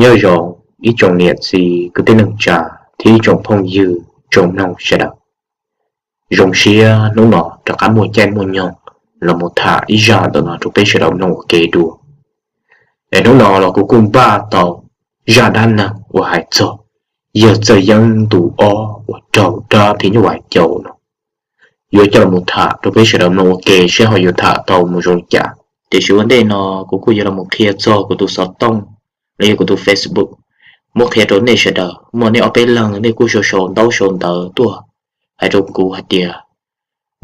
Nyob zoo ib tsoom niam txiv kwv tij neej tsa thiab ib tsoom phooj ywg tsoom mloog sawv daws. Zoo siab hnub no rov qab muaj caij muaj nyoog los mus tham ib zaj ntawm no rau peb sawv daws mloog ua ke dua. Es hnub no los kuv kuj npaj tau zaj dab neeg uas hais txog yawg Txawj Yeeb ntu ob uas raug dab phim nyuj vais caum no, yuav coj los mus tham rau peb sawv daws mloog ua ke seb ho yuav tham tau mus zoo li cas. Tiam sis ua ntej no kuv kuj yuav los mus qhia txog kuv tus xov tooj los yog kuv tus Facebook, muab qhia rau nej sawv daws. Muaj nej ob peb leeg nej kuj sau sau ntaub sau ntawv tuaj hais rau kuv hais tias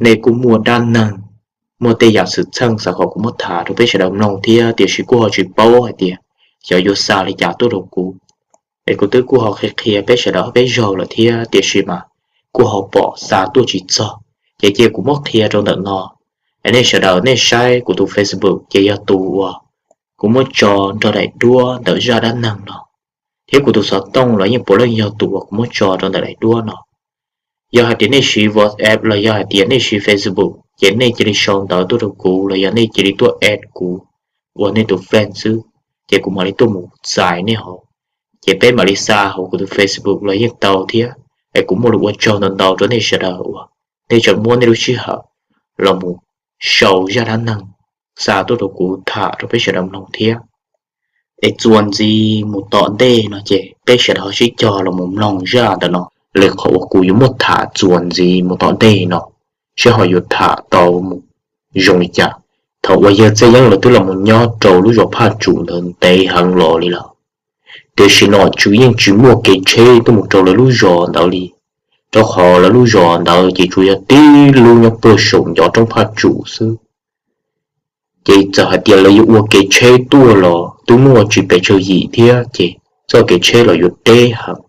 nej kuj muaj dab neeg, muaj tej yam xwm txheej xav kom kuv muab tham rau peb sawv daws mloog thiab, tiam sis kuj ho tsis paub hais tias xyov yuav xa li cas tuaj rau kuv. Es kuv twb kuj ho qhia qhia peb sawv daws ob peb zaug lawm thiab, tiam sis mas kuj ho pom xa tuaj tsis txog, ces cia kuv muab qhia rau ntawm no. Es nej sawv daws nej saib kuv tus Facebook ces yog tus uas kuv muab tso nrog daim duab ntawm zaj dab neeg no, thiab kuv tus xov tooj los yeej puav leej yog tus uas kuv muab tso rau ntawm daim duab no. Yog hais tias nej siv WhatsApp los yog hais tias nej siv Facebook ces nej cia li sau ntawv tuaj rau kuv los yog nej cia li tuaj add kuv ua nej tus friend xwb, ces kuv mam li tuaj mus txais nej hauv. Ces peb mam li xa hauv kuv tus Facebook los yeej tau thiab. Es kuv muaj lus ua tsaug ntau ntau rau nej sawv daws uas nej tseem muab nej lub sij hawm los mus sau zaj dab neeg xa tuaj rau kuv tham rau peb sawv daws mloog thiab. Es txuas ntxiv mus tom ntej no ces peb sawv daws ho sib cog los mus mloog zaj ntawm no, li qhov uas kuv yuav muab tham txuas ntxiv mus tom ntej no, seb ho yuav tham tau mus zoo li cas. Thaum uas yawg Txawj Yeeb lawv twb los mus nyob rau lub zos Phaj Tsum ntawd ntev heev los li lawm, tiam sis nom tswv yeej tsis muaj kev tsheb tuaj mus rau lawv lub zos ntawd li, rau qhov lawv lub zos ntawd ces tsuas yog tib lub nyob puag saum ncov roob Phaj Tsum xwb. Ces txawm hais tias lawv yuav ua kev tsheb tuaj los twb muaj tsis pes tsawg yim thiab, ces txoj kev tsheb los yuav deb heev,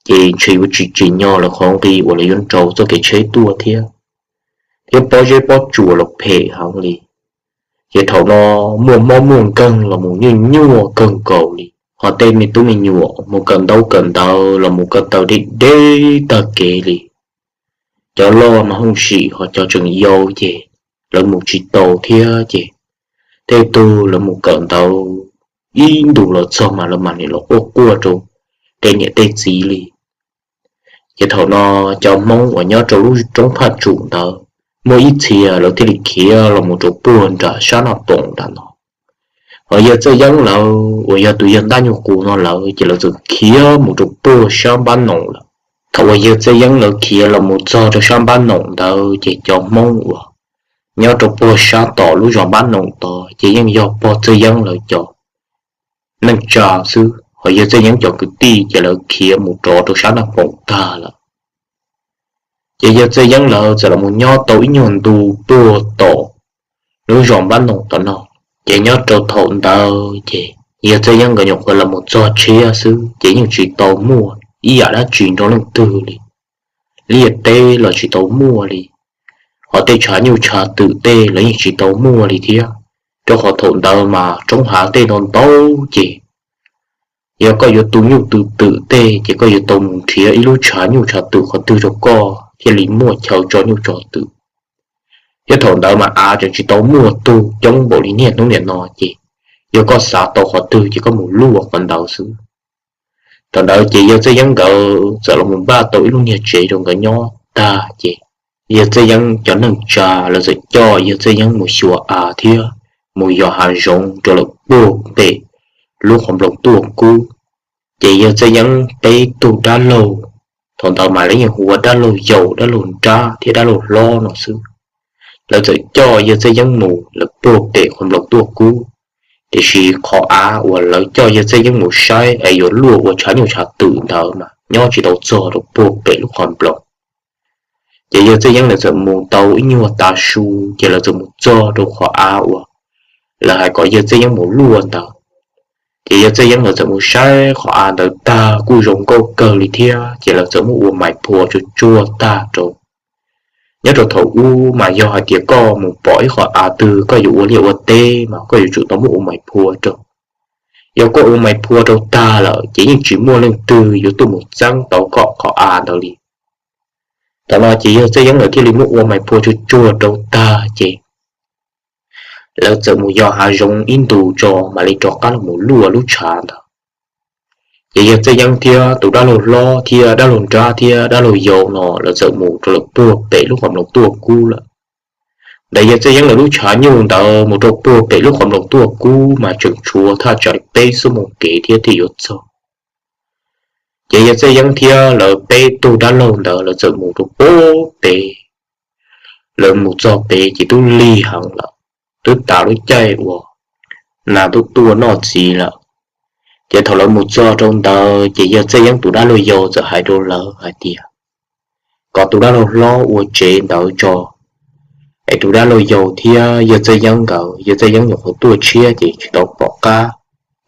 ces ntshe yuav tsis tsim nyog lawv qhov nqi uas lawv yuav nrau txoj kev tsheb tuaj thiab, thiab pob zeb pob tsuas los phem heev li. Ces thaum no muaj mob muaj nkeeg los mus nyuaj nyuaj kawg nkaus li, ho tej me tub me nyuam mus kawm ntaub kawm ntawv los mus ko taw deb deb tag kev li. Cov loj mas hooj sim ho cov tseem yau ces lawv mus tsis tau thiab, ces tej tug lawv mus kawm ntawv ib ntus los txog mas lawv mam li los quaj quaj rau tej niam tej txiv li. Ces thaum no cov Hmoob uas nyob rau lub roob Phaj Tsum ntawd muaj ib txhia lawv thiaj li khiav los mus rau puag nram sab Naj Poom nram no. Ho yawg Txawj Yeeb lawv uas yog tus yawg Ntaj Nyuj Qus no lawv ces lawv txawm khiav mus rau puag sab Npab Noom lawm. Thaum uas yawg Txawj Yeeb lawv khiav los mus txog rau sab Npab Noom ntawd ces cov Hmoob uas nyob rau puag sab tom lub zos Npab Noom tod ces yeej yog pog Txawj Yeeb lawv cov neej tsa xwb, ho yawg Txawj Yeeb cov kwv tij ces lawv khiav mus rov rau sab Naj Poom tag lawm. Ces yawg Txawj Yeeb lawv txawm los mus nyob tau ib nyuag ntu puag tom lub zos Npab Noom tom no. Ces nyob rau thaum ntawd ces yawg Txawj Yeeb nkawd nyuam qhuav los mus txog tshiab xwb ces yeej tsis tau muaj ib yam dab tsi nrog leej twg li. Liaj teb los tsis tau muaj li, ho tej tshav nyuj tshav twm tej los yeej tsis tau muaj li thiab, rau qhov thaum ntawd mas roob hav tej ntau ntau ces yog koj yuav tu nyuj tu twm tej ces koj yuav tau mus nrhiav ib lub tshav nyuj tshav twm qhov twg rau koj thiaj li muaj chaw tso nyuj tso twm. Thiab thaum ntawd mas av tseem tsis tau muaj tug coob npaum li niaj hnub niam no ces yog koj xav tau qhov twg ces koj mus luaj qhov ntawd xwb. Thaum ntawd ces yawg Txawj Yeeb nkawd txawm los mus npaj tau ib lub niag tsev rau nkawd nyob tag ces yawg Txawj Yeeb cov neej tsa lawv txawm coj yawg Txawj Yeeb mus xyuas av thiab mus yos hav zoov rau lawm puag pem lub qhov nploos tuaj kub. Ces yawg Txawj Yeeb peb tug dab laug, thaum ntawd mas lawv yeej hu ua dab laug yaus, dab laug nrab thiab dab laug hlob no xwb. Lawv txawm coj yawg Txawj Yeeb mus lawm puag pem qhov nploos tuaj kub, tiam sis qhov av uas lawv coj yawg Txawj Yeeb mus saib es yuav luaj ua tshav nyuj tshav twm ntawd mas nyob tsis tau txog rau puag pem lub qhov nploos. Ces yawg Txawj Yeeb lawv txawm mus tau ib nyuag tav su ces lawv txawm mus txog rau qhov av uas lawv hais kom yawg Txawj Yeeb mus luaj ntawd. Ces yawg Txawj Yeeb lawv txawm mus saib qhov av ntawd tag kuj zoo nkauj kawg li thiab ces lawv txawm muab ua mais phua tsuag tsuag tag rau. Nyob rau thaum ub mas yog hais tias koj mus pom ib qhov av twg koj yuav ua liaj ua teb mas koj yuav tsum tau muab ua mais phua rau. Yog koj ua mais phua rau tag lawm ces yeej tsis muaj leej twg yuav tuaj mus txeeb tau koj qhov av ntawd li. Thaum no ces yawg Txawj Yeeb lawv thiaj li muab ua mais phua tsuag tsuag rau tag ces lawv txawm mus yos hav zoov ib ntus tso mam li rov qab los mus luaj lub tshav ntawd. Ces yawg Txawj Yeeb thiab tus dab laug hlob thiab dab laug nrab thiab dab laug yau no lawv txawm mus rau lawm puag pem lub qhov nploos tuaj kub lawm. Ntawm yawg Txawj Yeeb lawv lub tshav nyuj ntawd mus rau puag pem lub qhov nploos tuaj kub mas tseem tshuav thaj tsam li peb xuab moos kev thiab thiaj yuav txog. Ces yawg Txawj Yeeb thiab lawv peb tug dab laug ntawd lawv txawm mus rau puag pem. Lawv mus txog pem ces twb lig heev lawm, twb tas lub caij uas nas tuaj tuaj noj txiv lawm. Ces thaum lawv mus txog rau ntawd ces yawg Txawj Yeeb tus dab laug yau txawm hais rau lawv hais tias kom tus dab laug hlob ua tsev ntawd tso, es tus dab laug yau thiab yawg Txawj Yeeb nkawd, yawg Txawj Yeeb nyuam qhuav tuaj tshiab ces tsis tau pom qab.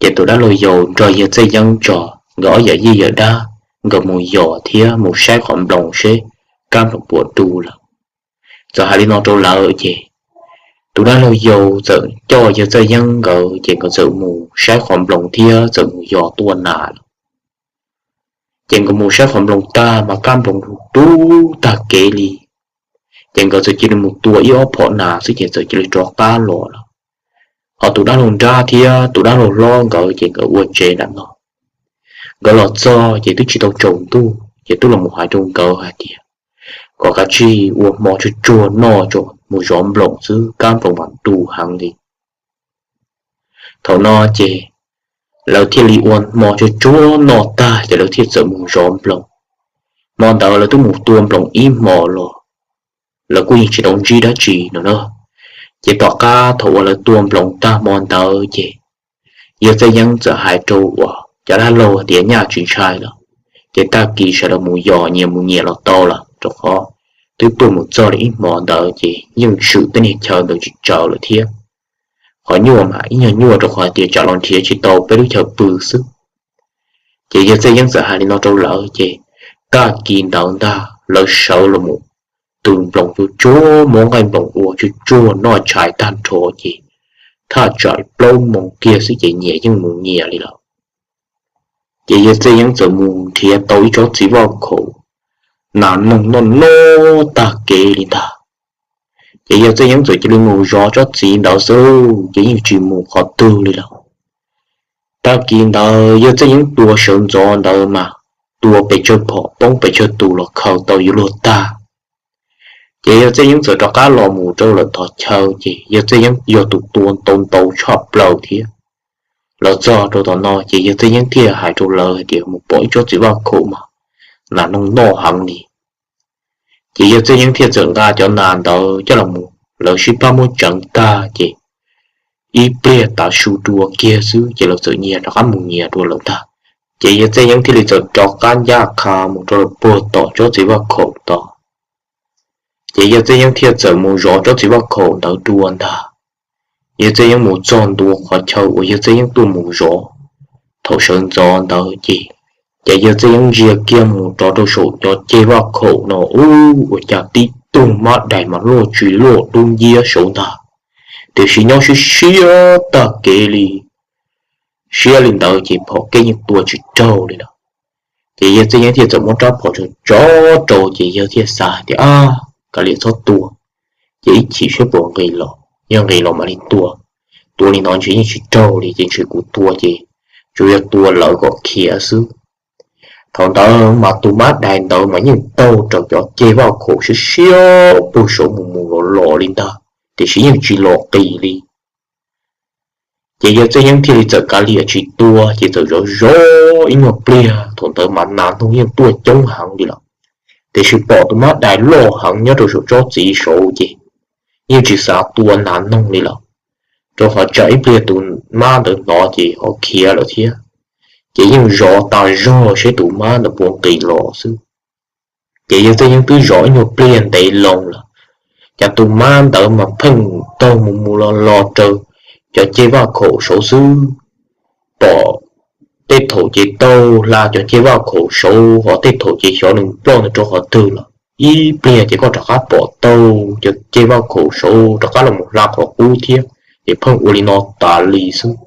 Ces tus dab laug yau nrog yawg Txawj Yeeb tso, nkawd ob yawm yij yawm dab, nkawd mus yos thiab mus saib qhov nploos seb kab nploos puas du lawm. Txawm hais li no rau lawv ces tus dab laug yau txawm coj yawg Txawj Yeeb nkawd ces nkawd txawm mus saib qhov nploos thiab txawm mus yos tua nas lawm. Ces nkawd mus saib qhov nploos tag mas kab nploos du tag kev li. Ces nkawd txawm cia li mus tua ib ob phom nas xwb ces txawm cia li rov qab los lawm. Ho tus dab laug nrab thiab tus dab laug hlob nkawd ces nkawd ua tsev nram no. Nkawd los txog ces twb tsis tau tsaus ntuj ces twb los mus hais rau nkawd hais tias kom kav tsij ua hmo tsuag tsuag noj tso, mus zov nploos xwb, kab nploos mas du heev li. Thaum no ces lawv thiaj li ua hmo tsuag tsuag noj tag ces lawv thiaj txawm mus zov nploos. Hmo ntawd lawv twb mus tua nploos ib hmos los lawv kuj yeej tsis tau ntsib dab tsi no na. Ces tom qab thaum uas lawv tua nploos tag hmo ntawd ces yawg Txawj Yeeb txawm hais rau uas cov dab laug tias nyaj tsis ntshai lawm, ces tag kis sawv daws mus yos nyias mus nyias los tau lawm, rau qhov twb tuaj mus txog li ib hmo ntawd ces yeej swm tej niag chaw ntawd tsis tsawg lawm thiab. Qhov nyuaj mas ib nyuag nyuaj rau qhov hais tias tsam los nrhiav tsis tau peb lub chaw pw xwb. Ces yawg Txawj Yeeb txawm hais li no rau lawv ces tag kis ntawd ntag lawv sawv los mus tua nploos tsuag tsuag, muab nqaij nploos ua tsuag tsuag noj tshais tag nrho ces thaj tsam plaub moos kiag xwb ces nyias yeej mus nyias li lawm. Ces yawg Txawj Yeeb txawm mus nrhiav tau ib tsob txiv vaj khaum, nas noog noj noj tag kev li ntag. Ces yawg Txawj Yeeb txawm cia li mus zov tsob txiv ntawd xwb ces yeej tsis mus qhov twg li lawm. Tag kis ntawd yawg Txawj Yeeb tua sawv ntxov ntawd mas tua pes tsawg phom poob pes tsawg tus los khaws tau yuav luag tag. Ces yawg Txawj Yeeb txawm rov qab los mus rau lawm tom chaw ces yawg Txawj Yeeb yog tus tua ntau ntau tshaj plaws thiab. Los txog rau tom no ces yawg Txawj Yeeb thiaj hais rau lawv hais tias mus pom ib tsob txiv vaj khaum mas nas noog noj heev li. Ces yawg Txawj Yeeb thiaj txawm nqa cov nas ntawd coj los mus, lawv sib pab muab tseev tag ces ib pliag tav su dua kiag xwb ces lawv txawm nyias rov qab mus nyias dua lawm ntag. Ces yawg Txawj Yeeb thiaj li txawm rov qab ncaj qha mus rau puag tom tsob txiv vaj khaum tod. Ces yawg Txawj Yeeb thiaj txawm mus zov tsob txiv vaj khaum ntawd dua ntag. Yawg Txawj Yeeb mus txog ntua qhov chaw uas yawg Txawj Yeeb tuaj mus zov thaum sawv ntxov ntawd ces, ces yawg Txawj Yeeb ntsia kiag mus rov rau saum cov ceg vaj khaum no ub, ua cas tib tug mab dais mas luaj tsis luaj dub nciab saud ntag, tiam sis nyob siab siab tag kev li. Siab li ntawd ces phom kej yeej tua tsis raug li lawm. Ces yawg Txawj Yeeb thiaj txawm muab rab phom tso tso rau ces yawg thiaj xav hais tias, ab, kav liam txhob tua, ces ib chim saib puas nqis los, yog nqis los mam li tua. Tua li no ntshe yeej tsis raug li ces ntshe kuv tua ces tsuas yog tua lawv kom khiav xwb. Thaum ntawd mas tus mab dais ntawd mas yeej taug raws cov ceg vaj khaum siab siab puag saud mus mus los los li ntag, tiam sis yeej tsis los qis li. Ces yawg Txawj Yeeb thiaj li txawm kav liam tsis tua ces txawm zov zov ib nyuag pliag, thaum ntawd mas nas noog yeej tuaj coob heev li lawm. Tiam sis pom tus mab dais loj heev nyob rau saum tsob txiv saud ces yeej tsis xav tua nas noog li lawm, rau qhov tsam ib pliag tus mab ntawd hnov ces ho khiav lawm thiab. Ces yeej zov tas zog seb tus mab ntawd puas nqis los xwb. Ces yawg Txawj Yeeb twb zov ib nyuag pliag ntev loo lawm, cas tus mab ntawd mas pheej taug mus mus los los raws cov ceg vaj khaum saud xwb. Pom tej thaum ces taug hla cov ceg vaj khaum saud, ho tej thaum ces xyov nws ploj ntawm rau qhov twg lawm. Ib pliag ces koj rov qab pom taug cov ceg vaj khaum saud rov qab los mus hla qhov qub thiab, ces pheej ua li no tas li xwb,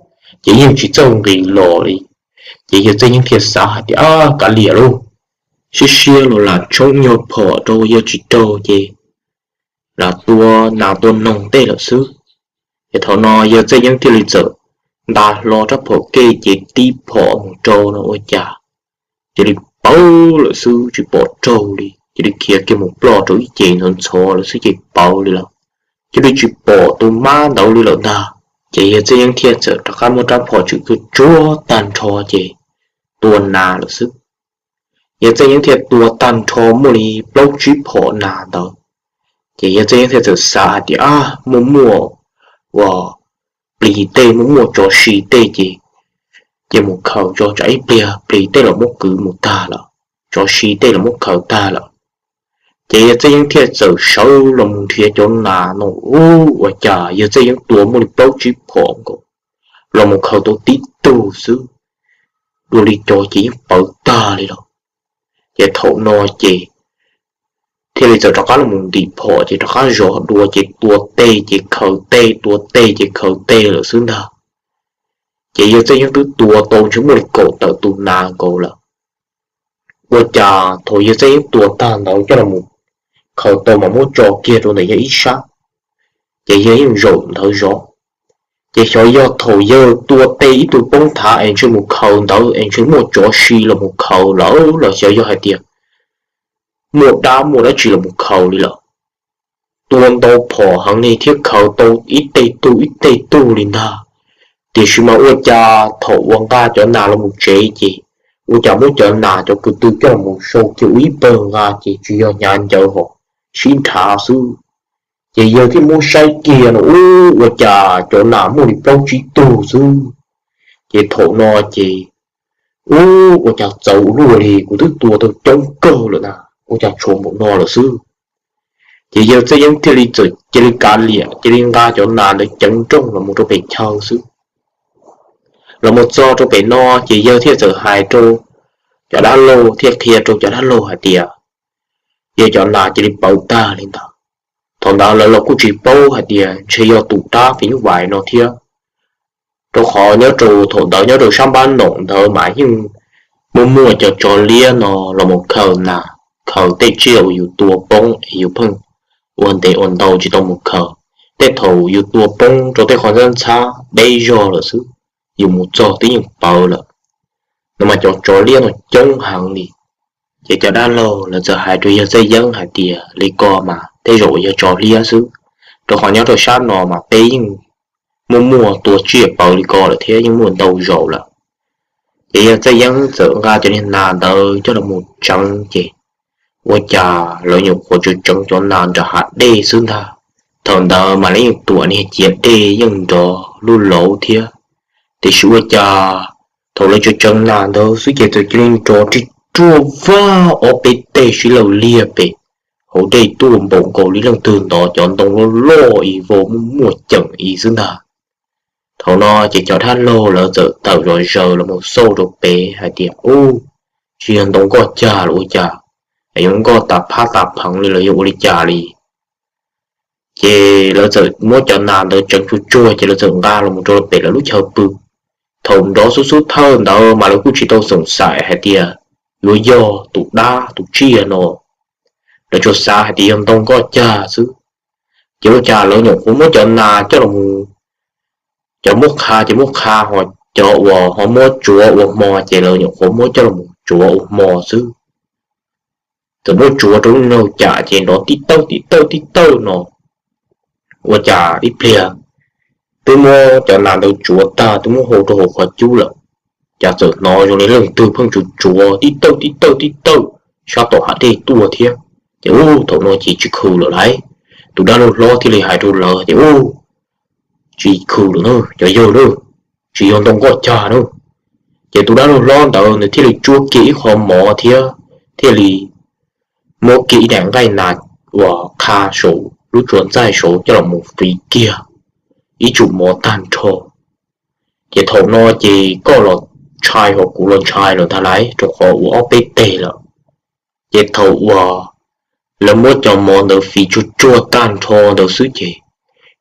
ces yeej tsis txawj nqis los li. Ces yawg Txawj Yeeb thiaj xav hais tias, ab, kav liam lauj, siab siab los lam tshoob nyuag phom rau yawg tsis raug ces lam tua nas tua noog tej lawm xwb. Ces thaum no yawg Txawj Yeeb thiaj li txawm nta hlo rab phom kev ces tib phom mus rau no ua cas cia li pauv lawm xwb, tsis pom raug li, cia li khiav kiag mus ploj rau ib ce ntxhov ntxhov lawm xwb ces pauv li lawm, cia li tsis pom tus mab ntawd li lawm ntag. Ces yawg Txawj Yeeb thiaj txawm rov qab muab rab phom tswm tsuag tsuag tag nrho ces tua nas lawm xwb. Yawg Txawj Yeeb thiaj tua tag nrho muaj li plaub tsib phom nas ntawd. Ces yawg Txawj Yeeb thiaj txawm xav hais tias, a, muaj muaj uas plis tej, muaj muaj tsov si tej ces, ces mus khaws tso, tsam ib pliag plis tej los muab kwv mus tag lawm, tsov si tej los muab khaws tag lawm. Ces yawg Txawj Yeeb thiaj txawm sawv los mus nrhiav cov nas no, ua cas yawg Txawj Yeeb tua muaj li plaub tsib phom nkaus, los mus khaws tau tib tug xwb, dua li cov ces yeej pawv tag li lawm. Ces thaum no ces thiaj li txawm rov qab los mus ntim phom ces rov qab zov dua ces tua tej ces khaws tej, tua tej ces khaws tej lawm xwb ntag. Ces yawg Txawj Yeeb twb tua tau ntshe muaj li kaum tawm tus nas nkaus lawm. Ua cas thaum yawg Txawj Yeeb tua tag ntawd coj los mus khaws tau mas muab tso kiag rau ntawm yawg ib sab, ces yawg yeej zaum ntawd zov. Ces xyov yog thaum yawg tua tej ib tug poob thav es ntshe mus khaws ntawd es ntshe muaj tsov si los mus khaws lawm los xyov yog hais tias muaj dab muaj dab tsi los mus khaws li lawm. Tua ntau phom heev li thiab khaws tau ib tej tug ib tej tug li ntag. Tiam sis mas ua cas thaum uas nqa cov nas los mus tsev ces ua cas muab cov nas cov ko tw coj los mus sau kiag ua ib pawg nqa ces tsis yog hnyav ncawv hos sib nrhav xwb. Ces yawg thiaj muab saib kiag no, ub, ua cas cov nas muaj li plaub tsib tug xwb. Ces thaum no ces, ub, ua cas txawv ua luaj li, kuv twb tua tau coob kawg lawm na, ua cas tshuav npaum no lawm xwb. Ces yawg Txawj Yeeb thiaj li txawm cia li kav liam cia li nqa cov nas ntawd ceev nrooj los mus rau pem chaw xwb. Los mus txog rau pem no ces yawg thiaj txawm hais rau cov dab laug, thiaj qhia rau cov dab laug hais tias, yog cov nas cia li pawv tag li ntawd. Thaum ntawd lawv los kuj tsis paub hais tias ntshe yog tus dab phim nyuj vais no thiab, rau qhov nyob rau thaum ntawd nyob rau sab npab noom ntawd mas yeej muaj muaj cov tsov liab no los mus khaws nas, khaws tej tsiaj uas yus tua poob es yus pheej ua ntev ua ntau tsis tau mus khaws. Tej thaum yus tua poob rau tej qhov ntxhab ntxhab deb zog lawm xwb, yus mus txog twb yeej pawv lawm. No mas cov tsov liab no coob heev li. Ces cov dab laug lawv txawm hais rau yawg Txawj Yeeb hais tias, li ko mas tej zaum uas yog tsov liab xwb, rau qhov nyob rau sab no mas peb yeej muaj muaj tua tsiaj pawv li ko lawm thiab yeej muaj ntau zaus lawm. Ces yawg Txawj Yeeb txawm nqa cov niag nas ntawd coj los mus tseev ces ua cas lawv nyuam qhuav tseev tseev cov nas nram hav dej xwb ntag. Thaum ntawd mas lawv yeej tuam niag ciav dej yeej nrov lub lauv thiab. Tiam sis ua cas thaum lawv tseev tseev nas ntawd xwb ces txawm cia li nrov rig ruaj vag ob peb teg sib law liag pem hauv dej tuaj npaum nkaus li leej twg ntov cov ntoo loj loj ib vau muaj muaj ceem ib xwb ntag. Thaum no ces cov dab laug lawv txawm tawm zom zaws los mus xauj rau pem hais tias, ub, tsis yog ntoo nkoj cag los ua cas, es yuav nkoj tas phab tas pheev li los yog ua li cas li. Ces lawv txawm muab cov nas ntawd tseev tsuag tsuag ces lawv txawm nqa los mus rau pem lawv lub chaw pw. Thaum nrov xub xub thawj ntawd mas lawv kuj tsis tau xoom xaim hais tias yuav yog tus dab tus tsiaj no, lawv tsuas xav hais tias yog ntoo nkoj cag xwb. Ces ua cas lawv nyuam qhuav muab cov nas coj los, cov muab qha ces muab qha, ho cov uas ho muab tsuav ua hmo ces lawv nyuam qhuav muab coj los tsuav ua hmo xwb. Txawm muab tsuav rau lub nraug cam ces nrov tib tawj tib tawj tib tawj no. Ua cas ib pliag twb muab cov nas ntawd tsuav tag twb muab hau rau hauv qhov cub lawm, cas txawm hnov zoo li leej twg pheej tsuav tsuav tib tawj tib tawj tib tawj sab tom hav dej tuaj thiab. Ces ub, thaum no ces tsis khw lawm lauj. Tus dab laug hlob thiaj li hais rau lawv tias, ub, tsis khw lawm na cov yawg na, tsis yog ntoo nkoj cag na. Ces tus dab laug hlob ntawd nws thiaj li tsuab kiag ib qho mov thiab thiaj li muab kiag ib daim nqaij nas uas qha saum lub tsuas ntxaij saud coj los mus fiv kiag ib tsum mov tag nrho. Ces thaum no ces koj los ntshai ho kuv los ntshai lawm ntag lauj, rau qhov ua ob peb teg lawm. Ces thaum uas lawv muab cov mov ntawd fiv tsuag tsuag tag nrho ntawd xwb ces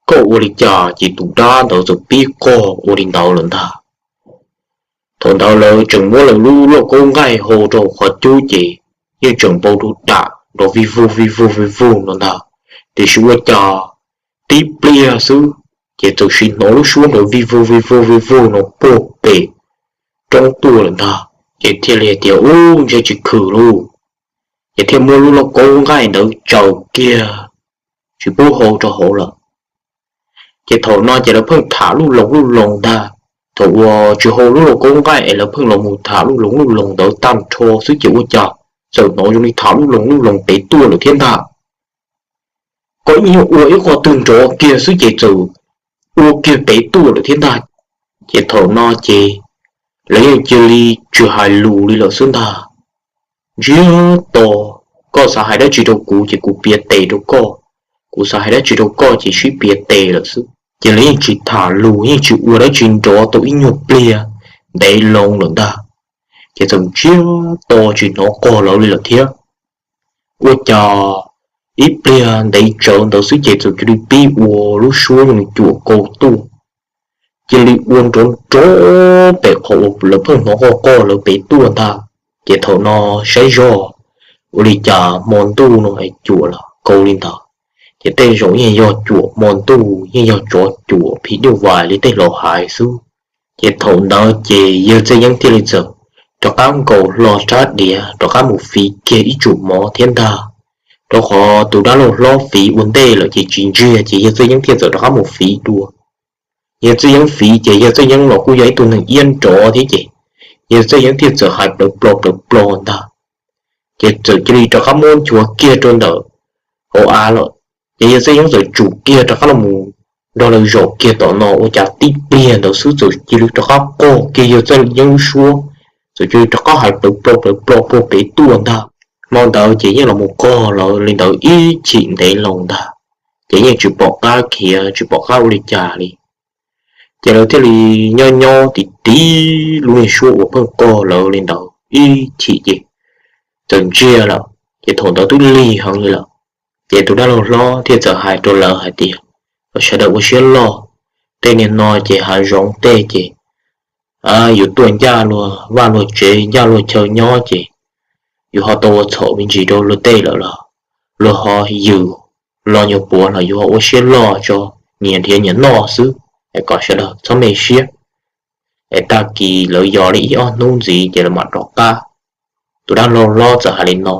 koj ua li cas ces tus dab ntawd txawm pib qog ua li ntawd lawm ntag. Thaum ntawd lawv tseem muab lawv lub lauj kaub nqaij hau rau hauv qhov cub ces yeej tseem npau rau dam nrov vij vug vij vug vij vug no ntag. Tiam sis ua cas tib pliag xwb Ces txawm sim hnov lub suab ntawd vij vog vij vog vij vog no puag pem roob tuaj lawm ntag. Ces thiaj li tias, Ub, ntshe tsis khwm lauj. Ces thiaj muab lub lauj kaub nqaij ntawd tsaws kiag tsis pub hau rau hauv lawm. Ces thaum no ces lawv pheej tham lub loos lub loos ntag. Thaum uas tsis hau lub lauj kaub nqaij es lawv pheej los mus tham lub loos lub loos ntawd tag nrho xwb ces ua cas txawm hnov zoo li tham lub loos lub loos pem tuaj lawm thiab ntag. Koj ib nyuag ua ib qho twg nrov kiag xwb ces txawm ua kiag pem tuaj lawm thiab ntag. Ces thaum no ces lawv yeej cia li tsis hais lus li lawm xwb ntag. Ntsiag to, koj xav hais dab tsi rau kuv ces kuv piav tes rau koj, kuv xav hais dab tsi rau koj ces sib piav tes lawm xwb. Ces lawv yeej tsis tham lus, yeej tsis ua dab tsi nrov tau ib nyuag pliag ntev loo lawm ntag. Ces txawm ntsiag to tsis hnov qog lawv li lawm thiab. Ua cas ib pliag ntev tsawv ntawd xwb ces txawm cia li pib ua lub suab zoo li cuam kaus tuaj, cia li ua nrov nrov pem qhov uas lawv pheej hnov qoj qoj lawv pem tuaj ntag. Ces thaum no saib zog ua li cas hmo ntuj no es cuam los kaus li ntawd. Ces tej zaum yeej yog cuam hmo ntuj, yeej yog tsov cuam phim nyuj vais li tej laus hais xwb. Ces thaum ntawd ces yawg Txawj Yeeb thiaj li txawm rov qab nkaus hlo rab diav rov qab mus fiv kiag ib tsum mov thiab ntag. Rau qhov tus dab laug hlob fiv ua ntej lawm ces tsis ntsiag, ces yawg Txawj Yeeb thiaj txawm rov qab mus fiv dua. Yawg Txawj Yeeb fiv ces yawg Txawj Yeeb los kuj yog ib tug neeg iab nrov thiab ces yawg Txawj Yeeb thiaj txawm hais plawv plo plawv plo ntag. Ces txawm cia li rov qab muab nchuav kiag rau ntawm hauv av lawm. Ces yawg Txawj Yeeb txawm tsum kiag rov qab los mus nrog lawv zaum kiag tom no, ua cas tib pliag ntawd xwb txawm cia li rov qab qoj kiag yawg Txawj Yeeb lub suab, txawm cia li rov qab hais plawv plo plawv plo puag pem tuaj ntag. Hmo ntawd ces yeej los mus qog lawv li ntawd ib chim ntev loo ntag, ces yeej tsis pom qab khiav tsis pom qab ua li cas li. Ces lawv thiaj li nyob nyob tiv tiv lub niag suab uas pheej qog lawv li ntawd ib chim ces txawm ntsiag lawm, ces thaum ntawd twb lig heev li lawm. Ces tus dab laug hlob thiaj txawm hais rau lawv hais tias, Sawv daws ua siab loj, tej niag no ces hav zoov tej ces yus tuaj ncaj luag vaj luag tsev ncaj luag chaw nyob ces yus ho tau ua txhaum me ntsis rau luag tej lawm los luag ho yws los nyuag puav los yus ho ua siab loj tso, nyias nrhiav nyias noj xwb, es kom sawv daws txhob me siab. Es tag kis lawv yos li ib ob hnub ntxiv ces lawv mam rov qab. Tus dab laug hlob txawm hais li no,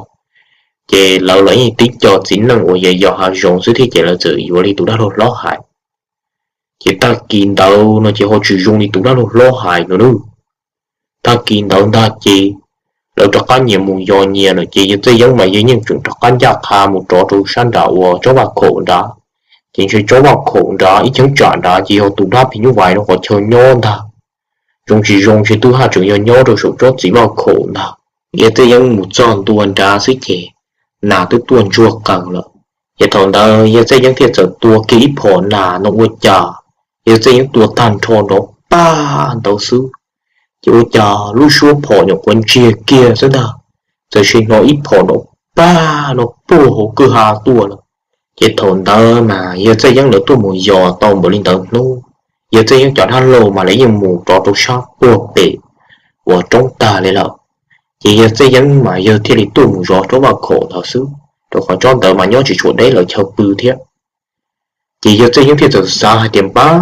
ces lawv los yeej tib co txiv neej uas yog yos hav zoov xwb thiab ces lawv txawm yuav li tus dab laug hlob hais. Ces tag kis ntawd no ces ho tsis zoo li tus dab laug hlob hais no nawb. Tag kis ntawd ntag ces lawv rov qab nyias mus yos nyias lawm ces yawg Txawj Yeeb mas yawg yeej tseem rov qab ncaj qha mus rov rau sab nram uas tsob vaj khaum nrad. Ces ntshe tsob vaj khaum nrad ib cheeb tsam nrad ces yog tus dab phim nyuj vais no qhov chaw nyob ntag. Zoo tsis zoo ntshe twb haj tseem yog nyob rau saum tsob txiv vaj khaum ntag. Yawg Txawj Yeeb mus txog ntua nrad xwb ces nas twb tuaj ntsuag qees lawm. Ces thaum ntawd yawg Txawj Yeeb thiaj txawm tua kiag ib phom nas no ua cas yawg Txawj Yeeb tua tag nrho nrov pag ntawd xwb, ces ua cas lub suab phom nyuam qhuav ntsiag kiag xwb ntag, txawm sim hnov ib phom nrov pag no puag hauv kwj ha tuaj lawm. Ces thaum ntawd mas yawg Txawj Yeeb lawv tuaj mus yos tau npaum li ntawd hnub, yawg Txawj Yeeb cov dab laug mas lawv yeej mus rov rau sab puag pem uas roob tag li lawm. Ces yawg Txawj Yeeb mas yawg thiaj li tuaj mus zov rau vaj khaum ntawd xwb, rau qhov tsob ntawd mas nyob tsis tshua deb lawv chaw pw thiab. Ces yawg Txawj Yeeb thiaj txawm xav hais tias npab,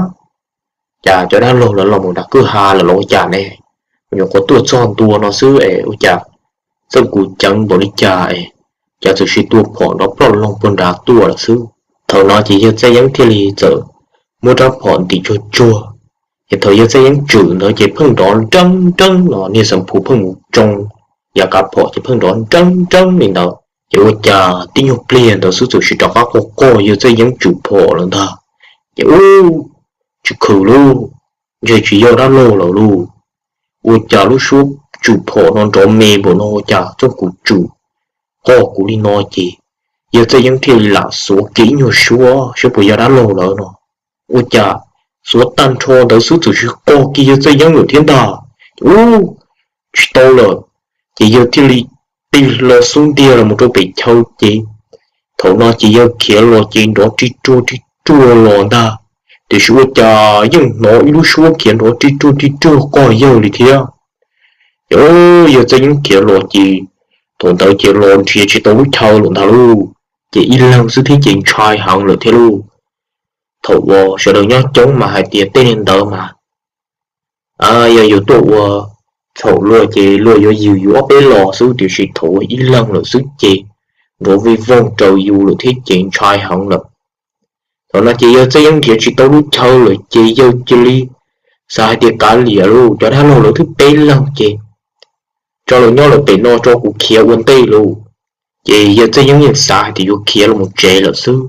cas cov dab laug lawv los mus nram kwj ha lawm los ua cas ne, nyuam qhuav tuaj txog ntua no xwb es ua cas txawj kuv ceev npaum li cas es cas txawm sim tua phom nrov ploj loog puag nrad tuaj lawm xwb. Thaum no ces yawg Txawj Yeeb thiaj li txawm muab rab phom ntim tsuag tsuag. Ces thaum yawg Txawj Yeeb tswm ntawd ces pheej nrov nreeb nreeb los niag xeem phu pheej mus tsoo yav kav phom ces pheej nrov nreeb nreeb li ntawd. Ces ua cas tib nyuag pliag ntawd xwb txawm sim rov qab qoj qoj yawg Txawj Yeeb tswm phom lawm ntag. Ces ub, tsis khwm lauj, ntshe tsis yog dab laug lawm lauj. Ua cas lub suab tswm phom no nrov me npaum no ua cas txooj kuv tswm qoj kuv li no ces yawg Txawj Yeeb thiaj li lam xuav kiag ib nyuag suab saib puas yog dab laug lawm no. Ua cas xuav tag nrho ntawd xwb txawm sim qoj kiag yawg Txawj Yeeb lawm thiab ntag. Ub, tsis tau lawm. Ces yawg thiaj li tig hlo xub ntiag los mus rau pem chaw ces thaum no ces yawg khiav los ces nrov rig ruag rig ruag los ntag. Tiam sis ua cas yeej hnov ib lub suab khiav nrov rig ruag rig ruag qoj yawg li thiab. Ces yawg Txawj Yeeb khiav los ces thaum ntawd ces los nrhiav tsis tau lub chaw lawm ntag lauj. Ces ib leeg xwb thiab ces ntshai heev lawm thiab lauj. thaum uas sawv daws nyob coob mas hais tias tej neeg ntawd mas yog yus tuaj ua txhaum luag ces luag yuav yws yus ob peb los xwb, tiam sis thaum ua ib leeg lawm xwb ces nkawd vij voog raws yus lawm thiab ces ntshai heev lawm. Thaum no ces yawg Txawj Yeeb nrhiav tsis tau lub chaw lawm ces yawg cia li xav hais tias kav liam lauj, cov dab laug lawv twb peb leeg ces tso lawv nyob lawm pem no tso kuv khiav ua ntej lauj. Ces yawg Txawj Yeeb yeej xav hais tias yuav khiav los mus tsev lawm xwb,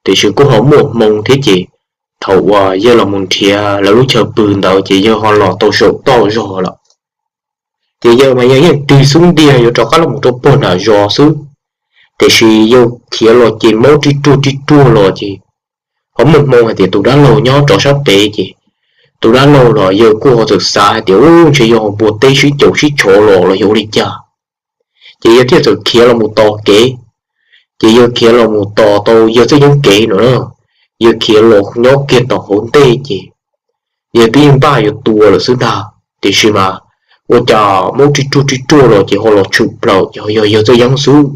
tiam sis kuj ho muaj hmoo thiab ces thaum uas yawg los mus nrhiav lawv lub chaw pw ntawd ces yawg ho los tau saum toj zog lawm. Ces yawg mas yawg yeej tig xub ntiag yuav rov qab los mus rau puag nram zos xwb, tiam sis yawg khiav los ces maub rij ruag rij ruag los ces ho muaj hmoo hais tias tus dab laug nyob rov sab pem ces tus dab laug los yawg kuj ho txawm xav hais tias ub ntshe yog npua teb sib caum sib tshov los los yog ua li cas. Ces yawg thiaj txawm khiav los mus tos kev. Ces yawg khiav los mus tos tau yawg Txawj Yeeb kev no na, yawg khiav los nyob kiag tom hauv ntej ces yawg twb yeej npaj yuav tua lawm xwb ntag, tiam sis mas ua cas maub rij ruag rij ruag los ces ho los tshwm plaws ces ho yog yawg Txawj Yeeb xwb.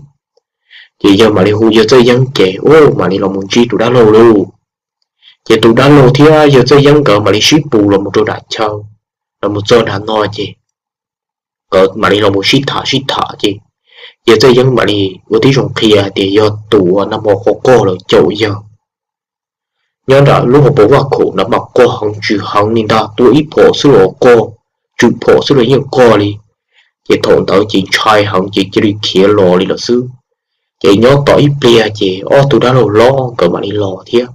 Ces yawg mam li hu yawg Txawj Yeeb ces ub mam li los mus ntsib tus dab laug lauj. Ces tus dab laug thiab yawg Txawj Yeeb nkawd mam li sib pus los mus rau nram chaw, los mus txog nram no ces nkawd mam li los mus sib tham sib tham ces yawg Txawj Yeeb mam li ua tib zoo qhia hais tias yog tus uas nag hmo qhov qog lawm caum yawg nyob nram lub hauv paus vaj khaum nrad mas qog heev tsw heev li ntag, tua ib phom xwb los qog, tswm phom xwb los yeej qog li. Ces thaum ntawd ces ntshai heev ces cia li khiav los li lawm xwb. Ces nyob tom ib pliag ces ob tug dab laug hlob nkawd mam li los thiab.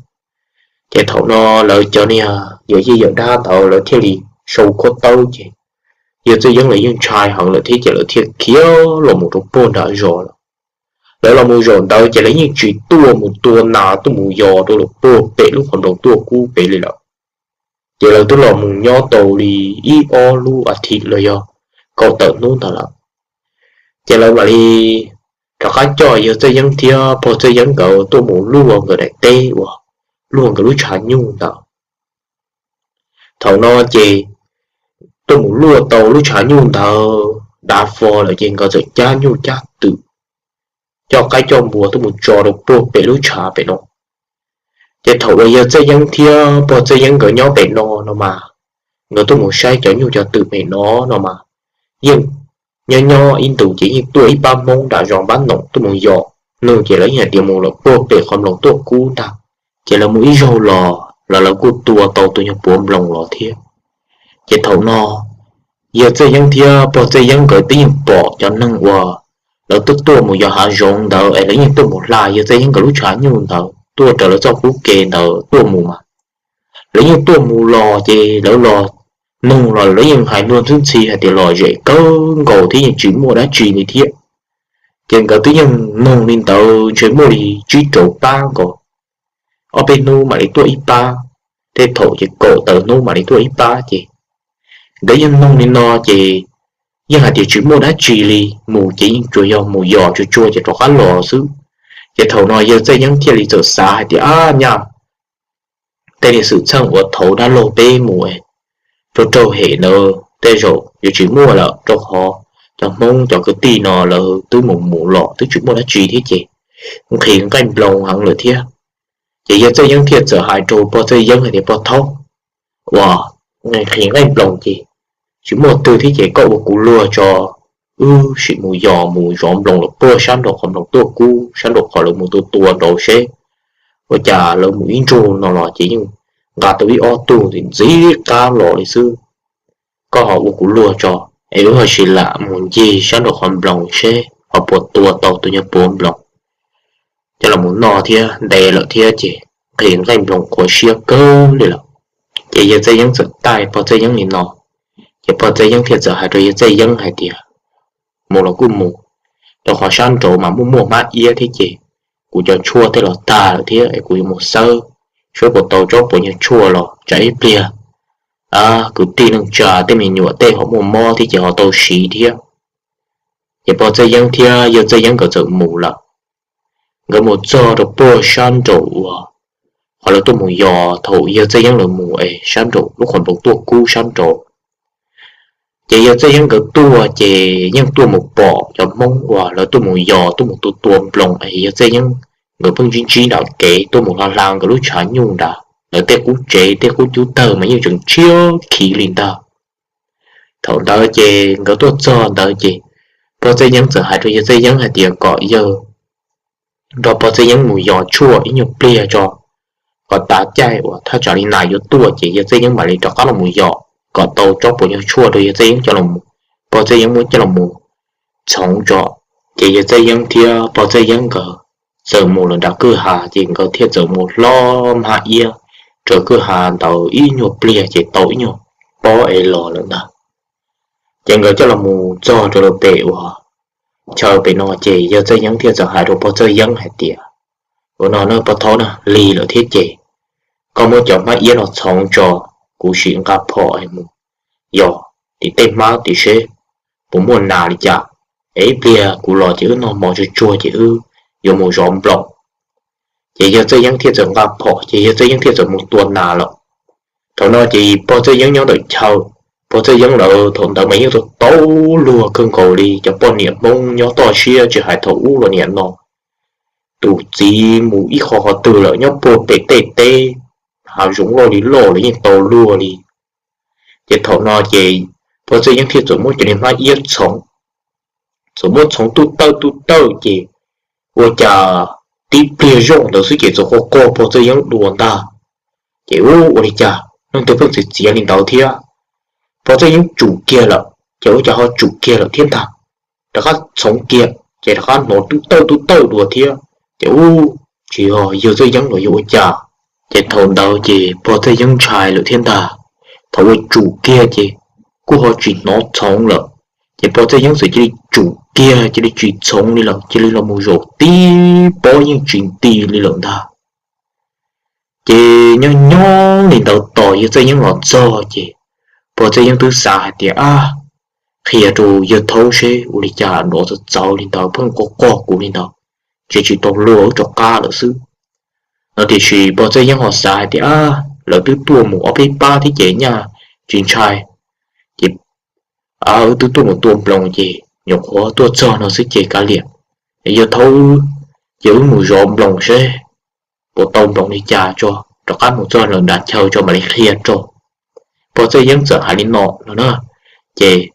Ces thaum no lawv cov niag yawm yij yawm dab ntawd lawv thiaj li sau khaub tawb ces yawg Txawj Yeeb lawv yeej ntshai heev lawm thiab ces lawv thiaj khiav los mus rau puag nram zos lawm. Lawv los mus zaum ntawd ces lawv yeej tsis tuaj mus tua nas tuaj mus yos rau lawm puag pem lub qhov nploos tuaj kub pem li lawm. Ces lawv twb los mus nyob tau li ib ob lub as thiv los yog kaum tawm hnub ntawd lawm. Ces lawv mam li rov qab coj yawg Txawj Yeeb thiab pog Txawj Yeeb nkawd tuaj mus luaj nkawd daim teb uas luaj nkawd lub tshav nyuj ntawd. Thaum no ces tuaj mus luaj tau lub tshav nyuj ntawd dav fo lawm ces nkawd txawm cab nyuj cab twm coj qaib coj npua tuaj mus tso rau puag pem lub tshav pem no. Ces thaum uas yawg Txawj Yeeb thiab pog Txawj Yeeb nkawd nyob pem no no mas, nkawd tuaj mus saib cov nyuj cov twm pem no no mas, yeej nyob nyob ib ntus ces yeej tuaj ib pab Hmoob nram zos Npab Noom tuaj mus yos, nws ces lawv yeej hais tias mus lawm puag pem qhov nploos tuaj kub ntag. Ces lawv mus ib zaug los los lawv kuj tua tau tus nyuag puav nploos los thiab. Ces thaum no yawg Txawj Yeeb thiab pog Txawj Yeeb nkawd twb yeej pom cov neeg uas lawv tuaj tuaj mus yos hav zoov ntawd es lawv yeej tuaj mus hla yawg Txawj Yeeb nkawd lub tshav nyuj ntawd tuaj raws lawv txoj qub ke ntawd tuaj mus mas, lawv yeej tuaj mus los ces lawv los nug los lawv yeej hais luag ntxhi ntxhi hais tias lom zem kawg nkaus thiab yeej tsis muaj dab tsi li thiab. Ces nkawd twb yeej nug li ntawd ntshe muaj li tsib rau pab nkaus, ob peb hnub mam li tuaj ib pab, tej thaum ces kaum tawm hnub mam li tuaj ib pab ces nkawd yeej nug li no ces yeej hais tias tsis muaj dab tsi li, mus ces yeej tsuas yog mus yos tsuag tsuag ces rov qab los xwb. Ces thaum no yawg Txawj Yeeb thiaj li txawm xav hais tias ab nyaj, tej niag xwm txheej uas thaud dab laug peb mus raug raug hem ntawd tej zaum yuav tsis muaj lawm rau qhov cov Hmoob cov kwv tij no lawv twb mus mus los twb tsis muaj dab tsi thiab ces nqhis nqaij nploos heev lawm thiab. Ces yawg Txawj Yeeb thiaj txawm hais rau pog Txawj Yeeb hais tias pog thaub, uas nqhis nqaij nploos ces tsis muaj twg thiab ces koj ua kuv luag tso, wb sim mus yos mus zov nploos lawm puag sab nraum qhov nploos tuaj kub sab nraum qhov lawv mus tua tua nraud seb ua cas lawv mus ib ntsug no los ces yeej nqa tau ib ob tug ntxim qab los li xwb. Koj ho ua kuv luag tso, es wb ho sim lam mus ncig sab nraum qhov nploos seb ho puas tua tau tus nyuag puav nploos. Coj los mus noj thiab nte lawm thiab ces nqhis nqaij nploos qhuav siab kawg li lawm. Ces yawg Txawj Yeeb txawm taij pog Txawj Yeeb li no, ces pog Txawj Yeeb thiaj txawm hais rau yawg Txawj Yeeb hais tias mus los kuj mus, rau qhov sab nraud mas muaj muaj hmab iab thiab ces kuv cov tshuaj tej los tag lawm thiab es kuv yuav mus xawb saib puas tau tsob puas nyuag tshuaj los tsam ib pliag kwv tij neej tsa tej me nyuam tej ho muaj mob thiab ces ho tau siv thiab. Ces pog Txawj Yeeb thiab yawg Txawj Yeeb nkawd txawm mus lawm. Nkawd mus txog rau puag sab nraum uas qhov lawv tuaj mus yos thaum yawg Txawj Yeeb lawv mus es sab nraum lub qhov nploos tuaj kub sab nraud. Ces yawg Txawj Yeeb nkawd tuaj ces yeej tuaj mus pom cov Hmoob uas lawv tuaj mus yos tuaj mus tua tua nploos es yawg Txawj Yeeb nkawd pheej ntsib ntsib nram kev tuaj mus hla hla nkawd lub tshav nyuj nrad. lawv tej qub tsev tej qub cub tawg mas yeej tseem tshiab khiv li ntag. Thaum ntawd ces nkawd tuaj txog ntawd ces pog Txawj Yeeb txawm hais rau yawg Txawj Yeeb hais tias kom yawg nrog pog Txawj Yeeb mus yos tshuaj ib nyuag pliag tso, kom tas caij uas thaj tsam li nas yuav tuaj ces yawg Txawj Yeeb mam li rov qab los mus yos kom tau tsob puas nyuag tshuaj rau yawg Txawj Yeeb coj los, pog Txawj Yeeb muab coj los mus txhoov tso. Ces yawg Txawj Yeeb thiab pog Txawj Yeeb nkawd txawm mus lawm nram kwj ha ces nkawd thiaj txawm mus hlob hmab iab raws kwj ha ntawd ib nyuag pliag ces tau ib nyuag pob es los lawm ntag. Ces nkawd coj los mus txog rau pem uas chaw pem no ces yawg Txawj Yeeb thiaj txawm hais rau pog Txawj Yeeb hais tias, ua no na pog thaub na, lig lawm thiab ces koj muab cov hmab iab no txhoov tso, kuv sim nqa phom mus yos tim tej hmab tim seb puas muaj nas li cas, es ib pliag kuv los ces wb noj mov tsuag tsuag ces wb yuav mus zov nploos. Ces yawg Txawj Yeeb thiaj txawm nqa phom ces yawg Txawj Yeeb thiaj txawm mus tua nas lawm. Thaum no ces pog Txawj Yeeb nyob ntawm chaw, pog Txawj Yeeb lawv thaum ntawd mas yeej tau tau luag kawg nkaus li cov poj niam Hmoob nyob toj siab tsis hais thaum ub los niam no. Tus txiv mus ib qho qhov twg lawm nyob puag pem tej teb hav zoov loj li loj lawv yeej tau luag li. Ces thaum no ces pog Txawj Yeeb thiaj txawm muab cov niag hmab iab txhoov, txawm muab txhoov tuj tawj tuj tawj ces ua cas tib pliag zoj ntawd xwb ces txawm qog qog pog Txawj Yeeb dua ntag. Ces ua li cas leej twg pheej txiav txiav li ntawd thiab, pog Txawj Yeeb tsum kiag lawm ces ua cas ho tsum kiag lawm thiab ntag. Rov qab txhoov kiag ces rov qab hnov tuj tawj tuj tawj dua thiab ces ua tsis yog yawg Txawj Yeeb los yog ua cas. Ces thaum ntawd ces pog Txawj Yeeb ntshai lawm thiab ntag. Thaum uas tsum kiag ces kuj ho tsis hnov txhoov lawm, ces pog Txawj Yeeb txawm cia li tsum kiag cia li tsis txhoov li lawm cia li los mus zaum tib pob yeej tsis nti li lawm ntag. Ces nyob nyob li ntawd tos yawg Txawj Yeeb los txog ces pog Txawj Yeeb twb xav hais tias, ab, qhia rau yawg thaub seb ua li cas nrov txawv txawv li ntawd pheej qog qog kuv li ntawd, ces tsis tau luag wb rov qab lawm xwb. No tiam sis pog Txawj Yeeb ho xav hais tias, ab, lawv twb tuaj mus ob peb pab thiab ces nyaj tsis ntshai, ces wb twb tuaj mus tua nploos ces nyuam qhuav tuaj txog no xwb ces kav liam, yawg thaub, ces wb mus zov nploos seb puas tau nploos li cas tso, rov qab mus txog lawm nram chaw tso mam li qhia rau. Pog Txawj Yeeb txawm hais li no no na, ces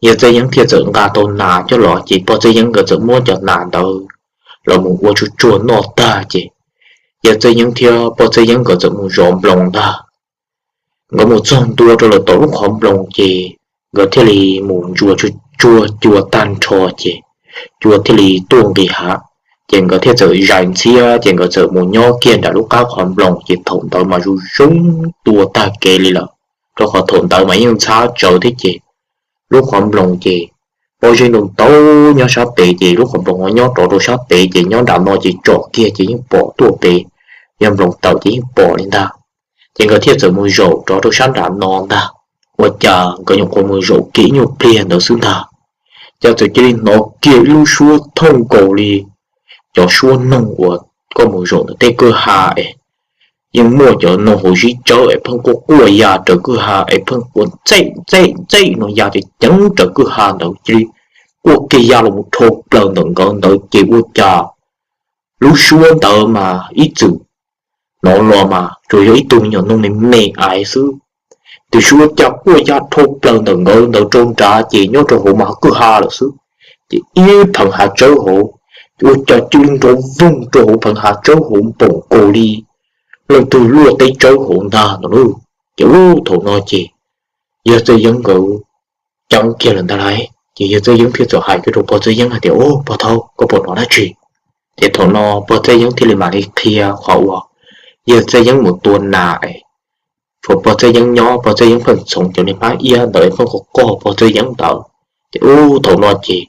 yawg Txawj Yeeb thiaj txawm nqa tau nas coj los ces pog Txawj Yeeb nkawd txawm muab cov nas ntawd los mus ua tsuag tsuag noj tag ces yawg Txawj Yeeb thiab pog Txawj Yeeb nkawd txawm mus zov nploos ntag. Nkawd mus txog ntua rau lawm tom lub qhov nploos ces nkawd thiaj li mus ntsuas tsuag tsuag cua tag nrho ces cua thiaj li tuaj nqis hav. Ces nkawd thiaj txawm zais ntxhiab ces nkawd txawm mus nyob kiag nram lub qab qhov nploos ces thaum ntawd mas zoo zoo tua tag kev li lawm, rau qhov thaum ntawd mas yeej ntxhab tsawv thiab ces lub qhov nploos ces pob zeb ntoo ntau nyob sab pem ces lub qhov nploos nyob rov rau sab pem ces nyob nram no ces tsom kiag ces yeej pom tuaj pem, yog nploos tawm ces yeej pom li ntag. Ces nkawd thiaj txawm mus zaum rov rau sab nram no ntag. Ua cas nkawd nyuam qhuav mus zaum kiag ib nyuag pliag ntawd xwb ntag, cas txawm cia li hnov kiag ib lub suab thooj nkaus li cov suab noog uas koj mus zaum ntawm tej kwj ha es yeej muaj cov noog hauv zib tsawb es pheej quaj quaj ya raws kwj ha es pheej quaj ntxej ntxej ntxej no ya ceev ceev raws kwj ha ntawd cia li quaj kiag ya los mus dhau plaws ntawm nkawd ntawd ces ua cas lub suab ntawd mas ib txwm hnov los mas tsuas yog ib tug me nyuam noog me me ais xwb, tiam sis ua cas quaj ya dhau plaws ntawm nkawd ntawd rau nrad ces nyob rau hauv mas kwj ha lawm xwb. Ces ib pheev hav tsawb hauv, ua cas cia li nrov voog rau hauv pheev hav tsawb hauv npaum nkaus li leej twg luaj teb tsawb hauv ntag no lauj. Ces ub thaum no ces yawg Txawj Yeeb nkawd ceeb kiag lawm ntag lauj. Ces yawg Txawj Yeeb thiaj txawm hais kiag rau pog Txawj Yeeb hais tias, ub, pog thaub, koj puas hnov dab tsi? Ces thaum no pog Txawj Yeeb thiaj li mam li qhia qhov uas yawg Txawj Yeeb mus tua nas es tshuav pog Txawj Yeeb nyob, pog Txawj Yeeb pheej txhoov cov niag hmab iab ntawd es pheej qog qog pog Txawj Yeeb ntawd. Ces ub thaum no ces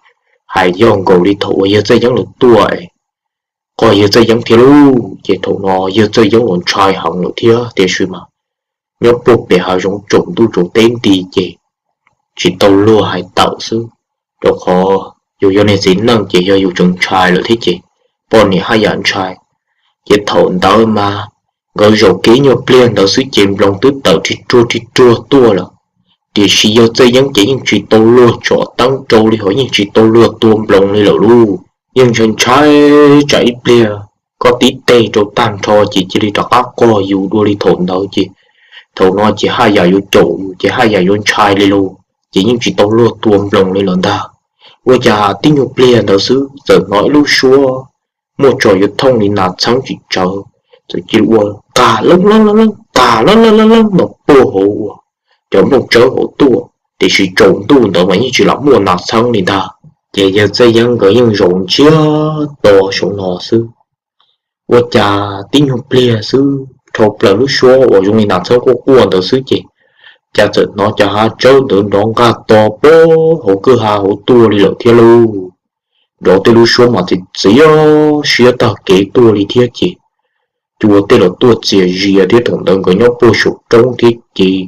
hais yog nkaus li thaum uas yawg Txawj Yeeb los tuaj es qog yawg Txawj Yeeb thiab lauj. Ces thaum no yawg Txawj Yeeb los ntshai heev lawm thiab tiam sis mas nyob puag pem hav zoov tsaus ntuj tsaus teb nti ces tsis tau luag hais tawm xwb, rau qhov yus yog niag txiv neej ces yog yus tseem ntshai lawm thiab ces poj niam haj yam ntshai. Ces thaum ntawd mas nkawd zaum kev nyuag pliag ntawd xwb ces nploos twb tawm ris ruag ris ruag tuaj lawm, tiam sis yawg Txawj Yeeb ces yeej tsis tau luag tsom teeb rau li hos yeej tsis tau luag tua nploos li lawm lauj. Yeej ntshai ntshai tsam ib pliag koj tib teg rau tag nrho ces cia li rov qab qog yus dua li thaum ntawd ces thaum no ces haj yam yuav caum yus ces haj yam yuav ntshai li lauj, ces yeej tsis tau luag tua nploos li lawm ntag. Ua cas tib nyuag pliag ntawd xwb txawm hnov ib lub suab muaj tso yuav thooj li nas txheeb tsis tsawv, txawm cia li ua qas leeb leeb leeb leeb, qas leeb leeb leeb leeb no puag hauv uas cov nplooj tsawb hauv tuaj, tiam sis tsaus ntuj ntawd mas yeej tsis lam muaj nas txheeb li ntag. Ces yawg Txawj Yeeb nkawd yeej zaum ntsiag to saum no xwb. Ua cas tib nyuag pliag xwb dhau plaws lub suab uas zoo li nas txheeb quaj quaj ntawd xwb ces cas txawm hnov cov hav tsawb ntawd nrov nqaj to puag hauv kwj ha hauv tuaj li lawm thiab lauj. Nrov tej lub suab mas txias txias siab tag kev tuaj li thiab ces cua tej los tuaj txias zias thiab. Thaum ntawd nkawd nyob puag saum roob thiab ces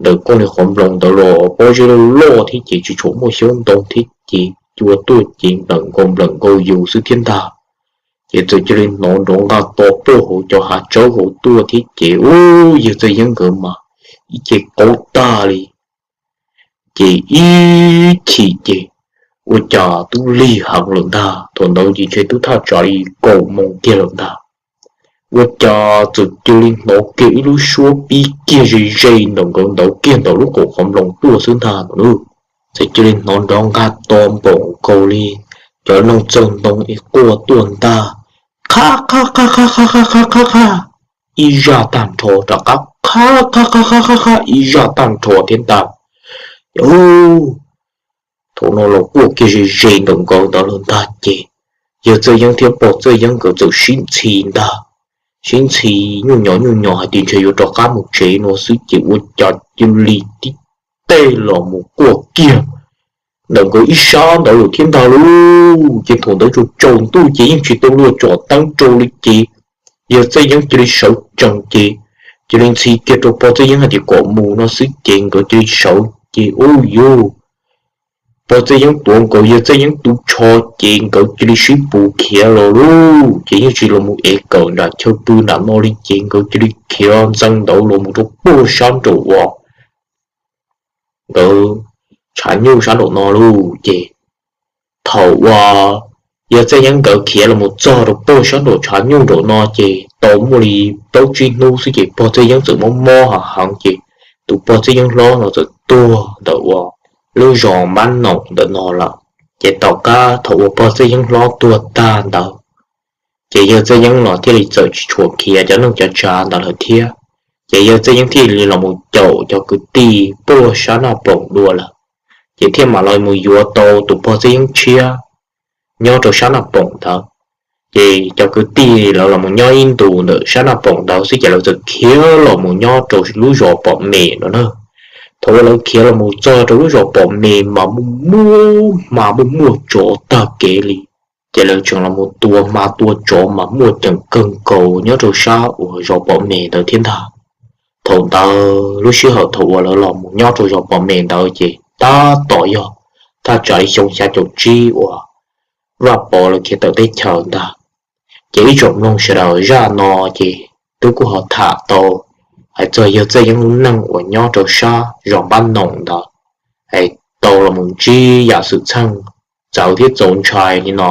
ntawm kooj li qhov nploos ntawd los pob zeb loj loj thiab ces tsis tshua muaj xyoob ntoo thiab ces cua tuaj ces nplawm nkaus nplawm nkaus yus xwb thiab ntag. Ces txawm cia li hnov nrov nqaj to puag hauv cov hav tsawb hauv tuaj thiab ces ub, yawg Txawj Yeeb nkawd mas ib ce qaug tag li. Ces ib chim ces ua cas twb lig heev lawm ntag. Thaum ntawd ces ntshe twb thaj tsam li kaum moos kiag lawm ntag. Ua cas txawm cia li hnov kiag ib lub suab pib kiag ze ze ntawm nkawd ntawd kiag ntawm lub kaum qhov nploos tuaj xwb ntag no. Txawm cia li hnov nrov nqaj to npaum nkaus li cov noog txaug ntoo es quaj tuaj ntag, qha qha qha qha qha qha qha qha qha, ib zaj tag nrho rov qab qha qha qha qha qha qha ib zaj tag nrho thiab ntag. Ub, thaum no los quaj kiag ze ze ntawm nkawd ntawd lawm ntag ces yawg Txawj Yeeb thiab pog Txawj Yeeb nkawd txawm sib ntxhi ntag, sib ntxhi nyuj nyos nyuj nyos hais tias ntshe yuav rov qab mus tsev no xwb ces ua cas cia li tib teg los mus quaj kiag ntawm nkawd ib sab ntawd lawm thiab ntag lauj. Ces thaum ntawd tsaus tsaus ntuj ces yeej tsis tau luag tsom teeb rau li ces yawg Txawj Yeeb cia li sawv tsees ces cia li ntxhi kiag rau pog Txawj Yeeb hais tias kom mus no xwb ces nkawd cia li sawv ces ub yuj, pog Txawj Yeeb tuav nkaus yawg Txawj Yeeb tus tsho ces nkawd cia li sib pus khiav los lauj. Ces yeej tsis los mus ev kawm nram chaw pw nram no li ces nkawd cia li khiav ntxeev ntawd los mus rau puag sab nraum uas nkawd tshav nyuj sab nraum no lauj. Ces thaum uas yawg Txawj Yeeb nkawd khiav los mus txog rau puag sab nraum tshav nyuj nraum no ces tau muaj li plaub tsib hnub xwb ces pog Txawj Yeeb txawm mob mob heev heev ces tus pog Txawj Yeeb hlob no txawm tuag ntawm uas lub zos Npab Noom ntawm no lawm. Ces tom qab thaum uas pog Txawj Yeeb hlob tuag tag ntawd ces yawg Txawj Yeeb los thiaj li txawm tsis tshua khiav cov neej cov tsav ntawd lawm thiab. Ces yawg Txawj Yeeb thiaj li los mus caum cov kwv tij puag sab Naj Poom dua lawm, ces thiaj mam los mus yuav tau tus pog Txawj Yeeb tshiab nyob rau sab Naj Poom ntawd. Ces cov kwv tij lawv los mus nyob ib ntus ntawm sab Naj Poom ntawd xwb ces lawv txawm khiav los mus nyob rau lub zos Pom Mes no na. Thaum uas lawv khiav los mus txog rau lub zos Pom Mes mas muaj muaj hma muaj muaj tsov tag kev li. Ces lawv tseem los mus tua hma tua tsov mas muaj ceem kawg nkaus nyob rau sab uas zos Pom Mes ntawd thiab ntag. Thaum ntawd lub sij hawm thaum uas lawv los mus nyob rau zos Pom Mes ntawd ces tab tom yog thaj tsam li xyoo xya caum tsib uas Vaj Pov lawv khiav tawm teb chaws ntag. Ces ib tsoom mloog sawv daws zaj no ces twb kuj ho tham tau hais txog yawg Txawj Yeeb lub neej uas nyob rau sab zos Npab Noom ntawd, es tau los mus ntsib yam xwm txheej txawv thiab txaus ntshai li no,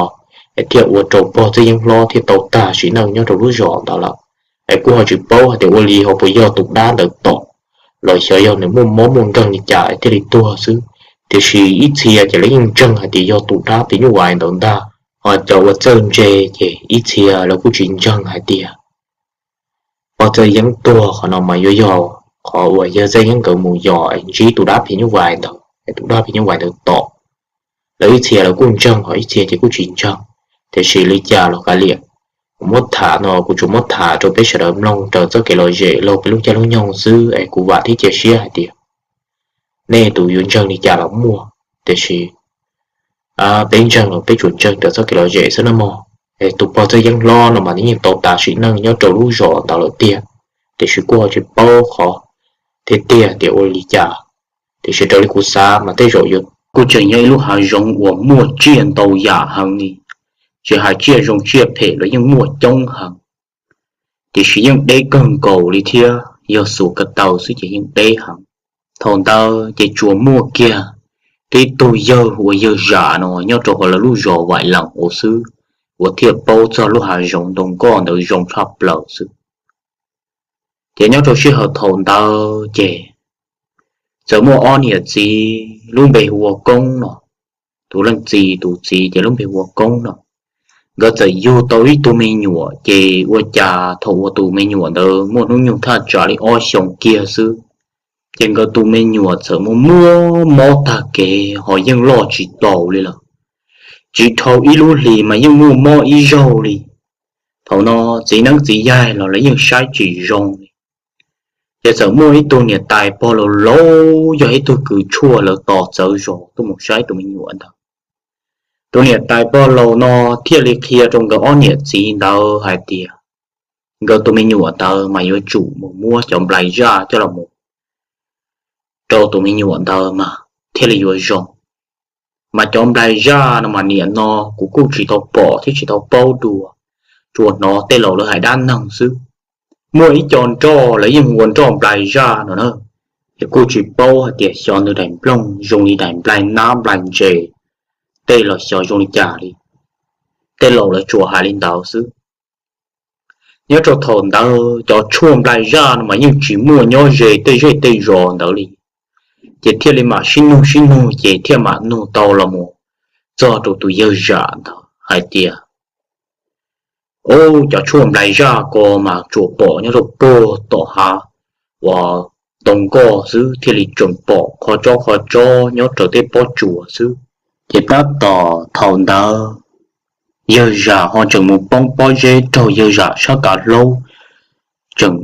es thiaj ua rau pog Txawj Yeeb hlob thiaj tau tag sim neej nyob rau lub zos ntawd lawm. Es kuj ho tsis paub hais tias ua li ho puas yog tus dab ntawd tom, los xyov yog nws muaj mob muaj nkeeg li cas es thiaj li tuag xwb. Tiam sis ib txhia ces lawv yeej ntseeg hais tias yog tus dab phim nyuj vais ntawd ntag, ho cov uas txawj ntse ces ib txhia lawv kuj tsis ntseeg hais tias pog Txawj Yeeb tuag qhov no mas yuav yog qhov uas yawg Txawj Yeeb nkawd mus yos es ntsib tus dab phim nyuj vais ntawd es tus dab phim nyuj vais ntawd tom. Lawv ib txhia lawv kuj ntseeg, ho ib txhia ces kuj tsis ntseeg. Tiam sis li cas los kav liam, kuv muab tham no kuv tsuas muab tham rau peb sawv daws mloog raws txoj kev lom zem laug peb lub caij lub nyoog xwb es kuv vam thiab cia siab hais tias nej tus yuav ntseeg li cas los muaj, tiam sis peb ntseeg los peb tsuas ntseeg raws txoj kev lom zem xwb na mog. Es tus pog Txawj Yeeb hlob no mas nws yeej tau tas sim neej nyob rau lub zos ntawd lawm tiag, tiam sis kuj ho tsis paub qhov tiag tiag tias ua li cas. Tiam sis raws li kuv xav mas tej zaum yuav kuj tseem yog ib lub hav zoov uas muaj tsiaj ntau yam heev li, tsis hais tsiaj zoo tsiaj phem los yeej muaj coob heev. Tiam sis yeej deb kawg nkaus li thiab, yog xuas ko taw xwb ces yeej deb heev. Thaum ntawd ces tsuas muaj kiag tib tug yawg uas yawg Zam no nyob rau hauv lawv lub zos Vaim Leem ua xwb, uas thiaj paub txog lub hav zoov ntoo nkoj ntawd zoo tshaj plaws xwb. Ces nyob rau sij hawm thaum ntawd ces txawm muaj ob niam txiv lub npe hu ua Koob no, tus leej txiv, tus txiv ces lub npe hu ua Koob no, nkawd txawm yug tau ib tug me nyuam. Ces ua cas thaum uas tus me nyuam ntawd muaj hnub nyoog thaj tsam li ob xyoos kiag xwb, ces nkawd tus me nyuam txawm muaj muaj mob tag kev ho yeej loj tsis taus li lawm. Tsis dhau ib lub hlis mas yeej muaj mob ib zaug li. Thaum no txiv neeb txiv yaig los lawv yeej saib tsis zoo li. Ces txawm muaj ib tug niam tais pog laus laus yog ib tug kws tshuaj lawv tos txawv zos tuaj mus saib tus me nyuam ntawd. Tus niam tais pog laus no thiaj li qhia rau nkawd ob niam txiv ntawd hais tias nkawd tus me nyuam ntawd mas yuav tsum mus muab cov nplai zaj coj los mus rau tus me nyuam ntawd mas thiaj li yuav zoo. Mas cov nplai zaj no mas niam no kuv kuj tsis tau pom thiab tsis tau paub dua, tsuas hnov tej laus lawv hais dab neeg xwb. Muaj ib co nroj lawv yeej hu ua nroj nplai zaj no na, es kuj tsis paub hais tias xyov nws daim nplooj zoo li daim nplai nab nplai ntses tej los xyov zoo li cas li. Tej laus lawv tsuas hais li ntawd xwb. Nyob rau thaum ntawd cov tshuaj nplai zaj no mas yeej tsis muaj nyob ze tej zej tej zos ntawd li. Ces thiaj li mam sib nug sib nug ces thiaj mam nug tau los mus txog rau tus yawg zam ntawd hais tias, Ub, cov tshuaj nplai zaj ko mas tsuas pom nyob rau puag tom hav uas ntoo nkoj xwb thiaj li tseem pom qhov tsob qhov tsob nyob raws tej pob tsuas xwb. Ces tab tom thaum ntawd yawg zam ho tseem mus poob pob zeb raug yawg zam sab kav hlaub, tseem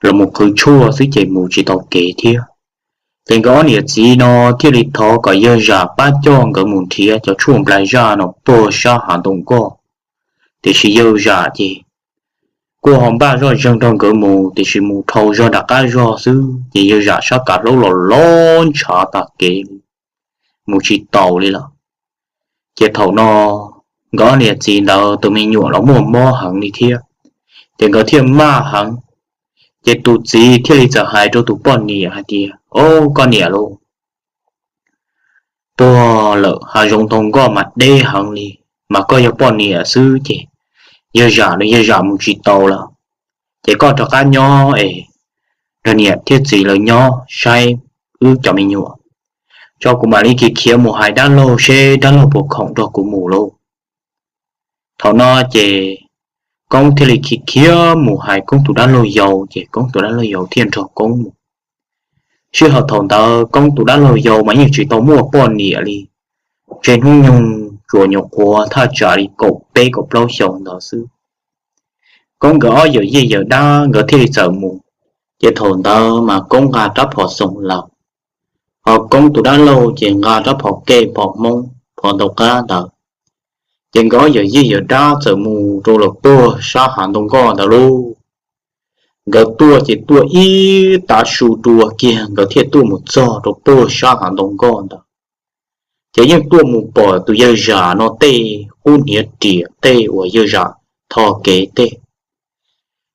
los mus qhwv tshuaj xwb ces mus tsis tau kev thiab. Ces nkawd ob niam txiv no thiaj li thov kom yawg zam pab coj nkawd mus nrhiav cov tshuaj nplai zaj no puag sab hav ntoo nkoj. Tiam sis yawg zam ces kuj ho npaj zoj zeeg nrog nkawd mus, tiam sis mus dhau zog nram qab zog xwb ces yawg zam sab kav hlaub los loj ntshav tag kev li, mus tsis taus li lawm. Ces thaum no nkawd ob niam txiv ntawd tus me nyuam los muaj mob heev li thiab, ces nkawd thiaj maj heev. Ces tus txiv thiaj li txawm hais rau tus poj niam hais tias, Au, koj niam lauj, tuag lawm, hav zoov ntoo nkoj mas deb heev li, mas koj yog poj niam xwb ces yawg zam los yawg zam mus tsis tau lawm, ces koj rov qab nyob es nrog niam thiab txiv lawv nyob saib wb cov me nyuam, tso kuv mam li khiav khiav mus hais dab laug seb dab laug puas khoom nrog kuv mus lauj. Thaum no ces Koob thiaj li khiav khiav mus hais Koob tus dab laug yau, ces Koob tus dab laug yau thiaj nrog Koob mus. Sij hawm thaum ntawd Koob tus dab laug yau mas yeej tsis tau muaj poj niam li, ntshe hnub nyoog tsuas nyuam qhuav thaj tsam li kaum peb kaum plaub xyoo ntawd xwb. Koob nkawd ob yawm yij yawm dab nkawd thiaj li txawm mus, ces thaum ntawd mas Koob nqa rab phom xoom laus, ho Koob tus dab laug ces nqa rab phom kej phom hmoob phom ntau qab ntawd. Ces nkawd ob yawm yij yawm dab txawm mus rau lawm puag sab hav ntoo nkoj ntawd lauj. Nkawd tuaj ces tuaj ib tav su dua kiag nkawd thiaj tuaj mus txog rau puag sab hav ntoo nkoj ntawd. Ces yeej tuaj mus pom tus yawg zam no tej qub hniav riam tej uas yawg zam tho kev tej.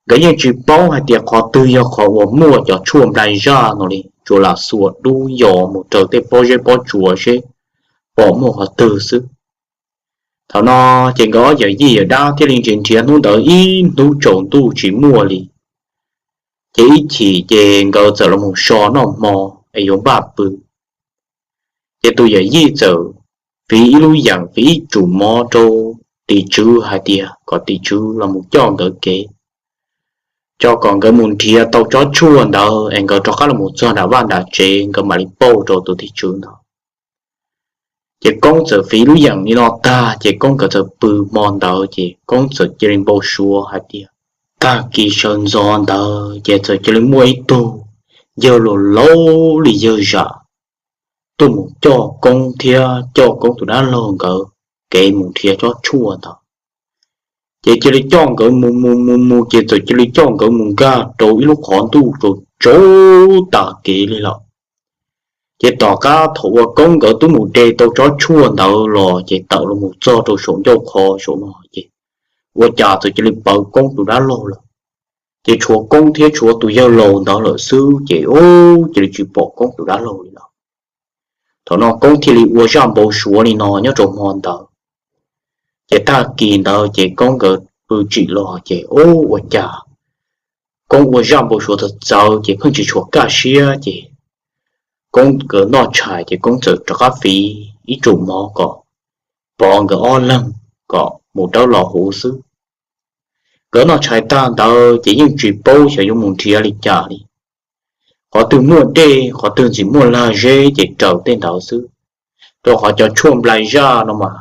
Nkawd yeej tsis paub hais tias qhov twg yog qhov uas muaj cov tshuaj nplai zaj no li, tsuas lam xuas dub yos mus raws tej pob zeb pob tsuas seb pom muaj qhov twg xwb. Thaum no ces nkawd ob yawm yij yawm dab thiaj li nrhiav nrhiav hnub ntawd ib hnub tsaus ntuj tsis muaj li. Ces ib chim ces nkawd txawm los mus so noj hmo es yuav npaj pw. Ces tus yawm yij txawm fiv ib lub yeem, fiv ib tsum mov rau tim tswv hais tias kom tim tswv los mus coj nkawd kev, tso kom nkawd mus nrhiav tau tsob tshuaj ntawd es nkawd rov qab los mus txog nram vaj nram tsev nkawd mam li pauj rau tus tim tswv ntawd. Ces Koob txawm fiv lub yeem li no tag ces Koob nkawd txawm pw hmo ntawd ces Koob txawm cia li npau suav hais tias tag kis sawv ntxov ntawd ces txawm cia li muaj ib tug yawg laus laus li yawg zam tuaj mus coj Koob thiab coj Koob tus dab laug nkawd kev mus nrhiav tsob tshuaj ntawd. Ces cia li coj nkawd mus mus mus mus ces txawm cia li coj nkawd mus nkag rau ib lub qhov ntuj rau tsaus tas kev li lawm. Ces tom qab thaum uas Koob nkawd twb mus de tau tsob tshuaj ntawd los ces tawm los mus txog rau saum ncauj qhov saum no ces ua cas txawm cia li pawv Koob tus dab laug lawm. Ces tshuav Koob thiab tshuav tus yawg laus ntawd lawm xwb ces ub cia li tsis pom Koob tus dab laug li lawm. Thaum no Koob thiaj li ua zaj npau suav li no nyob rau hmo ntawd. Ces tag kis ntawd ces Koob nkawd pw tsim los ces ua cas Koob ua zaj npau suav txawv txawv ces pheej tsis tshua kaj siab ces Koob nkawd noj tshais ces Koob txawm rov qab fiv ib tsum mov kom Pov nkawd ob leeg kom mus dawb los huv xwb. Nkawd noj tshais tag ntawd ces yeej tsis paub xyov yuav mus nrhiav li cas li. Qhov twg muaj dej, qhov twg ntxim muaj lag zeb ces raws tej ntawd xwb, rau qhov cov tshuaj nplai zaj no mas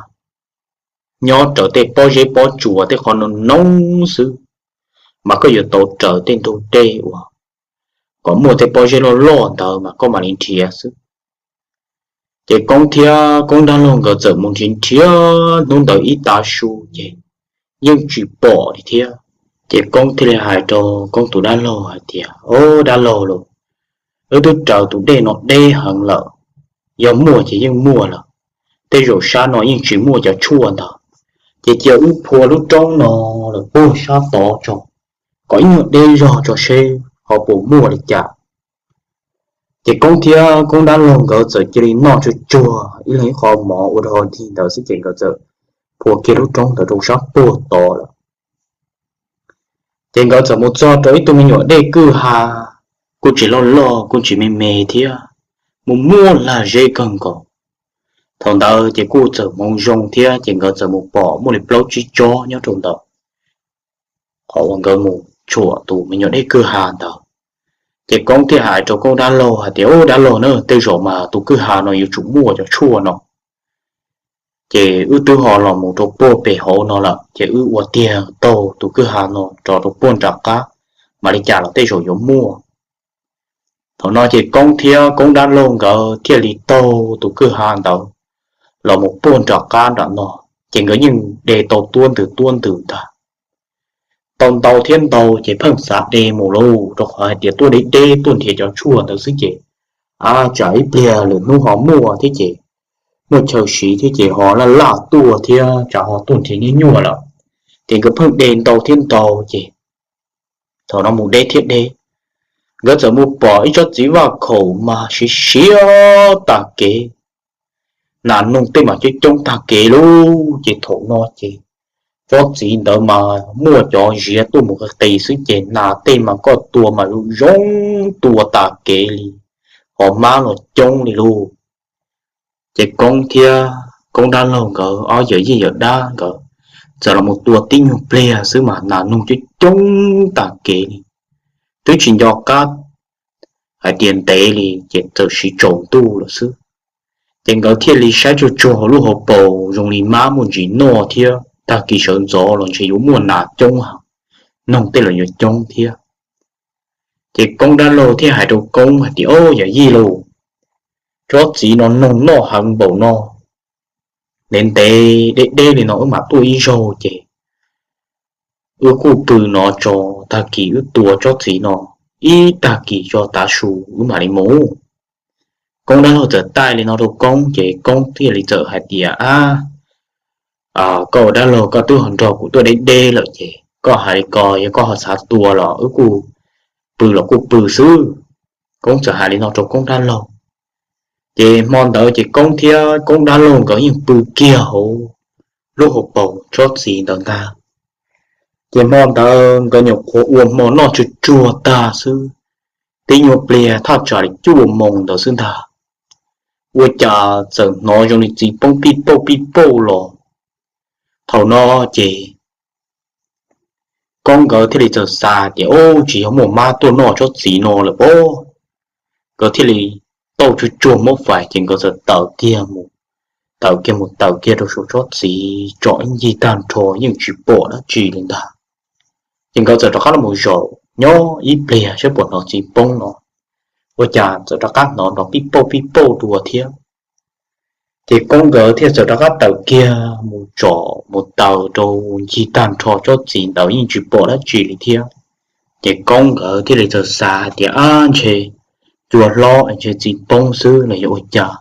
nyob raws tej pob zeb pob tsuas tej qhov no noob xwb, mas koj yuav tau raws tej ntug dej uas kom muaj tej pob zeb loj loj ntawd mas koj mam li nrhiav xwb. Ces Koob thiab Koob dab laug nkawd txawm mus nrhiav nrhiav hnub ntawd ib tav su ces yeej tsis pom li thiab. Ces Koob thiaj li hais rau Koob tus dab laug hais tias, Au dab laug lauj, wb twb raws tus dej no deb heev lawm, yog muaj ces yeej muaj lawm, tej zaum sab no yeej tsis muaj cov tshuaj ntawd, ces cia wb phua lub roob no lawm puag sab tod tso, kom ib nyuag deb zog tso seb ho puas muaj li cas. Ces Koob thiab Koob dab laug nkawd txawm cia li noj tsuag tsuag ib leeg ib qho mov ua dog dig ntawd xwb ces nkawd txawm phua kiag lub roob ntawd rau sab puag tod lawm. Ces nkawd txawm mus txog rau ib tug me nyuam dej kwj ha, kuj tsis loj loj kuj tsis me me thiab, muaj muaj lag zeb kawg nkaus. Thaum ntawd ces kuj txawm hmoov zoo thiab ces nkawd txawm mus pom muaj li plaub tsib tsob nyob rau ntawd, qhov uas nkawd mus tshuam tus me nyuam dej kwj ha ntawd. Ces Koob thiaj hais rau Koob dab laug hais tias, Au dab laug na, tej zaum mas tus kwj ha no yuav tsum muaj cov tshuaj no, ces wb twb ho los mus rau puag pem hauv no lawm ces wb ua tiag taug tus kwj ha no rov rau puag nram qab, mam li cas los tej zaum yuav muaj. Thaum no ces Koob thiab Koob dab laug nkawd thiaj li taug tus kwj ha ntawd los mus puag nram qab nram no, ces nkawd yeej de tau tuab ntws tuab ntws ntag. Tau ntau thiab ntau ces pheej xav de mus lauj, rau qhov hais tias tuaj deb deb tuaj nrhiav cov tshuaj ntawd xwb ces, a, tsam ib pliag lwm hnub ho muaj thiab ces, muaj chaw siv thiab ces ho laj laj tuaj thiab tsam ho tuaj nrhiav nyuaj nyuaj lawm. Ces nkawd pheej de ntau thiab ntau ces thaum no mus deb thiab deb, nkawd txawm mus pom ib tsob txiv vaj khaum mas siav siav tag kev, nas noog tej mas coob coob tag kev lauj. Ces thaum no ces tsob txiv ntawd mas muaj cov ziav tuaj mus qis qis xwb ces nas tej mas koj tua mas zoo zoo tua tag kev li, ho mab los coob li lauj. Ces Koob thiab Koob dab laug nkawd ob yawm yij yawm dab nkawd txawm los mus tua tib nyuag pliag xwb mas nas noog coob coob tag kev li, twb tsis nco qab hais tias ntev li ces txawm siv tsaus ntuj lawm xwb. Ces nkawd thiaj li saib tsuag tsuag hauv lub hauv paus zoo li mab muaj ntsis noj thiab tag kis sawv ntxov los ntshe yuav muaj nas coob, noog tej los yuav coob thiab. Ces Koob dab laug thiaj hais rau Koob hais tias, Au yawm yij lauj, tsob txiv no noog noj heev npaum no, ntev ntev deb deb li no wb mam tuaj ib zaug ces wb kuj pw no tso, tag kis wb tua tsob txiv no ib tag kis tso tav su wb mam li mus. Koob dab laug txawm taij li no rau Koob ces Koob thiaj li txawm hais tias, Ab, koj ua dab laug koj twb ho nrog kuv tuaj deb deb lawm ces koj hais li ko yog koj ho xav tua los wb kuj pw los kuj pw xwb. Koob txawm hais li no rau Koob dab laug. Ces hmo ntawd ces Koob thiab Koob dab laug nkawd yeej pw kiag hauv lub hauv paus tsob txiv ntawd ntag. Ces hmo ntawd nkawd nyuam qhuav ua hmo noj tsuag tsuag tag xwb, tib nyuag pliag thaj tsam li cuaj moos ntawd xwb ntag, ua cas txawm hnov zoo li txiv poob pij pauj pij pauj los. Thaum no ces Koob nkawd thiaj li txawm xav tias, Ub, tsis yog muaj mab tuaj noj tsob txiv no lawm pob. Nkawd thiaj li tau tsuag tsuag muab fais ces nkawd txawm tawm kiag mus, tawm kiag mus tawm kiag rau saum tsob txiv tsom ib ncig tag nrho yeej tsis pom dab tsi li ntag. Ces nkawd txawm rov qab los zaum nyob ib pliag saib puas hnov txiv poob no, ua cas txawm rov qab hnov nrov pij pauj pij pauj dua thiab. Ces Koob nkawd thiaj txawm rov qab tawm kiag mus tsom mus taws rau ncig tag nrho tsob txiv ntawd yeej tsis pom dab tsi li thiab. Ces Koob nkawd thiaj li txawm xav hais tias, Ab, ntshe cua hlob ntshe txiv poob xwb los yog ua cas,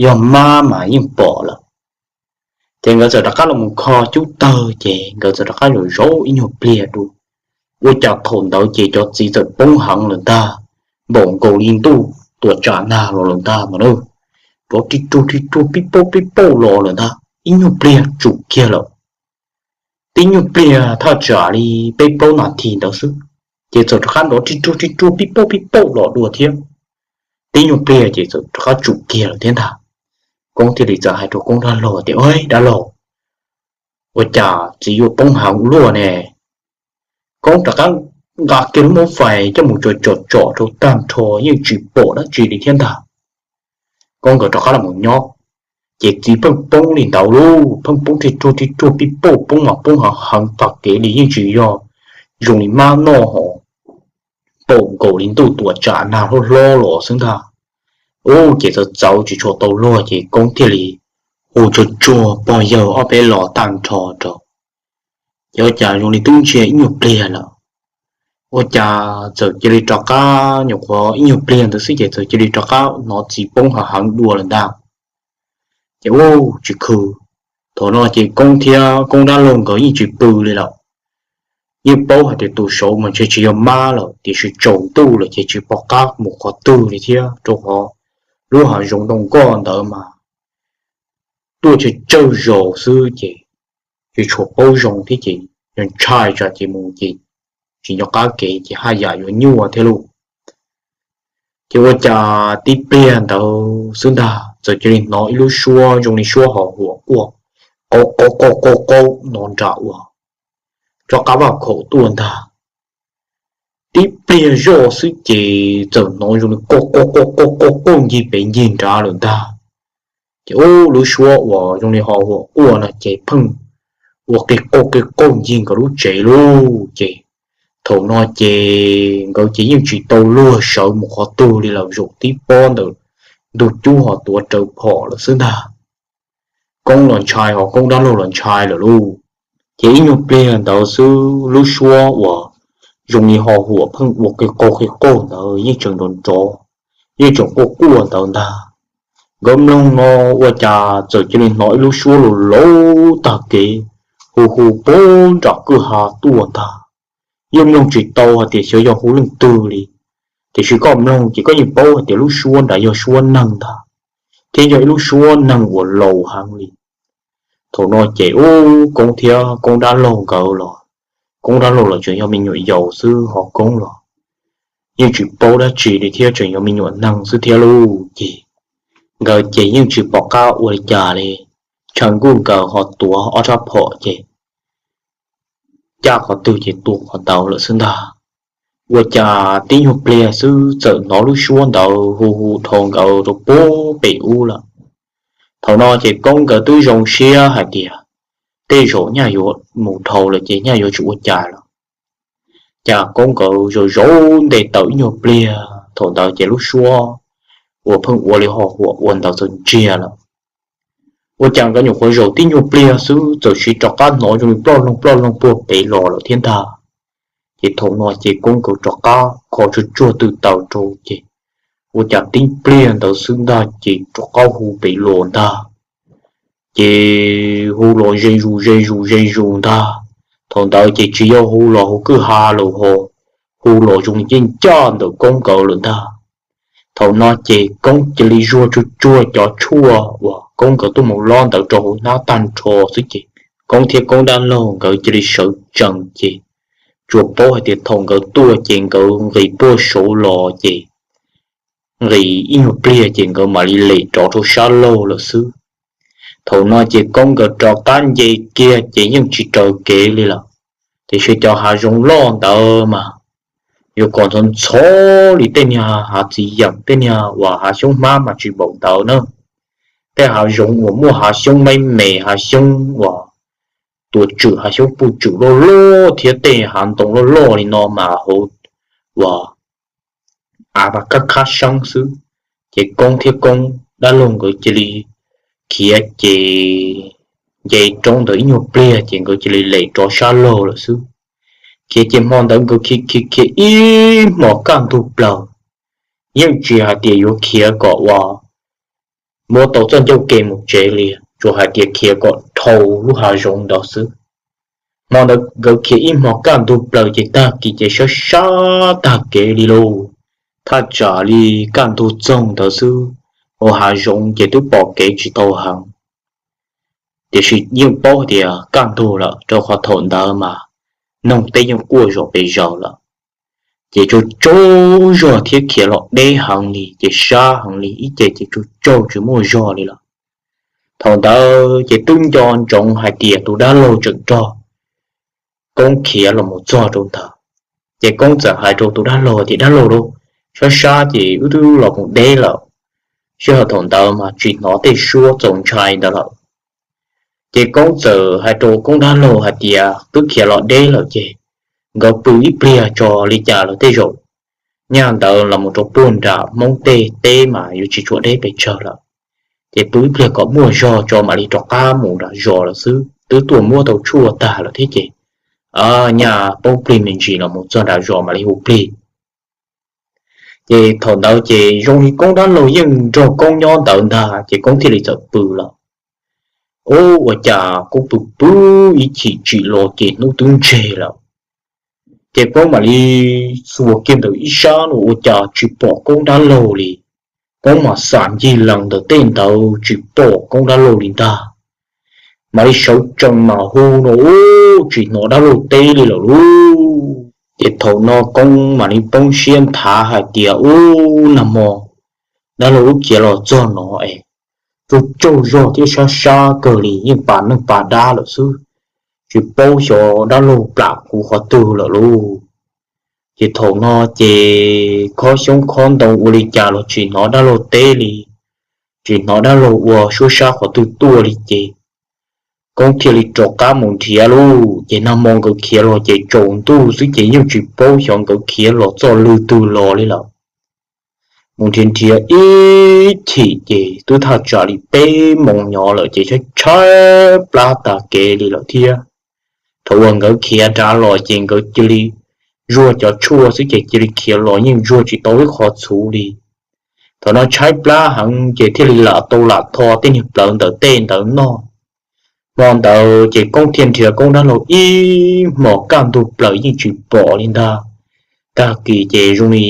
yog mab mas yeej pom lawm. Ces nkawd txawm rov qab los mus kho cub tawg ces nkawd txawm rov qab zaum zaum ib nyuag pliag dua, ua cas thaum ntawd ces cov txiv txawm poob heev lawm ntag, npaum nkaus li ntuj tuam tsam nag los lawm ntag mas na. Rov ri ruag ri ruag pij pauj pij pauj los lawm ntag, ib nyuag pliag tsum kiag lawm. Tib nyuag pliag thaj tsam li peb plaub nas this ntawd xwb, ces txawm rov qab nrov ri ruag ri ruag pib pauj pib pauj los dua thiab. Tib nyuag pliag ces txawm rov qab tsum kiag lawm thiab ntag. Koob thiaj li txawm hais rau Koob dab laug tias, Dab laug, ua cas txiv yuav poob heev luaj ne? Koob rov qab nqa kiag lub mub fais coj mus tsom tsom rau tag nrho yeej tsis pom dab tsi li thiab ntag. Koob nkawd rov qab los nyob, ces txiv pheej poob li ntawd lauj, pheej poob ri ruag ri ruag pib pauj, poob mas poob heev heev tag kev li, yeej tsis yog zoo li mab noj hos paum nkaus li ntuj tuam tsam nag hlob hlob los xwb ntag. Ub, ces txawv txawv tsis tshua tau luag ces Koob thiaj li hu tsuag tsuag pog yawg ob peb los tag nrho rau. Ces ua cas zoo li twb ntsia ib nyuag pliag lawm, ua cas txawm cia li rov qab, nyuam qhuav ib nyuag pliag ntawd xwb ces txawm cia li rov qab hnov txiv poob heev heev dua lawm ntag. Ces ub, tsis khw, thaum no ces Koob thiab Koob dab laug nkawd yeej tsis pw li lawm. Yeej paub hais tias tus saud mas ntshe tsis yog mab lawm, tiam sis tsaus ntuj lawm ces tsis pom qab mus qhov twg li thiab, rau qhov lub hav zoov zoo nkauj ntawd mas tuaj tsawg tsawg zaus xwb ces tsis tshua paub zoo thiab ces yog ntshai tsam ces mus ces tsis nco qab kev ces haj yam yuav nyuaj thiab lauj. Ces ua cas tib pliag ntawd xwb ntag txawm cia li hnov ib lub suab zoo li suab ho huam quaj, qau qau qau qau qau no nram uas tsob qab vaj khaum tuaj ntag. Tib pliag zoj xwb ces txawm hnov zoo li qau qau qau qau qau qauj ncig pem ncig nrad lawm ntag. Ces ub, lub suab uas zoo li ho huam quaj no ces pheej ua qi qauj qi qauj ncig nkawd lub tsev lauj. Ces thaum no ces nkawd ces yeej tsis tau luag sawv mus qhov twg li lawm, zaum tib pob ntawm ntug cub ho tuav rawv phom lawm xwb ntag. Koob los ntshai ho Koob dab laug los ntshai lawm lauj. Ces ib nyuag pliag ntawd xwb lub suab uas zoo li ho huam pheej ua qi qauj qi qauj ntawd yeej tseem nrov nrov, yeej tseem quaj quaj ntawd ntag. Nkawd mloog no ua cas txawm cia li hnov ib lub suab laus laus tag kev hu hu puag nram kwj ha tuaj ntag. Yeej mloog tsis tau hais tias xyov yog hu leej twg li, tiam sis koj mloog ces koj yeej paub hais tias lub suab nrad yog suab neeg ntag, thiab yog ib lub suab neeg uas laus heev li. Thaum no ces ub, Koob thiab Koob dab laug nkawd los, Koob dab laug los tseem yog me nyuam yaus xwb ho Koob los yeej tsis paub dab tsi li thiab tseem yog me nyuam neeg xwb thiab lauj. Ces nkawd ces yeej tsis pom qab ua li cas li, tshav nkuj nkawd ho tuav ob rab phom ces caj qhov twg ces tua qhov ntawd lawm xwb ntag. Ua cas tib nyuag pliag xwb txawm hnov lub suab ntawd hu hu dhau nkawd rau puag pem ub lawm. Thaum no ces Koob nkawd twb zoo siab hais tias tej zaum nyaj yuav mus dhau lawm ces nyaj yuav tsis ua cas lawm. Cas Koob nkawd zaum zaum nte taws ib nyuag pliag thaum ntawd ces lub suab uas pheej ua li ho huam ua ntawd txawm ntsiag lawm. Ua cas nkawd nyuam qhuav zaum tib nyuag pliag xwb txawm sis rov qab hnov zoo li ploj loog ploj loog puag pem los lawm thiab ntag. Ces thaum no ces Koob nkawd rov qab kho tsuag tsuag tw taws rau ces ua cas tib pliag ntawd xwb ntag ces rov qab hu pem los ntag. Ces hu los ze zus ze zus ze zus ntag. Thaum ntawd ces tsis yog hu los hauv kwj ha lawm ho, hu los zoo li yeej ncaj ntawm Koob nkawd lawm ntag. Thaum no ces Koob cia li zuag tsuag tsuag cov tshuaj uas Koob nkawd tuaj mus lob ntawd rau hauv hnab tag nrho xwb ces Koob thiab Koob dab laug nkawd cia li sawv tsees ces tsuas paub hais tias thaum nkawd tuaj ces nkawd nqis puag saud los ces nqis ib nyuag pliag ces nkawd mam li lem rov rau sab laug lawm xwb. Thaum no ces Koob nkawd rov qab nce kiag ces yeej tsis raws kev li lawm. Tiam sis cov hav zoov loj ntawd mas yuav kom ntxhov ntxhov li tej niag hav txiv yeem, tej niag uas hav xyoob hmab mas tsis npaum ntawd na. Tej hav zoov uas muaj hav xyoob maib me, hav xyoob uas tuam tswm, hav xyoob puj tswm loj loj thiab tej hav ntoo loj loj li no mas hauv uas av mas qab qab seeb xwb. Ces Koob thiab Koob dab laug nkawd cia li khiav ces nce roob ntawd ib nyuag pliag ces nkawd cia li lem rov sab laug lawm xwb. Khiav ces hmo ntawd nkawd khiav khiav khiav ib hmos kaj ntug plaws, yeej tsis hais tias yuav khiav kom uas muab tau txoj ncauj ke mus tsev li, tsuas hais tias khiav kom dhau lub hav zoov ntawd xwb. Hmo ntawd nkawd khiav ib hmos kaj ntug plaws ces tag kis ces sab sab tag kev li lauj. Thaj tsam li kaj ntug txoog ntawd xwb, hauv hav zoov ces twb pom kev tsis tau heev. tiam sis yeej paub tias kaj ntug lawm rau qhov thaum ntawd mas noog teb yeej quaj zom pes zaws lawm. Ces tsaug tsaug zog thiab khiav los deb heev li ces sab heev li, ib ce ces tsaug tsaug tsis muaj zog li lawm. Thaum ntawd ces twb nco ntsoov hais tias tus dab laug tseem nrog Koob khiav los mus txog rau ntawd. Ces Koob txawm hais rau tus dab laug tias, Dab laug lauj, sab sab ces wb twb los mus deb lawm. Sij hawm thaum ntawd mas tsis hnov tej suab txaus ntshai ntawd lawm. Ces Koob txawm hais rau Koob dab laug hais tias twb khiav los deb lawm ces nkawd pw ib pliag tso, li cas los tej zaum nyaj ntawd los mus rau puag nram Hmoob tej teb mas yuav tsis tshua deb pes tsawg lawm. Ces pw ib pliag kom muaj zog tso mam li rov qab mus nram zos lawm xwb, twb tuaj muab tau tshuaj tag lawm thiab ces nyaj poob plig me ntsis los mus txog nram zos mam li hu plig. Ces thaum ntawd ces zoo li Koob dab laug yeej nrog Koob nyob ntawd ntag ces Koob thiaj li txawm pw lawm. Ub, ua cas Koob pw pw ib chim tsim los ces hnub twb ntseg lawm. Ces Koob mam li xuas kiag ntawm ib sab no ua cas tsis pom Koob dab laug li. Koob mas xam ncig lees ntawm tej ntawd tsis pom Koob dab laug li ntag. Mam li sawv tsees mas hu no, ub, tsis hnov dab laug teb li lawm lauj. Ces thaum no Koob mam li poob siab nthav hais tias, Ub, nag hmo dab laug wb khiav los txog no es tsaug tsaug zog thiab sab sab kawg li, yeej pas neeg pas dab lawm xwb, tsis paub xyov dab laug plam kuv qhov twg lawm lauj. Ces thaum no ces khob xyoob khob ntoo ua li cas los tsis hnov dab laug teb li, tsis hnov dab laug ua suab sab qhov twg tuaj li ces Koob thiaj li rov qab mus nrhiav lauj. Ces nag hmo nkawd khiav los ces tsaus ntuj xwb ces yeej tsis paub xyov nkawd khiav los txoj lw twg los li lawm. Mus nrhiav nrhiav ib chim ces twb thaj tsam li peb moos nyob lawm ces tshaib tshaib plab tag kev li lawm thiab. Thaum uas nkawd khiav nrad los ces nkawd cia li zuag cov tshuaj xwb ces cia li khiav los yeej zuag tsis tau ib qho txhuv li. Thaum no tshaib plab heev ces thiaj li lam tau lam tho tej niag plawv ntawm tej ntawd noj. Hmo ntawd ces Koob thiaj nrhiav Koob dab laug ib hmos kaj ntug plaws yeej tsis pom li ntag. Tag kis ces zoo li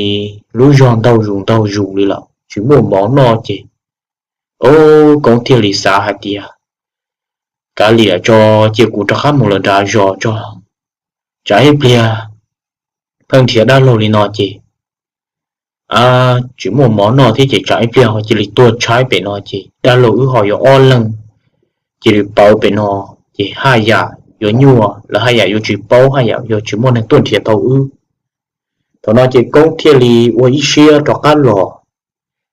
lub zog ntaug zus ntaug zus li lawm tsis muaj mov noj ces, o, Koob thiaj li xav hais tias, Kav liam tso, cia kuv rov qab mus lawm nram zos tso, tsam ib pliag pheej nrhiav dab laug li no ces tsis muaj mov noj thiab ces tsam ib pliag ho cia li tuag tshaib pem no ces dab laug wb ho yuav ob leeg cia li pawv pem no ces haj yam yuav nyuaj, lawv haj yam yuav tsis paub, haj yam yuav tsis muaj neeg tuaj nrhiav tau wb. Thaum no ces Koob thiaj li ua ib siab rov qab los.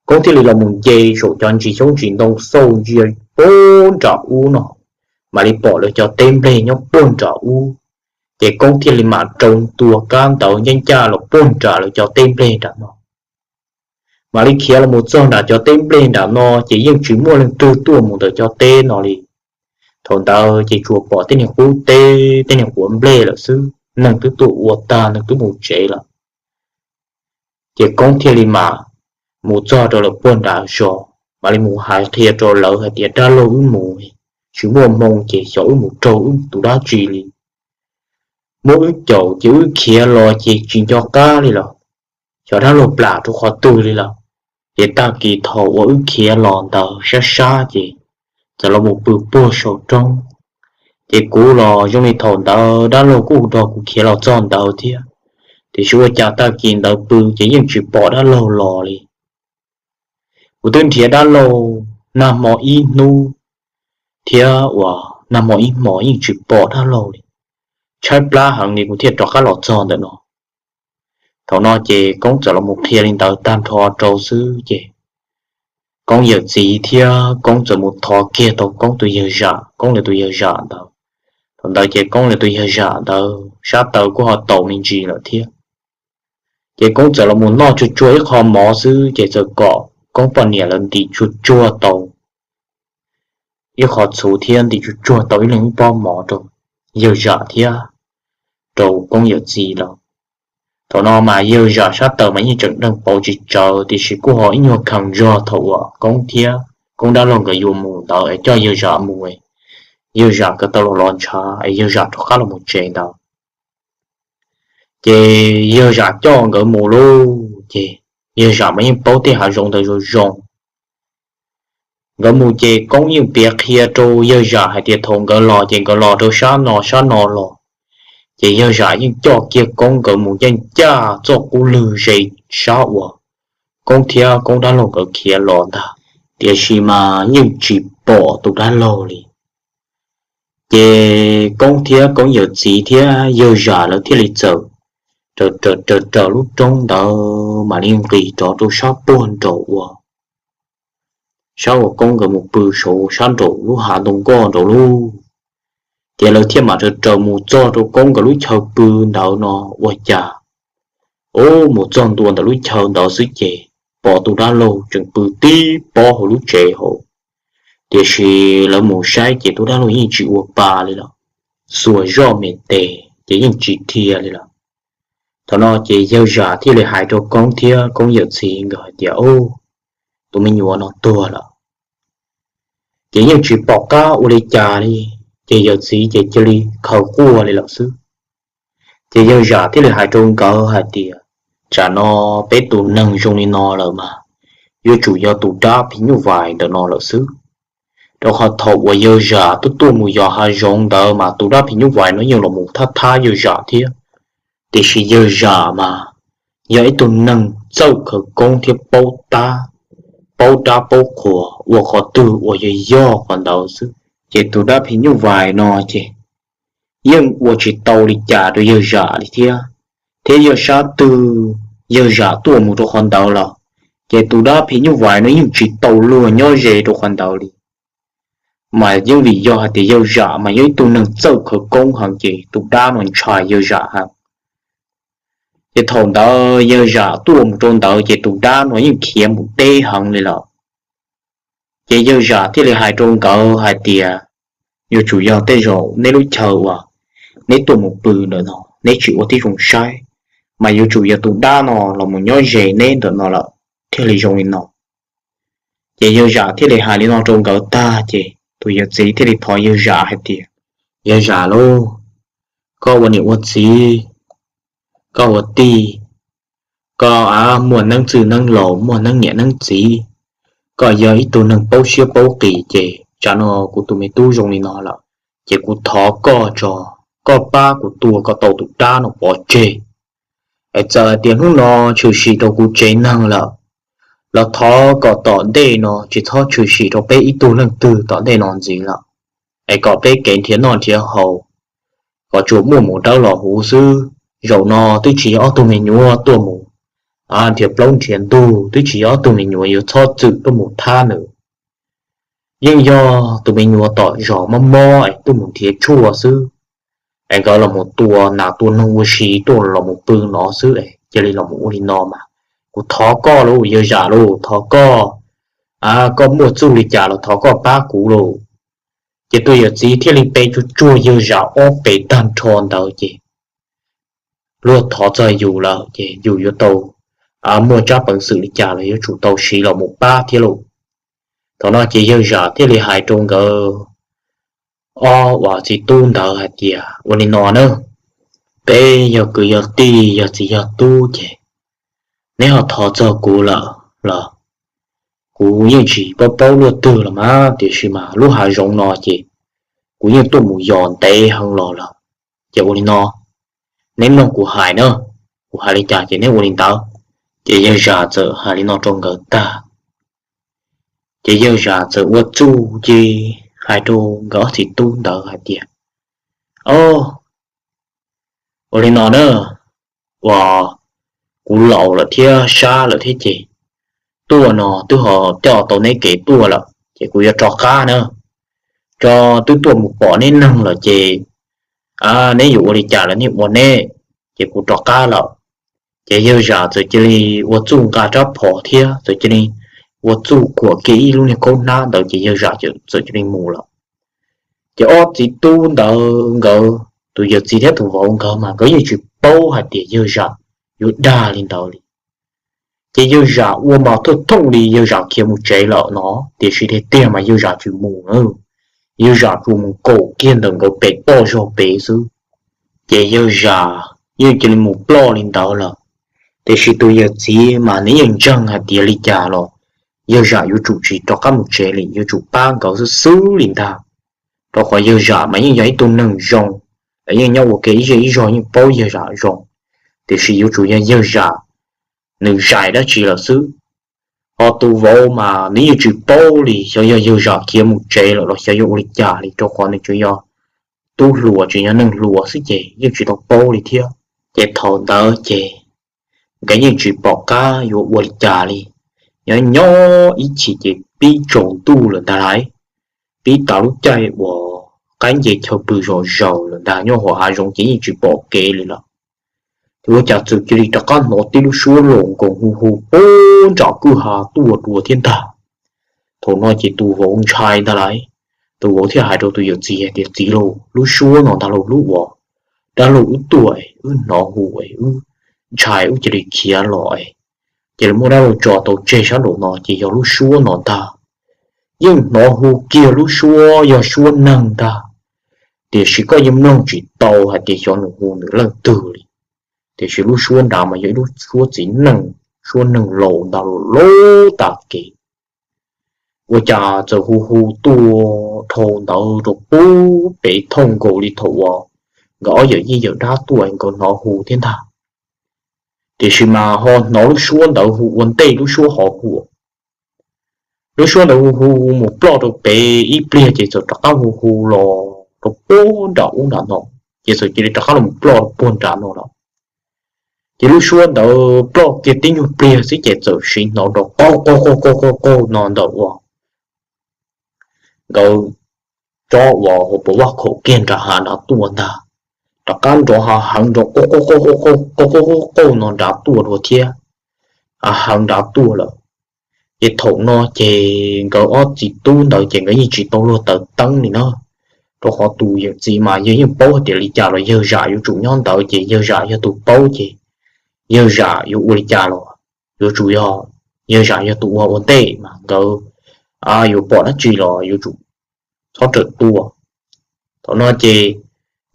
Koob thiaj li los mus nce saum cov ntsis xyoob ntsis ntoo xauj ntsia puag nram ub no, mam li pom lawv cov teb nplej nyob puag nram ub. Ces Koob thiaj li mam rau ntua kab ntawd ncaj ncaj los puag nram lawv cov teb nplej nram no. Mam li khiav los mus txog nram cov teb nplej nram no ces yeej tsis muaj leej twg tuaj mus ntawm cov teb no li. Thaum ntawd ces tsuas pom tej niag qub teb, tej niag quav nplej lawm xwb, neeg twb tuaj ua tag, neeg twb mus tsev lawm. Ces Koob thiaj li mam mus txog rau lawv puag nram zos, mam li mus hais qhia rau lawv hais tias dab laug wb mus, tsis muaj hmoo ces xyov wb mus raug wb tus dab tsi li. Muab wb caum ces wb khiav los ces tsis nco qab li lawm, xyov dab laug plam rau qhov twg li lawm. Ces tag kis thaum uas wb khiav los ntawd sab sab ces txawm los mus pw puag saum roob. Ces kuv los zoo li thaum ntawd dab laug kuj nrog kuv khiav los txog ntawd thiab, tiam sis ua cas tag kis ntawd pw ces yeej tsis pom dab laug los li. Kuv twb nrhiav dab laug nag hmo ib hnub thiab uas nag hmo ib hmos yeej tsis pom dab laug li. Tshaib plab heev li kuv thiaj rov qab los txog ntawm no. Thaum no ces Koob txawm los mus qhia li ntawd tag nrho rau xwb ces Koob yawm txiv thiab Koob txawm mus thov kiag tau Koob tus yawg zam, Koob lawv tus yawg zam ntawd. Thaum ntawd ces Koob lawv tus yawg zam ntawd sab taw kuj ho taus me ntsis lawm thiab. Ces Koob txawm los mus noj tsuag tsuag ib qho mov xwb ces txawm kom Koob poj niam lawv ntim tsuag tsuag tau ib qho txhuv thiab ntim tsuag tsuag tau ib leeg ib pob mov rau yawg zam thiab rau Koob yawm txiv lawm. Thaum no mas yawg zam sab taw mas yeej tseem deeg pauv tsis tsawv tiam sis kuj ho ib nyuag khees zog thaum uas Koob thiab Koob dab laug nkawd yuav mus ntawd es coj yawg zam mus, yawg zam kawg tau los los ntshav es yawg zam rov qab los mus tsev ntawd. Ces yawg zam coj nkawd mus lauj, ces yawg zam mas yeej paub tej hav zoov ntawd zoo zoo. Nkawd mus ces Koob yeej piav qhia rau yawg Zam hais tias thaum nkawd los ces nkawd los rau sab no sab no los, ces yawg Zam yeej coj kiag Koob nkawd mus yeej caj txoj qub lwg ze sab uas Koob thiab Koob dab laug nkawd khiav los ntag, tiam sis mas yeej tsis pom tus dab laug li. Ces Koob thiab Koob yawm txiv thiab yawg Zam lawv thiaj li txawm raws raws raws lub roob ntawd mam li nqis rov rau sab puag nraum uas sab uas Koob nkawd mus pw saud sab nraum lub hav ntoo nkoj nraud lauj. Ces lawv thiaj mam raws raws mus txog rau Koob nkawd lub chaw pw ntawd no ua cas, ub, mus txog ntua ntawm lub chaw ntawd xwb ces pom tus dab laug tseem pw tib pob hauv lub tsev hauv. Tiam sis lawv mus saib ces tus dab laug yeej tsis ua pa li lawm, xuas zoj me tes ces yeej tsis dhia li lawm. Thaum no ces yawg Zam thiaj li hais rau Koob thiab Koob yawm txiv nkawd hais tias, tus me nyuam no tuag lawm. Ces yeej tsis pom qab ua li cas li, ces yawm txiv ces cia li khaws quaj li lawm xwb. Ces yawg Zam thiaj li hais rau nkawd hais tias, tsam no peb tus neeg zoo li no lawm mas yuav tsum yog tus dab phim nyuj vais ntawm no lawm xwb. Rau qhov thaum uas yawg Zam tuaj tuaj mus yos hav zoov ntawd mas tus dab phim nyuj vais no yeej los mus thab thab yawg Zam thiab. Tiam sis yawg Zam mas yog ib tug neeg txawj khawv koob thiab paub tab, paub dab paub qhuas ua qhov twg uas yog yog qhov ntawd xwb. Ces tus dab phim nyuj vais no ces yeej ua tsis tau li cas rau yawg Zam li thiab. Thiab yog sab twg yawg Zam tuaj mus rau qhov ntawd los, ces tus dab phim nyuj vais no yeej tsis tau luag nyob ze rau qhov ntawd li. Mas yeej vim yog hais tias yawg Zam mas yog ib tug neeg txawj khawv koob heev ces tus dab no ntshai yawg Zam heev. Ces thaum ntawd yawg Zam tuaj mus rau ntawd ces tus dab no yeej khiav mus deb heev li lawm. Ces yawg Zam thiaj li hais rau nkawd hais tias, yuav tsum yog tej zaum neb lub chaw uas neb tuaj mus pw ntawm no neb tsis ua tib zoo saib, mas yuav tsum yog tus dab no los mus nyob ze neb ntawm no lawm thiaj li zoo li no. Ces yawg Zam thiaj li hais li no rau nkawd tag ces tus yawm txiv thiaj li thov yawg Zam hais tias, yawg Zam lauj, koj ua niam ua txiv, koj ua tij, koj muaj neeb txwj neeb laus, muaj neeb niam neeb txiv, koj yog ib tug neeg paub siab paub qis ces tsam no kuv tus me tub zoo li no lawm, ces kuv thov koj tso, koj pab kuv tua kom tau tus dab no pov tseg. Es txawm hais tias hnub no tshwm sim rau kuv tsev neeg lawm, los thov kom tom ntej no tsis txhob tshwm sim rau peb ib tug leej twg tom ntej no ntxiv lawm, es kom peb kev nrhiav noj nrhiav haus kom tsuas muaj mus dawb los huv xwb. Zaum no twb tsis yog ob tug me nyuam tuaj mus nrhiav plaub nrhiav ntug, twb tsis yog ob tug me nyuam yuav txhob txwm tuaj mus thab nws. Yeej yog tus me nyuam tom zos mob mob es tuaj mus nrhiav tshuaj xwb, es nkawd los mus tua nas tua noog ua si tuaj los mus pw no xwb es cia li los mus ua li no mas. Kuv thov koj lauj, yawg Zam lauj, thov koj, koj muaj txuj li cas los thov koj pab kuv lauj. Ces tus yawm txiv thiaj li pe tsuag tsuag yawg Zam ob pes tag nrho ntawd ces luag thov txog yus lawm ces yus yuav tau muaj tsab peev xwm li cas los yuav tsum tau siv los mus pab thiab lauj. Thaum no ces yawg Zam thiaj li hais rau nkawd ob uas txiv tub ntawd hais tias, ua li no na, peb yog kwv yog tij yog txiv yog tub ces neb ho thov txog kuv lawm los kuv yeej tsis paub paub luaj twg los mas, tiam sis mas lub hav zoov no ces kuv yeej tuaj mus yos ntev heev los lawm. Ces ua li no, neb mloog kuv hais na, kuv hais li cas ces neb ua li ntawd. Ces yawg Zam txawm hais li no rau nkawd tag, ces yawg Zam txawm ua txuj ci hais rau nkawd ob txiv tub ntawd hais tias, o, ua li no na, uas kuv laus lawm thiab sab lawm thiab ces tuaj no twb ho coj tau neb kev tuaj lawm ces kuv yuav rov qab na. Tso, twb tuaj mus pom neb neeg lawm ces neb yuav ua li cas los neb ua neb, ces kuv rov qab lawm. Ces yawg Zam txawm cia li ua txuj nqa rab phom thiab txawm cia li ua txuj khuam kiag ib lub niag khaub hnab ntawd ces yawg Zam txawm cia li mus lawm. Ces ob txiv tub ntawd nkawd, tus yawm txiv thiab tus vauv nkawd mas nkawd yeej tsis paub hais tias yawg Zam yuav dag li ntawd li. Ces yawg Zam ua mas thooj thooj li yawg Zam khiav mus tsev lawm no, tiam sis tiag tiag mas yawg Zam tsis mus na. Yawg Zam tsuas mus kaum kiag ntawm nkawd pem toj zog pem xwb. Ces yawg Zam yeej cia li mus ploj li ntawd lawm. Tiam sis tus yawm txiv mas nws yeej ntseeg hais tias li cas los yawg zam yuav tsum tsis rov qab mus tsev li, yuav tsum pab nkawd xwb xwb li ntag. Rau qhov yawg zam mas yeej yog ib tug neeg zoo, yeej nyob ua ke ib zej ib zog yeej paub yawg zam zoo, tiam sis yuav tsum yog yawg zam nws zais dab tsi lawm xwb. Ho tus vauv mas nws yeej tsis paub li xyov yog yawg zam khiav mus tsev lawm los xyov yuav ua li cas li, rau qhov nws tsuas yog tub hluas, tsis yog neeg hluas xwb ces yeej tsis tau paub li thiab. Ces thaum ntawd ces nkawd yeej tsis pom qab yuav ua li cas li, nyob nyob ib chim ces pib tsaus ntuj lawm ntag lauj, pib tas lub caij uas qaib nce chaw pw zom zaws lawm ntag, nyob hauv hav zoov ces yeej tsis pom kev li lawm. Ces ua cas txawm cia li rov qab hnov tib lub suab los nkaus hu hu puag nram kwj ha tuaj dua thiab ntag. Thaum no ces tus vauv ntshai ntag lauj, tus vauv thiaj hais rau tus yawm txiv hais tias, Txiv lauj, lub suab no ntag lauj, lub uas dab laug wb tuaj es wb hnov hu es wb ntshai wb cia li khiav los es cia li muab dab laug tso tau tseg sab nraum no ces yog lub suab no ntag. Yeej hnov hu kiag lub suab yog suab neeg ntag, tiam sis koj yeej mloog tsis tau hais tias xyov nws hu nws leej twg li. Tiam sis lub suab nrad mas yog ib lub suab txiv neej, suab neeg laus ntag, laus tas kev. Ua cas txawm hu hu tuaj dhau ntawd rau pub pem thooj nkaus li thaum uas nkawd ob yawm yij yawm dab tuaj nkawd hnov hu thiab ntag. Tiam sis mas ho hnov lub suab ntawd hu ua ntej lub suab hov hu. Lub suab ntawd hu hu mus ploj rau pem ib pliag ces txawm rov qab hu hu los rau puag nram ub nram no, ces txawm cia li rov qab los ploj rau puag nram no lawm. Ces lub suab ntawd ploj kiag tib nyuag pliag xwb ces txawm sim hnov nrov qaug qaug qaug qaug qaug no ntawm uas nkawd tsob uas hauv paus vaj khaum kiag nram hav nrad tuaj ntag. Rov qab nrov hav heev nrov qaug qaug qaug qaug qaug qaug qaug qaug no nrad tuaj dua thiab, hav heev nrad tuaj lawm. Ces thaum no ces nkawd ob txiv tub ntawd ces nkawd yeej tsis tau luag taws teeb li na, rau qhov tus yawm txiv mas yawg yeej paub hais tias li cas los yawg zam yuav tsum nyob ntawd ces yawg zam yog tus paub ces yawg zam yuav ua li cas los yuav tsum yog yawg zam yog tus ua ua ntej mas nkawd yuav pom dab tsi los yuav tsum txhob rawm tuaj. Thaum no ces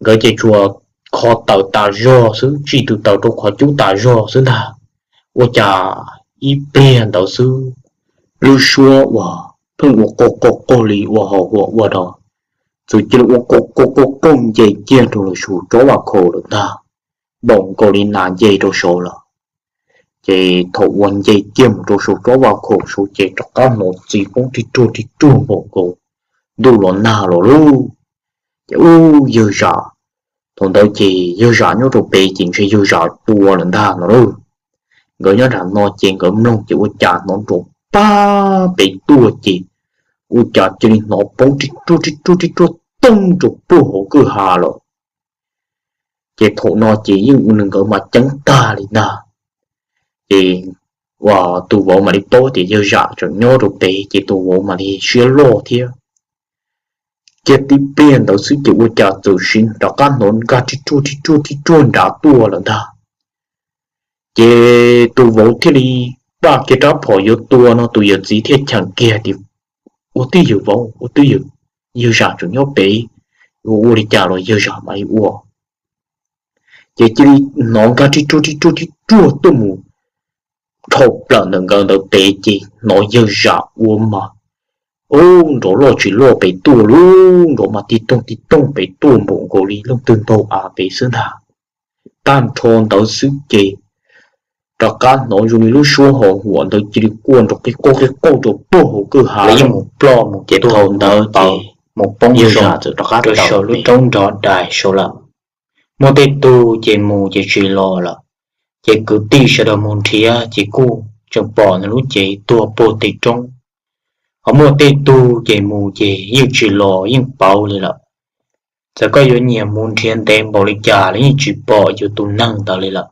nkawd ces tsuas kho taws tas zog xwb, tsij tus taws rau qhov cub tas zog xwb ntag. Ua cas ib pliag ntawd xwb, lub suab uas pheej ua qaug qaug qaug li ua hauv huam ua dog, txawm cia li ua qaug qaug qaug qaug nce kiag rau lawm saum tsob vaj khaum lawm ntag, npaum nkaus li nas nce rau saud lawm. Ces thaum uas nce kiag mus rau saum tsob vaj khaum saud ces rov qab hnov txi poob rig ruag rig ruag npaum nkaus ntuj los nag los lauj. Ces ub, yawg zam, thaum ntawd ces yawg zam nyob rau pem ces ntshe yawg zam tua lawm ntag no lauj. Nkawd nyob nram no ces nkawd mloog ces ua cas hnov nrov pag pem tuaj ces ua cas cia li hnov poob rig ruag rig ruag rig ruag tooj rau puag hauv kwj ha lawm. Ces thaum no ces yeej ua rau nkawd mas ceeb tag li ntag. Ces ua tus vauv mam li paub tias yawg zam tseem nyob rau pem ces tus vauv mam li siab loj thiab. Kiag tib pliag ntawd xwb ces ua cas txawm sim rov qab hnov nkag rig ruag rig ruag rig ruag nrad tuaj lawm ntag. Ces tus vauv thiaj li npaj kiag rab phom yuav tua no, tus yawm txiv thiaj cheem kiag tias, Ua twj ywm vauv, ua twj ywm, yawg zam tseem nyob pem, ua ua li cas los yawg zam mam li ua. Ces cia li hnov nkag rig ruag rig ruag rig ruag tuaj mus dhau plaws ntawm nkawd ntawd pem ces hnov yawg zam ua mas ub, nrov loj tsis loj pem tuaj lauj, nrov mas tig toog tig toog pem tuaj npaum nkaus li leej twg ntaug av pem xwb ntag. Tag nrho ntawd xwb ces rov qab hnov zoo li lub suab hos huam ntawd cia li quaj nrov qi qauj qi qauj rau puag hauv kwj ha. Lawv yeej mus ploj mus ces thaum ntawd ces mus poob yawg zam txawm rov qab rau saum lub roob nrov dais saud lawm. Muaj tej tug ces mus ces tsis los lawm, ces kwv tij sawv daws mus nrhiav ces kuj tseem pom nws lub cev tuag puag tim roob. Ho muaj tej tug ces mus ces yeej tsis los yeej pauv li lawm. Txawm koj yuav nyiam mus nrhiav ntev npaum li cas los yeej tsis pom yus tus neeg ntawd li lawm.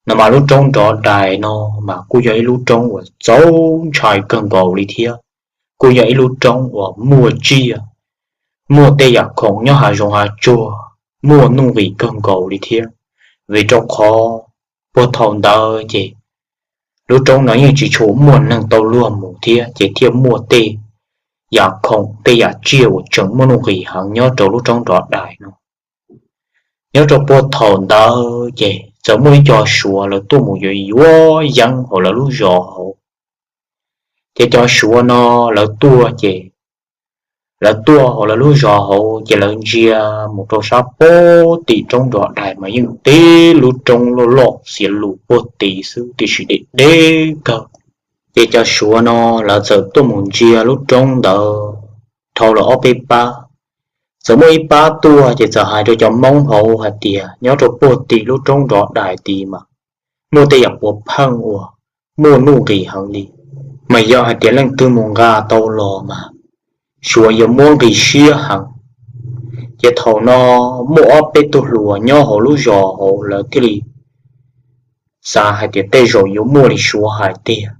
No mas lub roob nrov dais no mas kuj yog ib lub roob uas txaus ntshai kawg nkaus li thiab. Kuj yog ib lub roob uas muaj tsiaj, muaj tej yam khoom nyob hav zoov hav tsuag, muaj nuj nqis kawg nkaus li thiab. Vim rau qhov puag thaum ntawd ces lub roob no yeej tsis tshua muaj neeg tau luag mus thiab, ces thiaj muaj tej yam khoom tej yam tsiaj uas tseem muaj nuj nqis heev nyob rau lub roob nrov dais no. Nyob rau puag thaum ntawd ces txawm muaj ib co Suav lawv tuaj mus yuav yuav yeeb hauv lawv lub zos hauv. Ces cov Suav no lawv tuaj ces lawv tuaj hauv lawv lub zos hauv ces lawv ntsia mus rau sab puag tim roob nrov dais mas yeej tib lub roob loj loj xiav lus puag tim xwb tiam sis deb deb kawg. Ces cov Suav no lawv txawm tuaj mus ntsia lub roob ntawd dhau los ob peb pab, txawm muaj ib pab tuaj ces txawm hais rau cov Hmoob hauv hais tias nyob rau puag tim lub roob nrov dais tid mas muaj tej yam puav pheej uas muaj nuj nqis heev li, mas yog hais tias leej twg mus nqa tau los mas Suav yuav muab nqis siab heev. Ces thaum no muaj ob peb tug hluas nyob hauv lub zos hauv lawv thiaj li xav hais tias tej zaum yuav muaj li Suav hais tiag,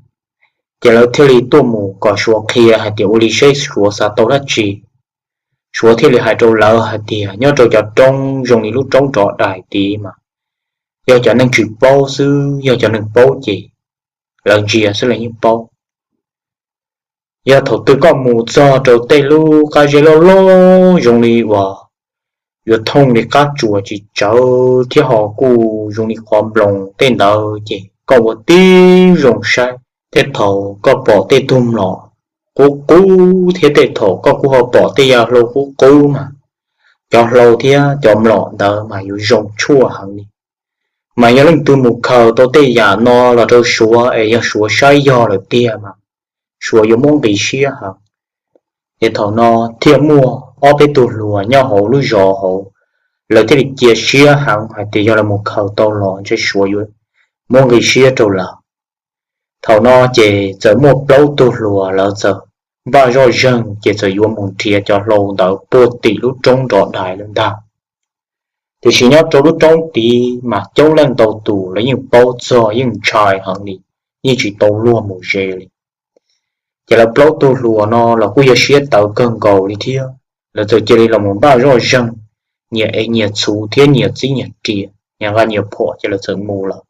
ces lawv thiaj li tuaj mus kom Suav qhia hais tias ua li seb Suav xav tau dab tsi. Suav thiaj li hais rau lawv hais tias nyob rau cov roob zoo li lub roob nrov dais tid mas yog cov neeg tsis paub xwb, yog cov neeg paub ces lawv ntsia xwb lawv yeej paub. Yog thaum twg koj mus txog rau tej lub qab zeb loj loj zoo li uas yuav thooj li qab tsuas tsis tsawv thiab ho kuj zoo li qhov nploos tej ntawd ces koj ua tib zoo saib, tej thaum koj pom tej tug mlom qub qub thiab tej thaum koj kuj ho pom tej yav hlau qub qub mas cov hlau thiab cov mlom ntawd mas yuav zoo tshuaj heev li. Mas yog leej twg mus khaws tau tej yam no los rau Suav es yog Suav saib yog lawm tiag mas Suav yuav muab nqis siab heev. Ces thaum no thiaj muaj ob peb tug hluas nyob hauv lub zos hauv, lawv thiaj li cia siab heev hais tias yog lawv mus khaws tau los ntshe Suav yuav muab nqis siab rau lawv. Thaum no ces txawm muaj plaub tug hluas lawv txawm npaj zoj zeeg ces txawm yuav mus nrhiav cov hlau ntawd puag tim lub roob nrov dais lawm ntag. Tiam sis nyob rau lub roob tid mas coob leej ntau tus lawv yeej paub txog yeej ntshai heev li, yeej tsis tau luag mus ze li. Ces lawv plaub tug hluas no los kuj yog siab tawv kawg nkaus li thiab, lawv txawm cia li los mus npaj zoj zeeg, nyias ev nyias txhuv thiab nyias txib nyias riam, nyias nqa nyias phom ces lawv txawm mus lawm.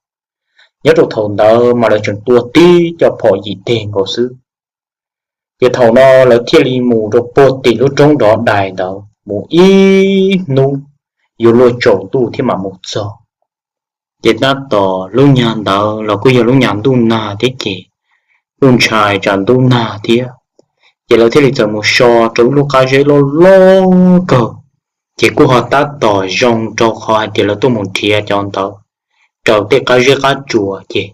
Nyob rau thaum ntawd mas lawv tseem tua tib co phom yim teg nkaus xwb. Ces thaum no lawv thiaj li mus rau puag tim lub roob nrov dais ntawd mus ib hnub, yuav luag tsaus ntuj thiab mam mus txog. Ces tab tom lub nyag ntawd los kuj yog lub nyag ntuj nag thiab ces kuj ntshai tsam ntuj nag thiab. Ces lawv thiaj li txawm mus so rau ib lub qab zeb loj loj kawg, ces kuj ho tab tom zoo rau qhov hais tias lawv tuaj mus nrhiav cov ntawd raws tej qab zeb qab tsuas ces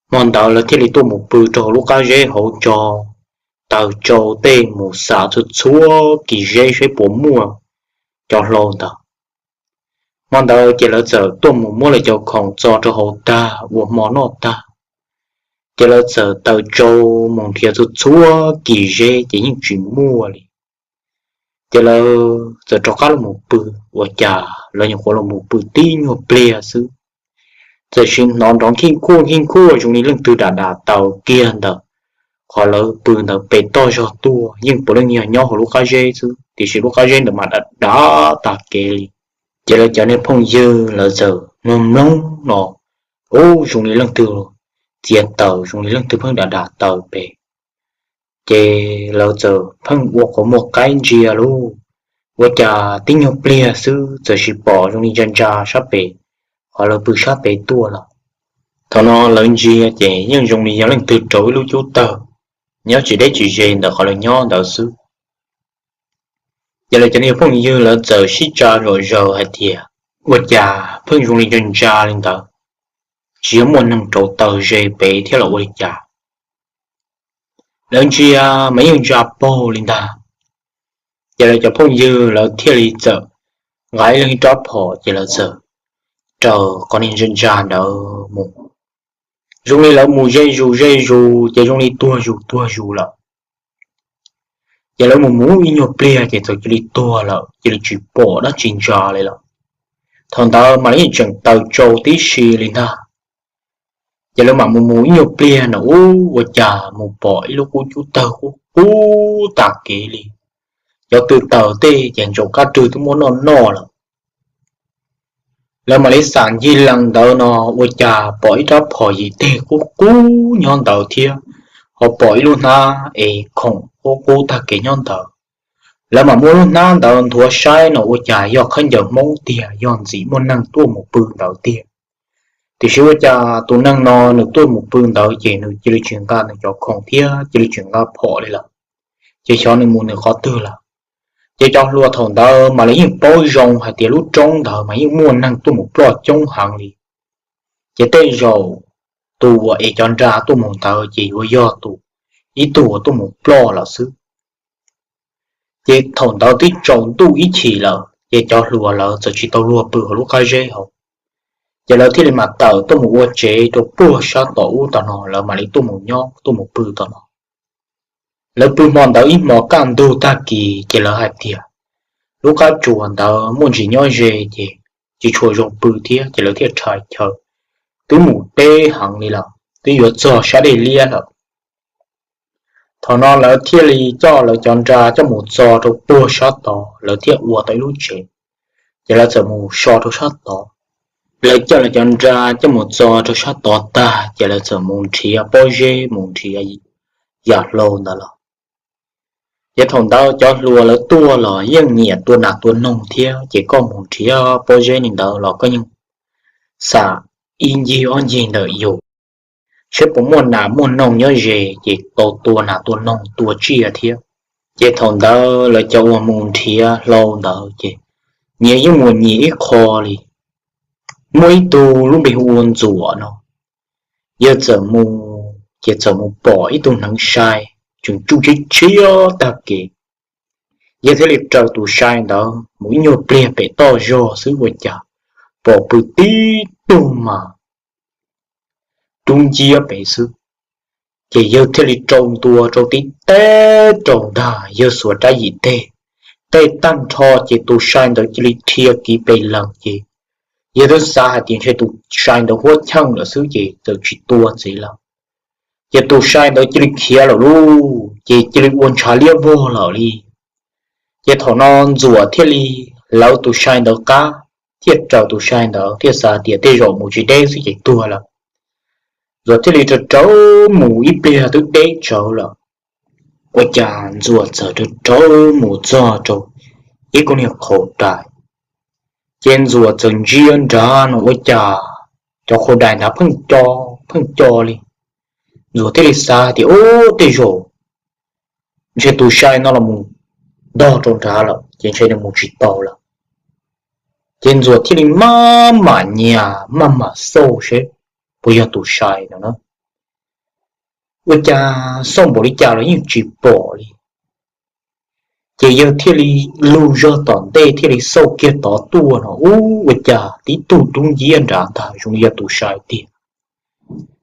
hmo ntawd lawv thiaj li tuaj mus pw rau hauv lub qab zeb hauv tso, taws tsau tej mus xam txhua txhua kis zeb saib puas muaj cov hlau ntawd. Hmo ntawd ces lawv txawm tuaj mus muab lawv cov khoom txo rau hauv tag ua hmo noj tag, ces lawv txawm taws tsau mus nrhiav txhua txhua kis zeb ces yeej tsis muaj li. Ces lawv txawm rov qab los mus pw, ua cas lawv nyuam qhuav los mus pw tib nyuag pliag xwb, txawm sim hnov nrov nkij nkuaj nkij nkuaj zoo li leej twg dam dam taws kiag ntawm qhov lawv pw ntawd pem toj zog tuaj, yeej puav leej yog nyob hauv lub qab zeb xwb tiam sis lub qab zeb ntawd mas dav dav tag kev li. Ces lawv cov niag phooj ywg lawv txawm mloog mloog no, ub, zoo li leej twg txiav taws, zoo li leej twg pheej dam dam taws pem. Ces lawv txawm pheej ua qhov muag qaib ntsia lauj, ua cas tib nyuag pliag xwb txawm sim pom zoo li ntsa ntsa sab pem qhov lawv pw sab pem tuaj lawm. Thaum no lawv ntsia ces yeej zoo li yog leej twg rauv ib lub cub tawg nyob tsis deb tsis ze ntawm qhov lawv nyob ntawd xwb. Ces lawv cov niag phooj ywg lawv txawm sib tsa zom zaws hais tias, ua cas pheej zoo li ntsa ntsa li ntawd, tsis yog muaj neeg rauv taws ze pem thiab los ua li cas? Lawv ntsia mas yeej ntsa paug li ntag. Ces lawv cov phooj ywg lawv thiaj li txawm nqa ib leeg ib rab phom ces lawv txawm raws qhov niag ntsa ntsa ntawd mus. Zoo li lawv mus ze zus ze zus ces zoo li tuag zus tuag zus lawm. Ces lawv mus mus ib nyuag pliag ces txawm cia li tuag lawm, cia li tsis pom dab tsi ntsa li lawm. Thaum ntawd mas lawv yeej tseem taws tsau tib si li ntag. Ces lawv mam mus mus ib nyuag pliag na, ub, ua cas mus pom ib lub qub cub tawg qub qub tag kev li. Cov tw taws tej ces ntsaum kab rwg twb muab noj noj lawm. Lawv mam li xam ncig lees ntawd no, ua cas pom ib rab phom yim teg qub qub nyob ntawd thiab, ho pom ib lub hnab es khoom qub qub tag kev nyob ntawd. Lawv mam muab lub hnab ntawd nthuav saib no ua cas yog khaub ncaws Hmoob tiag, yog ntxim muaj neeg tuaj mus pw ntawd tiag. Tiam sis ua cas tus neeg no nws tuaj mus pw ntawd ces nws cia li tsis nqa nws cov khoom thiab cia li tsis nqa phom li lawm, ces xyov nws mus nws qhov twg lawm. Ces cov hluas thaum ntawd mas lawv yeej paub zoo hais tias lub roob ntawd mas yeej muaj neeg tuaj mus ploj coob heev li. Ces tej zaum tus uas ev cov nra tuaj mus ntawd ces yuav yog tus, ib tug uas tuaj mus ploj lawm xwb. Ces thaum ntawd twb tsaus ntuj ib chim lawm ces cov hluas lawv txawm tsis tau luag pw hauv lub qab zeb hauv. Ces lawv thiaj li mam tawm tuaj mus ua tsev rau puag sab tom ub tom no, lawv mam li tuaj mus nyob tuaj mus pw tom no. Lawv pw hmo ntawd ib hmo kaj ntug tag kis ces lawv hais tias lub qab tsuas ntawd muaj ntsis nyob ze ces tsis tshua zoo pw thiab, ces lawv thiaj rhais chaw. Twb mus deb heev li lawm, twb yuav txog sab dej liab lawm. Thaum no lawv thiaj li coj lawv cov nra coj mus txo rau puag sab tod, lawv thiaj ua tau ib lub tsev. Ces lawv txawm mus so rau sab tod. Lawv coj lawv cov nra coj mus txo rau sab tod tag ces lawv txawm mus nrhiav pob zeb mus nrhiav yam hlau ntawd los. Ces thaum ntawd cov hluas lawv tuaj los yeej nyiam tua nas tua noog thiab, ces koj mus nrhiav pob zeb li ntawd los koj yeej xam ib ncig ob ncig ntawm yus, saib puas muaj nas muaj noog nyob ze, ces tau tua nas tua noog tua tsiaj thiab. Ces thaum ntawd lawv cov uas mus nrhiav hlau ntawd ces nyias yeej mus nyias ib qho li. Muaj ib tug lub npe hu ua Ntxuam no, yawg txawm mus ces txawm mus pom ib tug hneev sai tseem tsuj tshiab tshiab tag kev. Yawg thiaj li raws tus sai ntawd mus ib nyuag pliag pem toj zog xwb ua cas pom pw tib tug mas dub nciab pem xwb. Ces yawg thiaj li rau ntua rau tib teb rau ntag, yawg xuas rab yim teg, tej tag nrho ces tus sai ntawd cia li dhia kiv pes lees ces yawg twb xav hais tias ntshe tus sai ntawd huab cheej lawm xwb ces txawm tsis tua ntxiv lawm. Ces tus sai ntawd cia li khiav lawm lauj, ces cia li ua ntshav liab vog lawm li. Ces thaum no Ntxuam thiaj li lawv tus sai ntawd qab, thiaj raws tus sai ntawd thiaj xav tias tej zaum mus tsis deb xwb ces tuag lawm. Ntxuam thiaj li raws raws mus ib pliag twb deb tsawv lawm, ua cas Ntxuam txawm raws raws mus txog rau ib khub niag qhaus dais. Ces Ntxuam txawm ntsia nrad no ua cas cov qhaus dais nrad pheej co, pheej co li. Ntxuam thiaj li xav tias ub, tej zaum ntshe tus sai no los mus ntog rau nrad lawm ces ntshe nws mus tsis tau lawm. Ces Ntxuam thiaj li maj mam nyias maj mam xauj seb puas yog tus sai no na. Ua cas xauj npaum li cas los yeej tsis pom li. Ces yawg thiaj li lug zog tom ntej thiaj li xauj kiag tod tuaj no ub, ua cas tib tug dub nciab nrad ntag, zoo li yog tus sai tiag.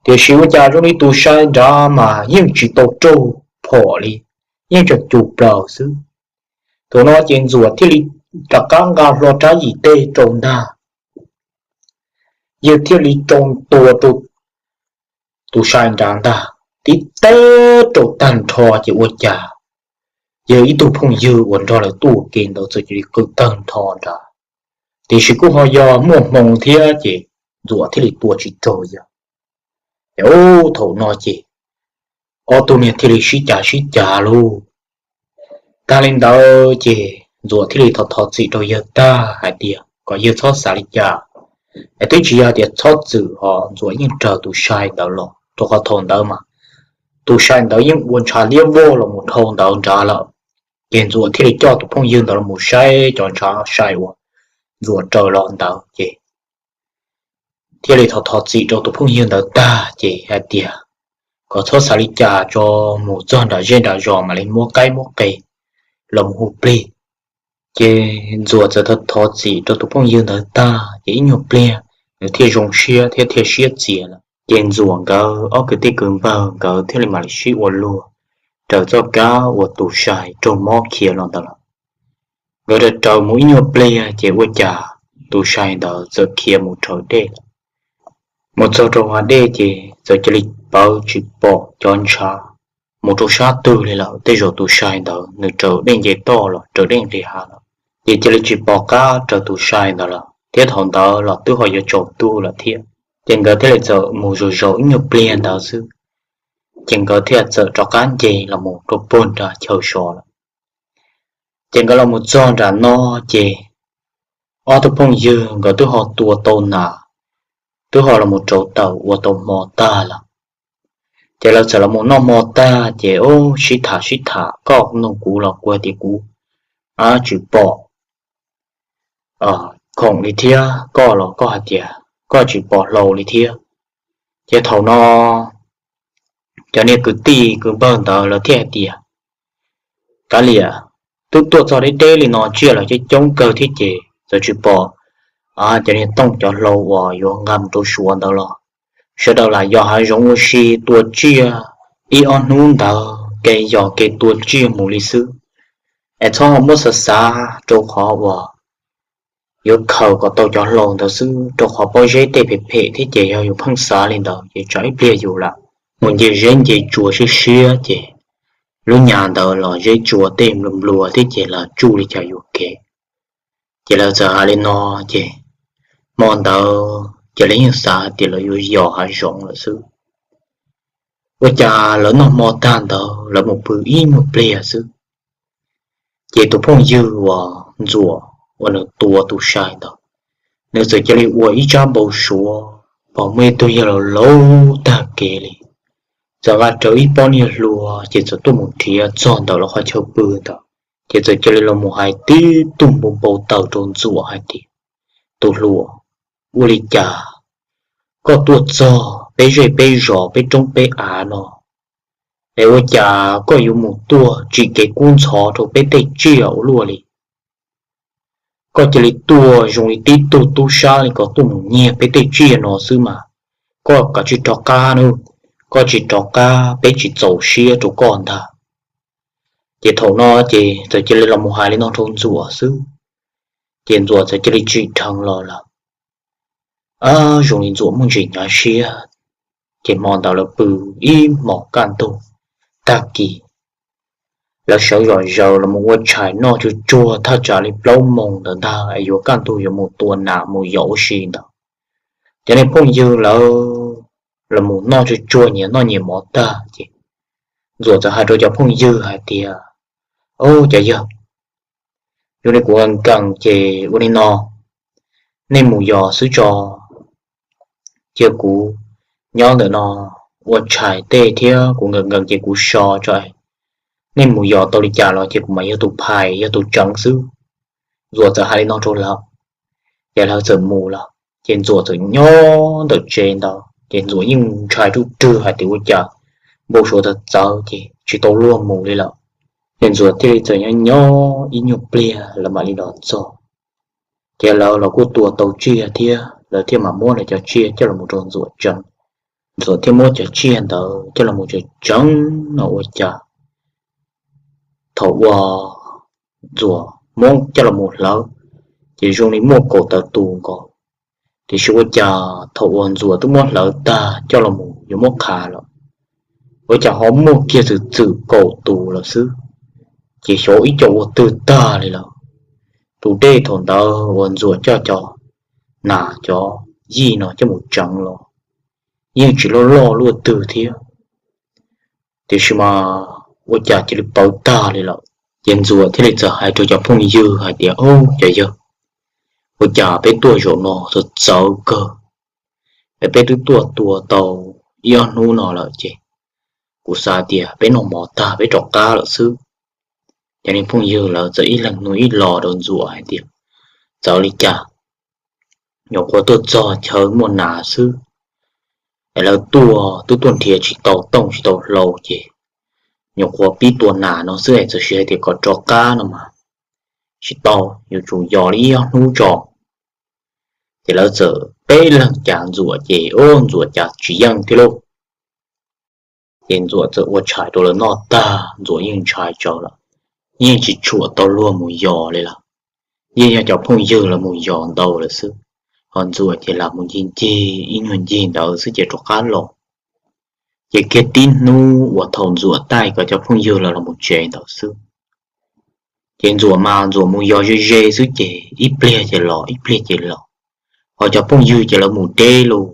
Tiam sis ua cas zoo li tus sai nrad mas yeej tsis tau raug phom li, yeej tseem cus plaws xwb. Thaum no ces Ntxuam thiaj li rov qab nqa hlo rab yim teg rau ntag. Yawg thiaj li rau tua rau tus sai nrad ntag, tib teb rau tag nrho ces ua cas yawg ib tug phooj ywg uas nrog lawv tuaj ua ke ntawd txawm cia li qw tawg nrho nrad. Tiam sis kuj ho yog muaj hmoo thiab ces Ntxuam thiaj li tua tsis raug yawg. Ces ub, thaum no ces ob tug niag thiaj li sib cav sib cav lauj. Tag li ntawd ces Ntxuam thiaj li thov thov txim rau yawg tag hais tias kom yawg txhob xav li cas. Es twb tsis yog tias txhob txwm ho Ntxuam yeej raws tus sai ntawd los, rau qhov thaum ntawd mas tus sai ntawd yeej ua ntshav liab vog los mus dhau ntawd nrad lawm. Ces Ntxuam thiaj li coj tus phooj ywg ntawd los mus saib cov ntshav sai uas Ntxuam raws los ntawd ces thiaj li thov thov txim rau tus phooj ywg ntawd tag ces hais tias kom txhob xav li cas tso, mus txog nram zej nram zos mam li muab qaib muab qe los mus hu plig. Ces Ntxuam txawm thov thov txim rau tus phooj ywg ntawd tag ces ib nyuag pliag nws thiaj zoo siab thiab thiaj siab txias lawm. Ces Ntxuam nkawd ob kwv tij kwv npawg nkawd thiaj li mam li sib ua luag raws txoj kab uas tus sai raug mob khiav los ntawd lawm. Nkawd raws raws mus ib nyuag pliag ces ua cas tus sai ntawd txawm khiav mus rhaws dej lawm. Mus txog rau hav dej ces txawm cia li pawv tsis pom cov ntshav mus rau sab twg li lawm. Tej zaum tus sai ntawd nws raws dej nce toj los raws dej nqis hav lawm, ces cia li tsis pom qab raws tus sai ntawd lawm thiab. Thaum ntawd los twb ho yuav tsaus ntuj lawm thiab, ces nkawd thiaj li txawm mus zaum zaum ib nyuag pliag ntawd xwb, ces nkawd thiaj txawm rov qab nce los mus rau puag nram chaw so lawm. Ces nkawd los mus txog nram no ces ob tug phooj ywg nkawd twb ho tua tau nas twb ho los rauv taws ua tau hmo tag lawm. Ces lawv txawm los noj hmo tag ces ub sib tham sib tham, koj nug kuv los kuv hais tias kuv tsis pom khoom li thiab, koj los koj hais tias koj tsis pom hlau li thiab. Ces thaum no cov niag kwv tij kwv npawg ntawd lawv thiaj hais tias, kav liam, twb tuaj txog deb deb li no, tsiaj los coob coob kawg thiab ces txawm tsis pom cov niag tooj cov hlau uas yuav nqa mus rau Suav ntawd los, sawv daws lam yos hav zoov ua si tua tsiaj ib ob hnub ntawd, ke yos ke tua tsiaj mus li xwb, es txhob ho muab xav xav rau qhov uas yuav khaws kom tau cov hlau ntawd xwb, rau qhov pob zeb tej phem phem thiab ces yog yus pheej xav li ntawd ces tsam ib pliag yus lam mus nce zeb nce tsua siab siab ces lub nyas ntawd los zeb tsua tej nplua nplua thiab ces los tsuj li cas yuam kev. Ces lawv txawm hais li no ces hmo ntawd ces lawv yeej xav hais tias lawv yuav yos hav zoov lawm xwb. Ua cas lawv noj hmo tag ntawd lawv mus pw ib nyuag pliag xwb, ces tus phooj ywg uas Ntxuam uas nws tua tus sai ntawd, nws txawm cia li ua ib tsab npau suav pom muaj ib tug yawg laus laus tag kev li, txawm nqa rawv ib pob niag hlua ces txawm tuaj mus nrhiav txog ntawm lawv qhov chaw pw ntawd, ces txawm cia li los mus hais tib tug npau npau taws rau Ntxuam hais tias, tus hluas, ua li cas koj tuaj txog peb zej peb zos peb roob peb av no, es ua cas koj yuav mus tuaj tsim kev kub ntxhov rau peb tej tsiaj ua luaj li? Koj cia li tuaj zoo li tib tug tub sab li ko tuaj mus nyiag peb tej tsiaj no xwb mas, koj kav tsij rov qab nawb, koj tsis rov qab peb tsis txaus siab rau koj ntag. Ces thaum no ces txawm cia li los mus hais li no rau Ntxuam xwb, ces Ntxuam txawm cia li tsim dheev los lawm. Ab, zoo li Ntxuam muaj ntsis hnyav siab, ces hmo ntawd lawv pw ib hmos kaj ntug, tag kis lawv sawv zom zaws los mus ua tshais noj tsuag tsuag thaj tsam li plaub moos ntawd ntag es yuav kaj ntug yuav mus tua nas mus yos ua si ntawd. Cov niag phooj ywg lawv los mus noj tsuag tsuag nyias noj nyias mov tag ces Ntxuam txawm hais rau cov phooj ywg hais tias, o, cov yawg, zoo li kuv nkees ces ua li no, nej mus yos xwb tso, cia kuv nyob ntawm no ua tshais tej thiab kuv nkees nkees ces kuv so tso, nej mus yos tau li cas los ces kuv mam yog tus phais yog tus tseev xwb. Ntxuam txawm hais li no rau lawv, ces lawv txawm mus lawm ces Ntxuam txawm nyob ntawm tsev ntawd ces Ntxuam yeej ntshai ruj rwg hais tias ua cas npau suav txawv txawv ces tsis tau luag mus li lawm. Ces Ntxuam thiaj li txawm nyob nyob ib nyuag pliag lawv mam li los txog. Ces lawv los kuj tua tau tsiaj thiab lawv thiaj mam muab lawv cov tsiaj coj los rau Ntxuam tseev. Ntxuam thiaj muab cov tsiaj ntawd coj los tseev tseev no ua cas thaum uas Ntxuam muab coj los hlawv, ces zoo li muaj kaum tawm tus nkaus. Tiam sis ua cas thaum uas Ntxuam twb muab hlawv tag coj los yuav muab qha lawm, ua cas ho muaj kiag txwm txwm kaum tus lawm xwb, ces xyov ib co ua twg tag li lawm. Tus dej thaum ntawd uas Ntxuam coj cov nas cov yij no coj mus tseev los yeej tsis loj loj luaj twg thiab, tiam sis mas ua cas cia li pawv tag li lawm. Ces Ntxuam thiaj li txawm hais rau cov phooj ywg hais tias, o, cov yawg, ua cas peb tuaj zaum no txawv txawv kawg, es peb twb tuaj tua tau ib ob hnub no lawm ces kuv xav tias peb noj mov tag peb rov qab lawm xwb. Cov niag phooj ywg lawv txawm ib leeg nug ib los rau Ntxuam hais tias, txawv li cas? Nyuam qhuav tuaj txog chaw muaj nas xwb, es lawv tuaj twb tuaj nrhiav tsis tau tooj tsis tau hlau ces nyuam qhuav pib tua nas no xwb es txawm sis hais tias kom rov qab no mas tsis tau, yuav tsum yos li ib ob hnub tso. Ces lawv txawm peb leeg cav Ntxuam ces ub, Ntxuam cav tsis yeej thiab lauj. Ces Ntxuam txawm ua tshais rau lawv noj tag, Ntxuam yeej ntshai tsawv lawm, yeej tsis tshuam tau luag mus yos li lawm. Yeej yog cov phooj ywg lawv mus yos ntau lawm xwb, ho Ntxuam ces lam mus ncig ncig ib nyuag ncig ntawd xwb ces rov qab los. Ces kiag tib hnub uas thaum Ntxuam taij kom cov phooj ywg lawv los mus tsev ntawd xwb, ces Ntxuam mas Ntxuam mus yos ze ze xwb ces ib pliag ces los ib pliag ces los, ho cov phooj ywg ces lawv mus deb lawm.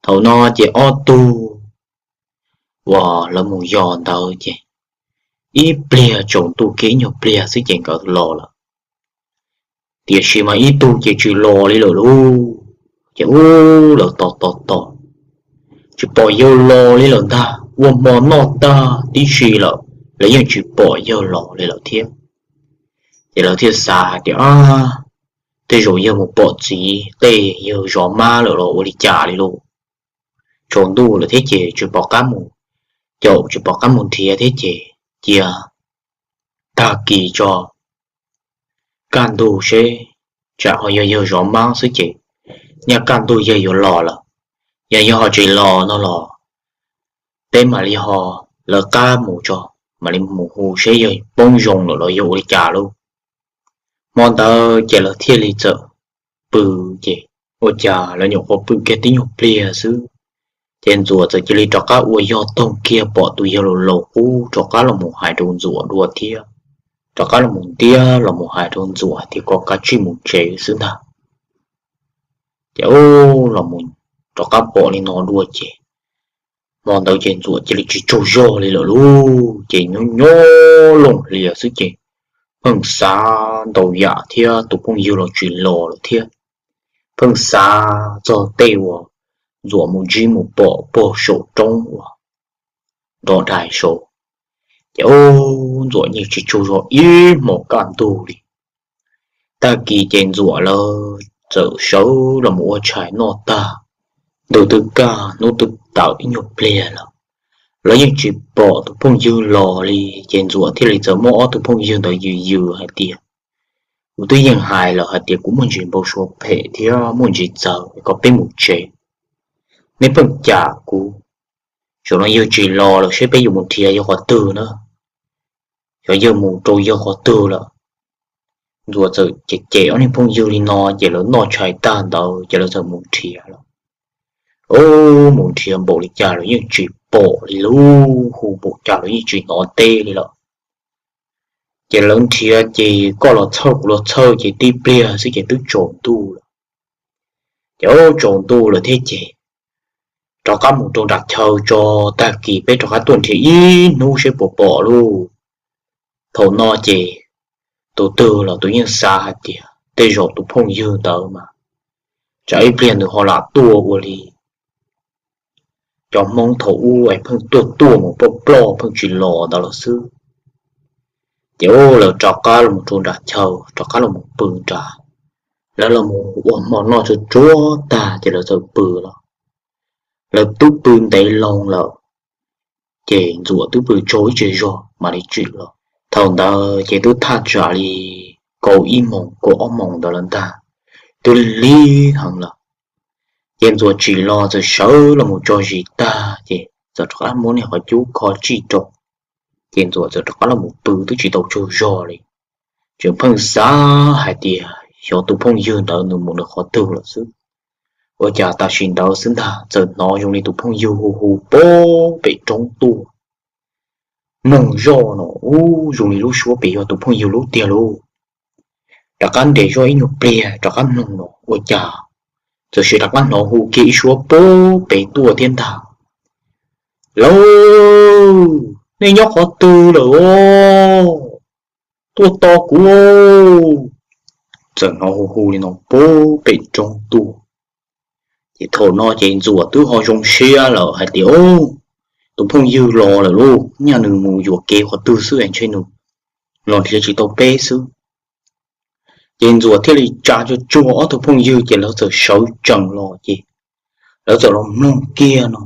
Thaum no ces ob tug uas lawv mus yos ntawd ces ib pliag tsaus ntuj kiag ib nyuag pliag xwb ces nkawd los lawm. Tiam sis mas ib tug ces tsis los li lawm lauj. Ces ub, lawv tos tos tos, tsis pom yawg los li lawm ntag. Ua hmo noj tag tib si lawm, lawv yeej tsis pom yawg los li lawm thiab. Ces lawv thiaj xav hais tias, tej zaum yawg mus pom txiv tej, yawg zov mab lawm los ua li cas li lauj. Tsaus ntuj lawm thiab ces tsis pom qab mus caum, tsis pom qab mus nrhiav thiab ces cia tag kis tso, kaj ntug seb, tsam ho yog yawg zov mab xwb ces nyaj kaj ntug yawg yuav los lawm. Yog yawg ho tsis los no los peb mam li ho lawv qab mus tso, mam li mus hu seb yawg poob zoo lawm los yog ua li cas lauj. Hmo ntawd ces lawv thiaj li txawm pw, ces ua cas lawv nyuam qhuav pw kiag tib nyuag pliag xwb, ces Ntxuam txawm cia li rov qab ua yog toog kiag pom tus yawg laus laus qub rov qab los mus hais rau Ntxuam dua thiab, rov qab los mus ntiab los mus hais rau Ntxuam hais tias kom kav tsij mus tsev xwb ntag. Ces ub, los mus rov qab pom li no dua ces hmo ntawd ces Ntxuam cia li tsis tsaug zog li lawm lauj. Ces nyob nyob looj hlias xwb ces pheej xav ntau yam thiab, tus phooj ywg los tsis los lawm thiab. Pheej xav txog tej uas Ntxuam mus ntsib mus pom pog saum roob uas nrov dais saud. Ces ub, Ntxuam yeej tsis tsaug zog ib hmos kaj ntug li. Tag kis ces Ntxuam lawv txawm sawv los mus ua tshais noj tag, ntuj twb kaj hnub twb tawm ib nyuag pliag lawm, lawv yeej tsis pom tus phooj ywg los li. Ces Ntxuam thiaj li txawm muab ob tug phooj ywg ntawd yws yws hais tias, kuv twb yeej hais lawm hais tias kuv muaj ntsis npau suav phem thiab muaj ntsis txawv kom peb mus tsev. Nej pheej cam kuv, zaum no yawg tsis los lawm seb peb yuav mus nrhiav yawg qhov twg na. Xyov yawg mus rau yawg qhov twg lawm. Ntxuam txawm cem cem ob niag phooj ywg li no ces lawv noj tshais tag ntawd ces lawv txawm mus nrhiav lawm. Ub, mus nrhiav npaum li cas los yeej tsis pom li lauj, hu npaum cas los yeej tsis hnov teb li lawm. Ces lawv nrhiav ces koj los txhawj kuv los txhawj ces tib pliag xwb ces twb tsaus ntuj lawm. Ces ub, tsaus ntuj lawm thiab ces rov qab mus rau nram chaw tso, tag kis peb rov qab tuaj nrhiav ib hnub seb puas pom lauj. Thaum no ces tus twg los tus yeej xav hais tias tej zaum tus phooj ywg ntawd mas tsam ib pliag nws ho lam tuaj ua li cov Hmoob thaum ub es pheej tuaj tuaj mus ploj ploj pheej tsis los ntawd lawm xwb. Ces ub, lawv rov qab los rau nram chaw, rov qab los pw nrad. Lawv los mus ua hmo noj tsuag tsuag tag ces lawv txawm pw los. Lawv twb pw ntev loo lawm, ces Ntxuam twb pw tsaug ib tsig zog mam li tsim los. Thaum ntawd ces twb thaj tsam li kaum ib moos kaum ob moos ntawd lawm ntag, twb lig heev lawm. Ces Ntxuam tsim los txawm sawv los mus tso zis tag ces txawm rov qab muab niag qhov cub kho tsij rau. Ces Ntxuam txawm rov qab los mus pw twb tsis tau tsaug zog li. Tseem pheej xav hais tias xyov tus phooj ywg ntawd nws mus nws qhov twg lawm xwb. Ua cas tam sim ntawd xwb ntag txawm hnov zoo li tus phooj ywg hu hu puag pem roob tuaj. Mloog zoj no, ub, zoo li lub suab pem yog tus phooj ywg lub tiag lauj. Rov qab nres zoj ib nyuag pliag rov qab mloog no ua cas txawm sis rov qab hnov hu kiag ib suab puag pem tuaj thiab ntag. Lauj, nej nyob qhov twg lawm os? Tuaj tos kuv. Txawm hnov hu hu li no puag pem roob tuaj. Ces thaum no ces Ntxuam twb ho zoo siab lawm hais tias, tus phooj ywg los lawm lauj, nyaj nws mus yuam kev qhov twg xwb es ntshe nws los nrhiav tsis tau peb xwb. Ces Ntxuam thiaj li tsa tsuag tsuag ob tug phooj ywg ces lawv txawm sawv tsees los ces lawv txawm los mloog kiag no,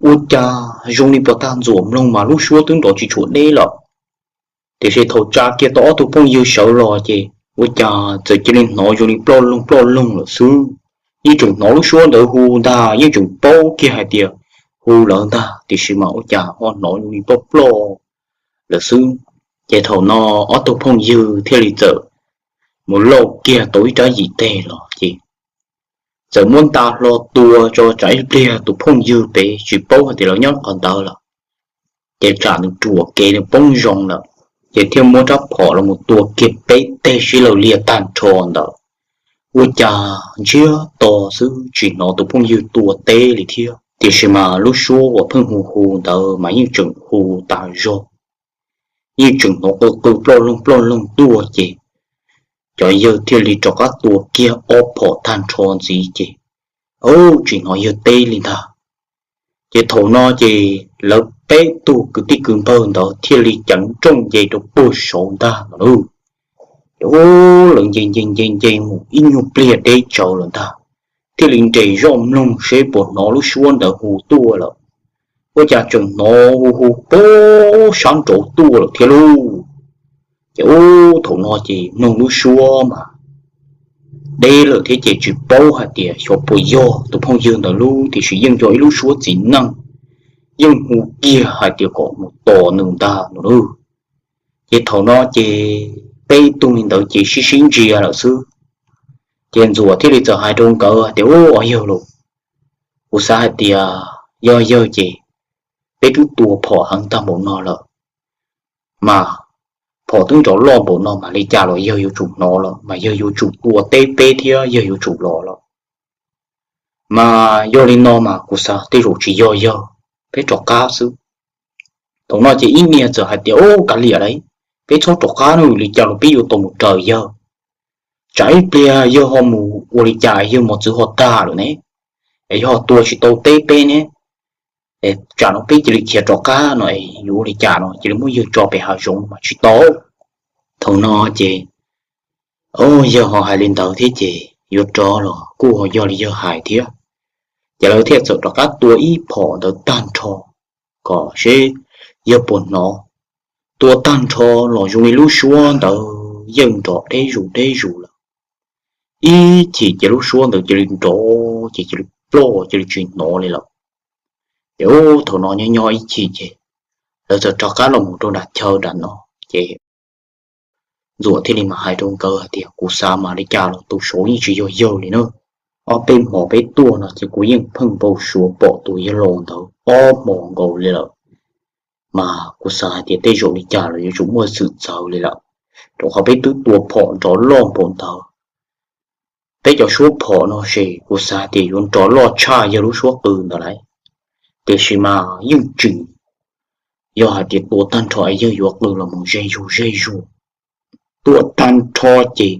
ua cas zoo li puag ta Ntxuam mloog mas lub suab twb nrov tsis tshua deb lawm. Tiam sis thaum tsa kiag tau ob tug phooj ywg sawv los ces ua cas txawm cia li hnov zoo li ploj loog ploj loog lawm xwb. Yeej tseem hnov lub suab ntawd hu ntag, yeej tseem paub kiag hais tias hu lawv ntag, tiam sis mas ua cas ho hnov zoo li ploj ploj lawm xwb. Ces thaum no ob tug phooj ywg thiaj li txawm mus lauj kiag tau ib rab yim teg los ces txawm muab nta hlo tua tso tsam ib pliag tus phooj ywg pem tsis paub hais tias lawv nyob qhov ntawd lawm, ces tsam nws ruam kev nws poob zoo lawm. Ces thiaj muab rab phom los mus tua kiag peb teg sib law liag tag nrho ntawd. Ua cas ntsiag to xwb tsis hnov tus phooj ywg tua teb li thiab, tiam sis mas lub suab uas pheej hu hu ntawd mas yeej tseem hu tas zog, yeej tseem hnov qw qw ploj loog ploj loog tuaj ces cov yawg thiaj li rov qab tua kiag ob phom tag nrho ntxiv ces Ub, tsis hnov yawg teb li ntag. Ces thaum no ces lawv peb tug kwv tij kwv npawg ntawd thiaj li ceev nrooj nce rau puag saud ntag no lauj. Ces ub, lawv nce nce nce nce mus ib nyuag pliag deb tsawv lawm ntag, thiaj li nres zoj mloog seb puas hnov lub suab ntawd hu tuaj lawm. Ua cas tseem hnov hu hu puag sab nraud tuaj lawm thiab lauj. Ces ub, thaum no ces mloog lub suab mas deb lawm thiab ces tsis paub hais tias xyov puas yog tus phooj ywg ntawd lub, tiam sis yeej yog ib lub suab txiv neej, yeej hu kiag hais tias kom mus tos nws ntag no lauj. Ces thaum no ces peb tug li ntawd ces sib sib ntsia lawm xwb. Ces Ntxuam thiaj li txawm hais rau nkawd hais tias, Ub, ob yawg lauj, kuv xav hais tias yog yawg ces peb twb tua phom heev tag npaum no lawm, mas phom twb nrov loj npaum no mas li cas los yawg yuav tsum hnov lawm, mas yawg yuav tsum tua teb peb thiab yawg yuav tsum los lawm. Mas yog li no mas kuv xav tej zaum tsis yog yawg, peb rov qab xwb. Thaum no ces ib niag txawm hais tias, Ub, kav liam lauj, peb txhob rov qab na, li cas los peb yuav tau mus raws yawg. Tsam ib pliag yawg ho mus ua li cas yawg mos txwv ho tag lawm ne, es yog ho tua tsis tau teb peb ne, tsam no peb cia li khiav rov qab no es yuav ua li cas no, cia li muab yawg tso pem hav zoov mas tsis tau. Thaum no ces, o, yawg ho hais li ntawd thiab ces yuav rov los kuj ho yog li yawg hais thiab. Ces lawv thiaj txawm rov qab tua ib phom ntawd tag nrho kom seb yawg puas hnov. Tua tag nrho los zoo li lub suab ntawd yeej nrov deb zus deb zus lawm. Ib chim ces lub suab ntawd cia li nrov ces cia li ploj cia li tsis hnov li lawm. Ces ub, thaum no nyob nyob ib chim ces lawv txawm rov qab los mus rau nram chaw nram no. Ces Ntxuam thiaj li mas hais rau nkawd hais tias, Kuv xav mas li cas los tus saud yeej tsis yog yawg li na. Ob peb hmo peb tuaj no ces kuv yeej pheej npau suav pom tus yawg laus ntawd ob hmo nkaus li lawm. Mas kuv xav hais tias tej zaum li cas los yuav tsum muaj xwm txawv li lawm, rau qhov peb twb tua phom nrov loj npaum ntawd. Peb cov suab phom no ces kuv xav tias yuav nrov loj tshaj yawg lub suab qw ntawd lauj. Tiam sis mas yeej tseem yog hais tias tua tag nrho es yawg yuav qw los mus ze zug ze zug. Tua tag nrho ces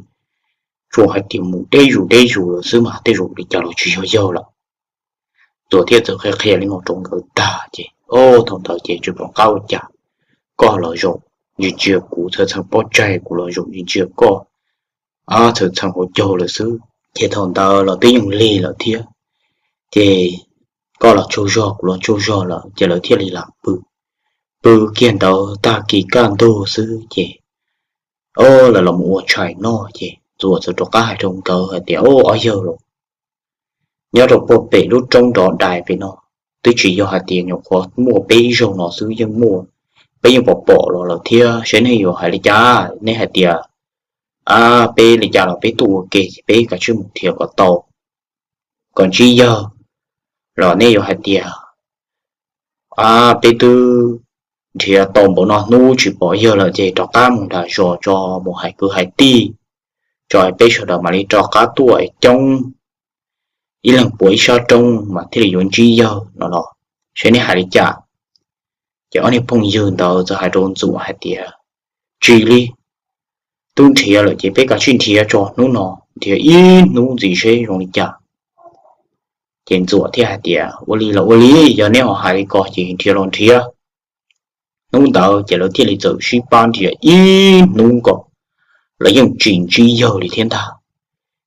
tsuas hais tias mus deb zus deb zus lawm xwb mas tej zaum li cas los tsis yog yawg lawm. Ntxuam thiaj txawm qhia qhia li no rau nkawd tag ces, o, thaum ntawd ces tsis pom qab ua cas, koj los zaum ntsia ntsia kuv, txhawj txhawj pob tsaig, kuv los zaum ntsia ntsia koj, txhawj txhawj hauv caug lawm xwb. Ces thaum ntawd los twb yeej lig lawm thiab, ces koj los tsaug zog kuv los tsaug zog lawm ces lawv thiaj li lam pw. Pw kiag ntawd tag kis kaj ntug xwb ces, o, lawv los mus ua tshais noj ces Ntxuam txawm rov qab hais rau nkawd hais tias, O, ob yawg los, nyob rau puag pem lub roob nrov dais pem no, twb tsis yog hais tias nyuam qhuav muaj peb ib zaug no xwb, yeej muaj, peb yeej pom pom los lawm thiab, seb nej yuav hais li cas. Nej hais tias, A, peb li cas los peb tuaj ua ke ces peb kav tsij mus nrhiav kom tau, kom ntsib yawg, los nej yuav hais tias, A, peb twb nrhiav tau npaum no hnub tsis pom yawg lawm ces rov qab mus nram zos tso, mus hais kwv hais tij tso, peb sawv daws mam li rov qab tuaj es coob ib leeg puav ib sab roob mas thiaj li yuav ntsib yawg no los, seb nej hais li cas. Ces ob niag phooj ywg ntawd txawm hais rau Ntxuam hais tias, Tsis li, twb nrhiav lawm ces peb kav tsij nrhiav tso hnub no, nrhiav ib hnub ntxiv seb zoo li cas. Ces Ntxuam thiaj hais tias, Ua li los ua li, yog neb ho hais li ko ces nrhiav los nrhiav. Hnub ntawd ces lawv thiaj li txawm sib pab nrhiav ib hnub nkaus, lawv yeej tsis ntsib yawg li thiab ntag.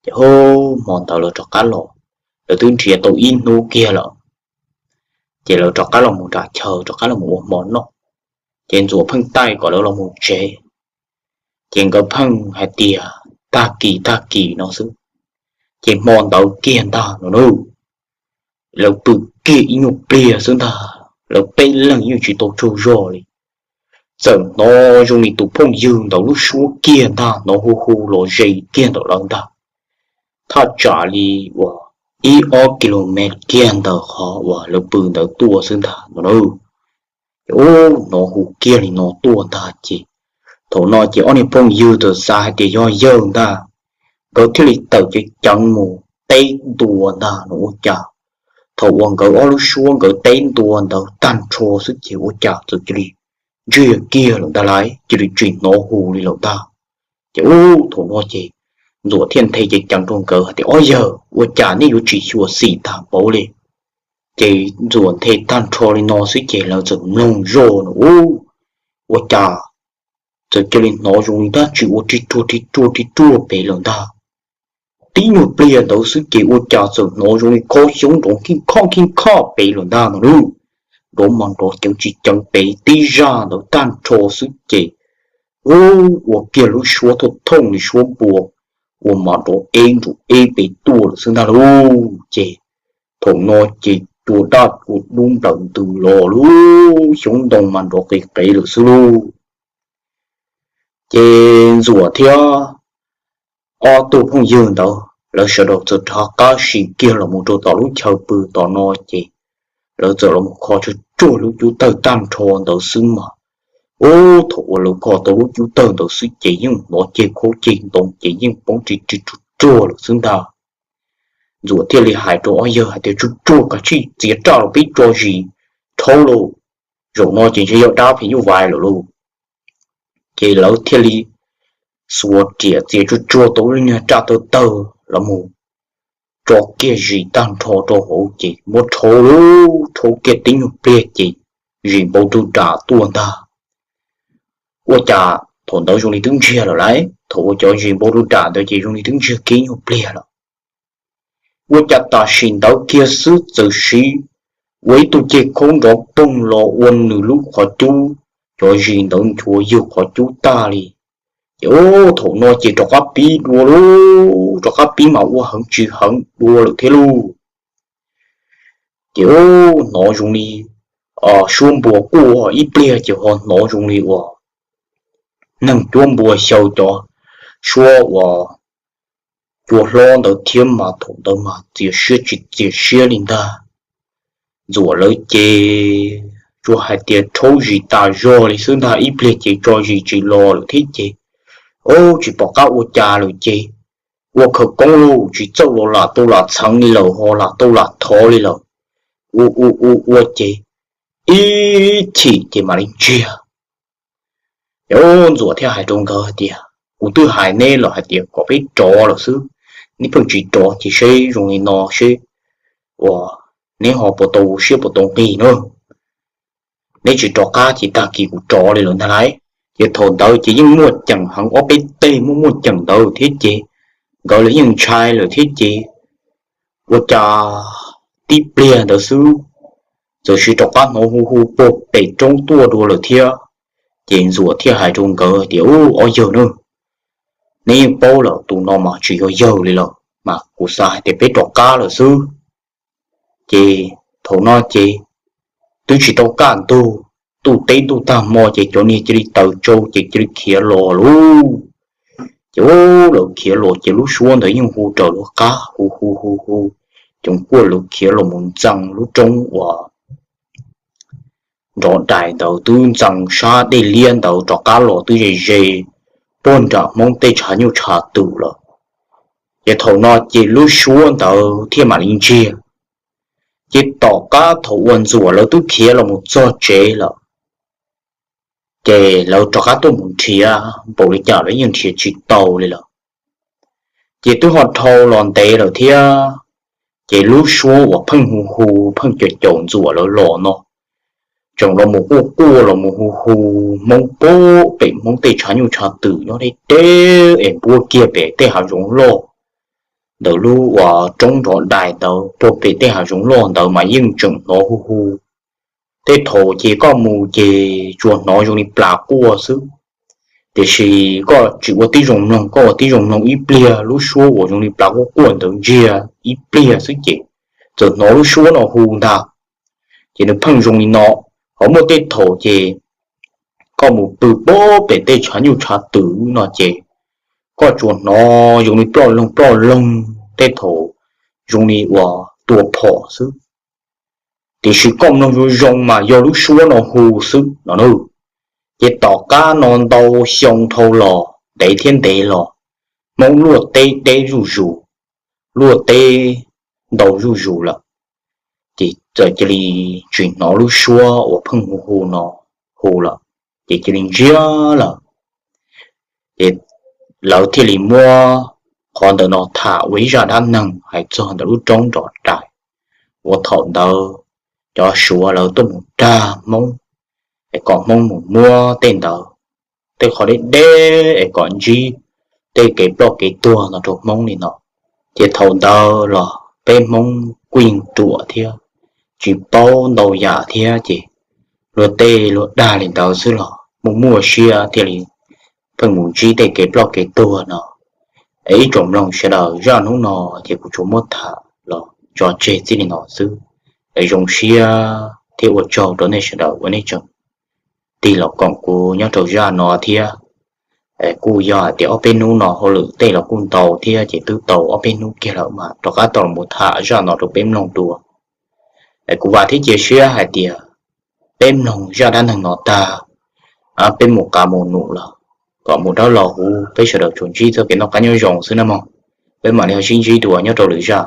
Ces hmo ntawd lawv rov qab los, lawv twb nrhiav tau ib hnub kiag lawm, ces lawv rov qab los mus nram chaw rov qab los mus ua hmo noj. Ces Ntxuam pheej taij kom lawv los mus tsev, ces nkawd pheej hais tias tag kis tag kis no xwb. Ces hmo ntawd kiag ntag no na, lawv pw kiag ib nyuag pliag xwb ntag, lawv peb leeg yeej tsis tau tsaug zog li. Txawm hnov zoo li tus phooj ywg ntawd lub suab kiag ntag, hnov hu hu los ze kiag ntawm lawv ntag. Thaj tsam li uas ib ob kilomev kiag ntawm qhov uas lawv pw ntawd tuaj xwb ntag no na. Ces ub, hnov hu kiag li no tuaj ntag ces thaum no ces ob niag phooj ywg txawm xav hais tias yog yawg ntag, nkawd thiaj li tawm ceev ceev mus teb ntua ntag no ua cas, thaum uas nkawd ob lub suab nkawd teb ntua ntawd tag nrho xwb ces ua cas txawm cia li ntsiag kiag lawm ntag lauj, cia li tsis hnov hu li lawm ntag. Ces ub, thaum no ces Ntxuam thiaj nthe ceev ceev rau nkawd hais tias, Ob yawg, ua cas nej yuav tsis xyuam xim tag npaum li? Ces Ntxuam nthe tag nrho li no xwb ces lawv txawm mloog zoj no, ua cas txawm cia li hnov zoo li dab tsi ua ri ruag ri ruag ri ruag pem lawm ntag. Tib nyuag pliag ntawd xwb ces ua cas txawm hnov zoo li khob xyoob nrov khij khoj khij khoj pem lawm ntag no lauj. Nrov mas nrov ceev tsis ceev pem tib zaj ntawd tag nrho xwb ces, ua kiag lub suab thooj thooj li suab npua uas mas nrov eb nrov eb pem tuaj lawm xwb ntag lauj. Ces thaum no ces cua daj cua dub nplawm ntws los lub xyoob ntoo mas nrov qis qis lawm xwb lauj. Ces Ntxuam thiab ob tug phooj ywg ntawd lawv sawv daws txawm rov qab sim kiag los mus rau tom lub chaw pw tom no ces lawv txawm los mus kho tsuag tsuag lub cub tawg tag nrho ntawd xwb mas, ub, thaum uas lawv kho tau lub cub tawg ntawd xwb ces yeej hnov ceg khaub ceg ntoo ces yeej poob ri ri ruag ruag lawm xwb ntag. Ntxuam thiaj li hais rau ob yawg hais tias, Tsuag tsuag, kav tsij txiav raj los peb tso zis dhau lauj, zaum no ces ntshe yog dab phim nyuj vais lawm lauj. Ces lawv thiaj li xuas riam txiav tsuag tsuag tau lub niag raj tawg tawg los mus tso kiag zis tag nrho rau hauv ces muab rhaub lauj, rhaub kiag tib nyuag pliag ces zis npau rau dam tuaj ntag. Ua cas thaum ntawd zoo li twb ntsiag lawm lauj, thaum uas cov zis npau rau dam ntawd ces zoo li twb ntsiag kiag ib nyuag pliag lawm. Ua cas tam sim ntawd kiag xwb txawm siv ua ib tug ceg khaub nrov poog los ua nws lub qhov cub, cov zis ntawd nchuav yug qhov cub tag li. Ces ub, thaum no ces rov qab pib dua lauj, rov qab pib mas ua heev tsis heev dua lawm thiab lauj. Ces ub, hnov zoo li suab npua quaj ib pliag ces ho hnov zoo li uas neeg cuab npua xyaw cov suab uas cua hlob ntawd thiab mas thaum ntawd mas txias siab tsis txias siab li ntag. Ntxuam lawv ces tsuas hais tias rhaub zis tas zog li xwb ntag, ib pliag ces tso zis tsis los lawm thiab ces, ub, tsis pom qab ua cas lawm ces ua khawv koob lauj, tsis txawj los lam tau lam txheev li lawm ho lam tau lam thov li lawm. Ua ua ua ua ces ib chim ces mam li ntsiag. Ces ub, Ntxuam thiaj hais rau nkawd hais tias, Kuv twb hais neb los hais tias kom peb rov lawm xwb, neb pheej tsis rov ces seb zoo li no seb uas neb ho puas tau siab puas tau nqig na. Neb tsis rov qab ces tag kis kuv rov li lawm ntag lauj. Ces thaum ntawd ces yeej muaj ceem heev, ob peb teg muaj muaj ceem ntawd thiab ces nkawd los yeej ntshai lawm thiab ces ua cas tib pliag ntawd xwb txawm sis rov qab hnov hu hu puag pem roob tuaj dua lawm thiab. Ces Ntxuam thiaj hais rau nkawd tias, Ub, ob yawg na, neb yeej paub lawm, tus no mas tsis yog yawg li lawm mas kuv xav hais tias peb rov qab lawm xwb. Ces thaum no ces twb tsis tau kaj ntug, ntuj teb ntuj tag hmo ces cov niag cia li taws tsau ces cia li khiav los lauj. Ces ub, lawv khiav los ces lub suab ntawd yeej hu raws lub qab hu hu hu hu, coov kuaj lawv khiav los mus ntxees lub roob uas nrov dais ntawd, twb ntxees sab dej liab ntawd rov qab los twb ze ze puag nram Hmoob tej tshav nyuj tshav twm lawm. Ces thaum no ces lub suab ntawd thiaj mam li ntsiag. Ces tom qab thaum uas Ntxuam lawv twb khiav los mus txog tsev lawm, ces lawv rov qab tuaj mus nrhiav npaum li cas los yeej nrhiav tsis tau li lawm. Ces twb ho dhau los ntev lawm thiab, ces lub suab uas pheej hu hu pheej caum caum Ntxuam lawv los no tseem los mus quaj quaj los mus hu hu Hmoob puag pem Hmoob tej tshav nyuj tshav twm nyob deb deb es npuab kiag pem tej hav zoov loj ntawm lub uas roob nrov dais ntawd, puag pem tej hav zoov loj ntawd mas yeej tseem hnov hu hu. Tej thaum ces koj mus ces tsuas hnov zoo li plas quaj xwb. Tiam sis koj tsis ua tib zoo mloog, koj ua tib zoo mloog ib pliag lub suab uas zoo li plas quaj quaj ntawd ntsiag ib pliag xwb ces txawm hnov lub suab no hu ntag. Ces nws pheej zoo li no. Ho muaj tej thaum ces koj mus pw puag pem tej tshav nyuj tshav twm no ces koj tsuas hnov zoo li ploj loog ploj loog, tej thaum zoo li uas tua phom xwb. Tiam sis koj mloog zoo zoo mas yog lub suab no hu xwb no na. Ces tom qab no ntau xyoo dhau los ntev thiab ntev los, Hmoob luaj teb deb zuj zus, luaj teb ntau zuj zus lawm, ces txawm cia li tsis hnov lub suab uas pheej hu hu no hu lawm, ces cia li ntsiag lawm. Ces lawv thiaj li muab Qhov ntawm no tham ua ib zaj dab neeg hais txog ntawm lub roob Nrov Rais, uas thaum ntawd cov Suav lawv tuaj mus dag Hmoob, es kom Hmoob mus muab tej ntawd, tej qhov deb deb es kom ntsib tej kev ploj kev tuag no rau Hmoob li no. Ces thaum ntawd los peb Hmoob kuj ruam thiab tsis paub ntau yam thiab, ces luag tej luag dag li ntawd xwb los muaj muaj siab thiaj li pheej mus ntsib tej kev ploj kev tuag no. Es ib tsoom mloog sawv daws, zaj hnub no ces kuv tsuas muab tham los tso tseg txij li no xwb. Es zoo siab thiab ua tsaug rau nej sawv daws uas nej tseem tig los koom kuv nyob rau zaj no thiab. Kuj yog hais tias ob peb hnub no hauj lwm tej los kuj ntau thiab, ces twb tau ob peb hnub kiag lawm mas rov qab tau los tham zaj no rau peb mloog dua. Kuv vam thiab cia siab hais tias peb mloog zaj dab neeg no tag, peb mus qa mus num lawm, kom mus dawb los huv, peb sawv daws tsuas ntsib txoj kev noj qab nyob zoo xwb nawb mog. Peb mam li ho sib ntsib dua nyob rau lwm zaj.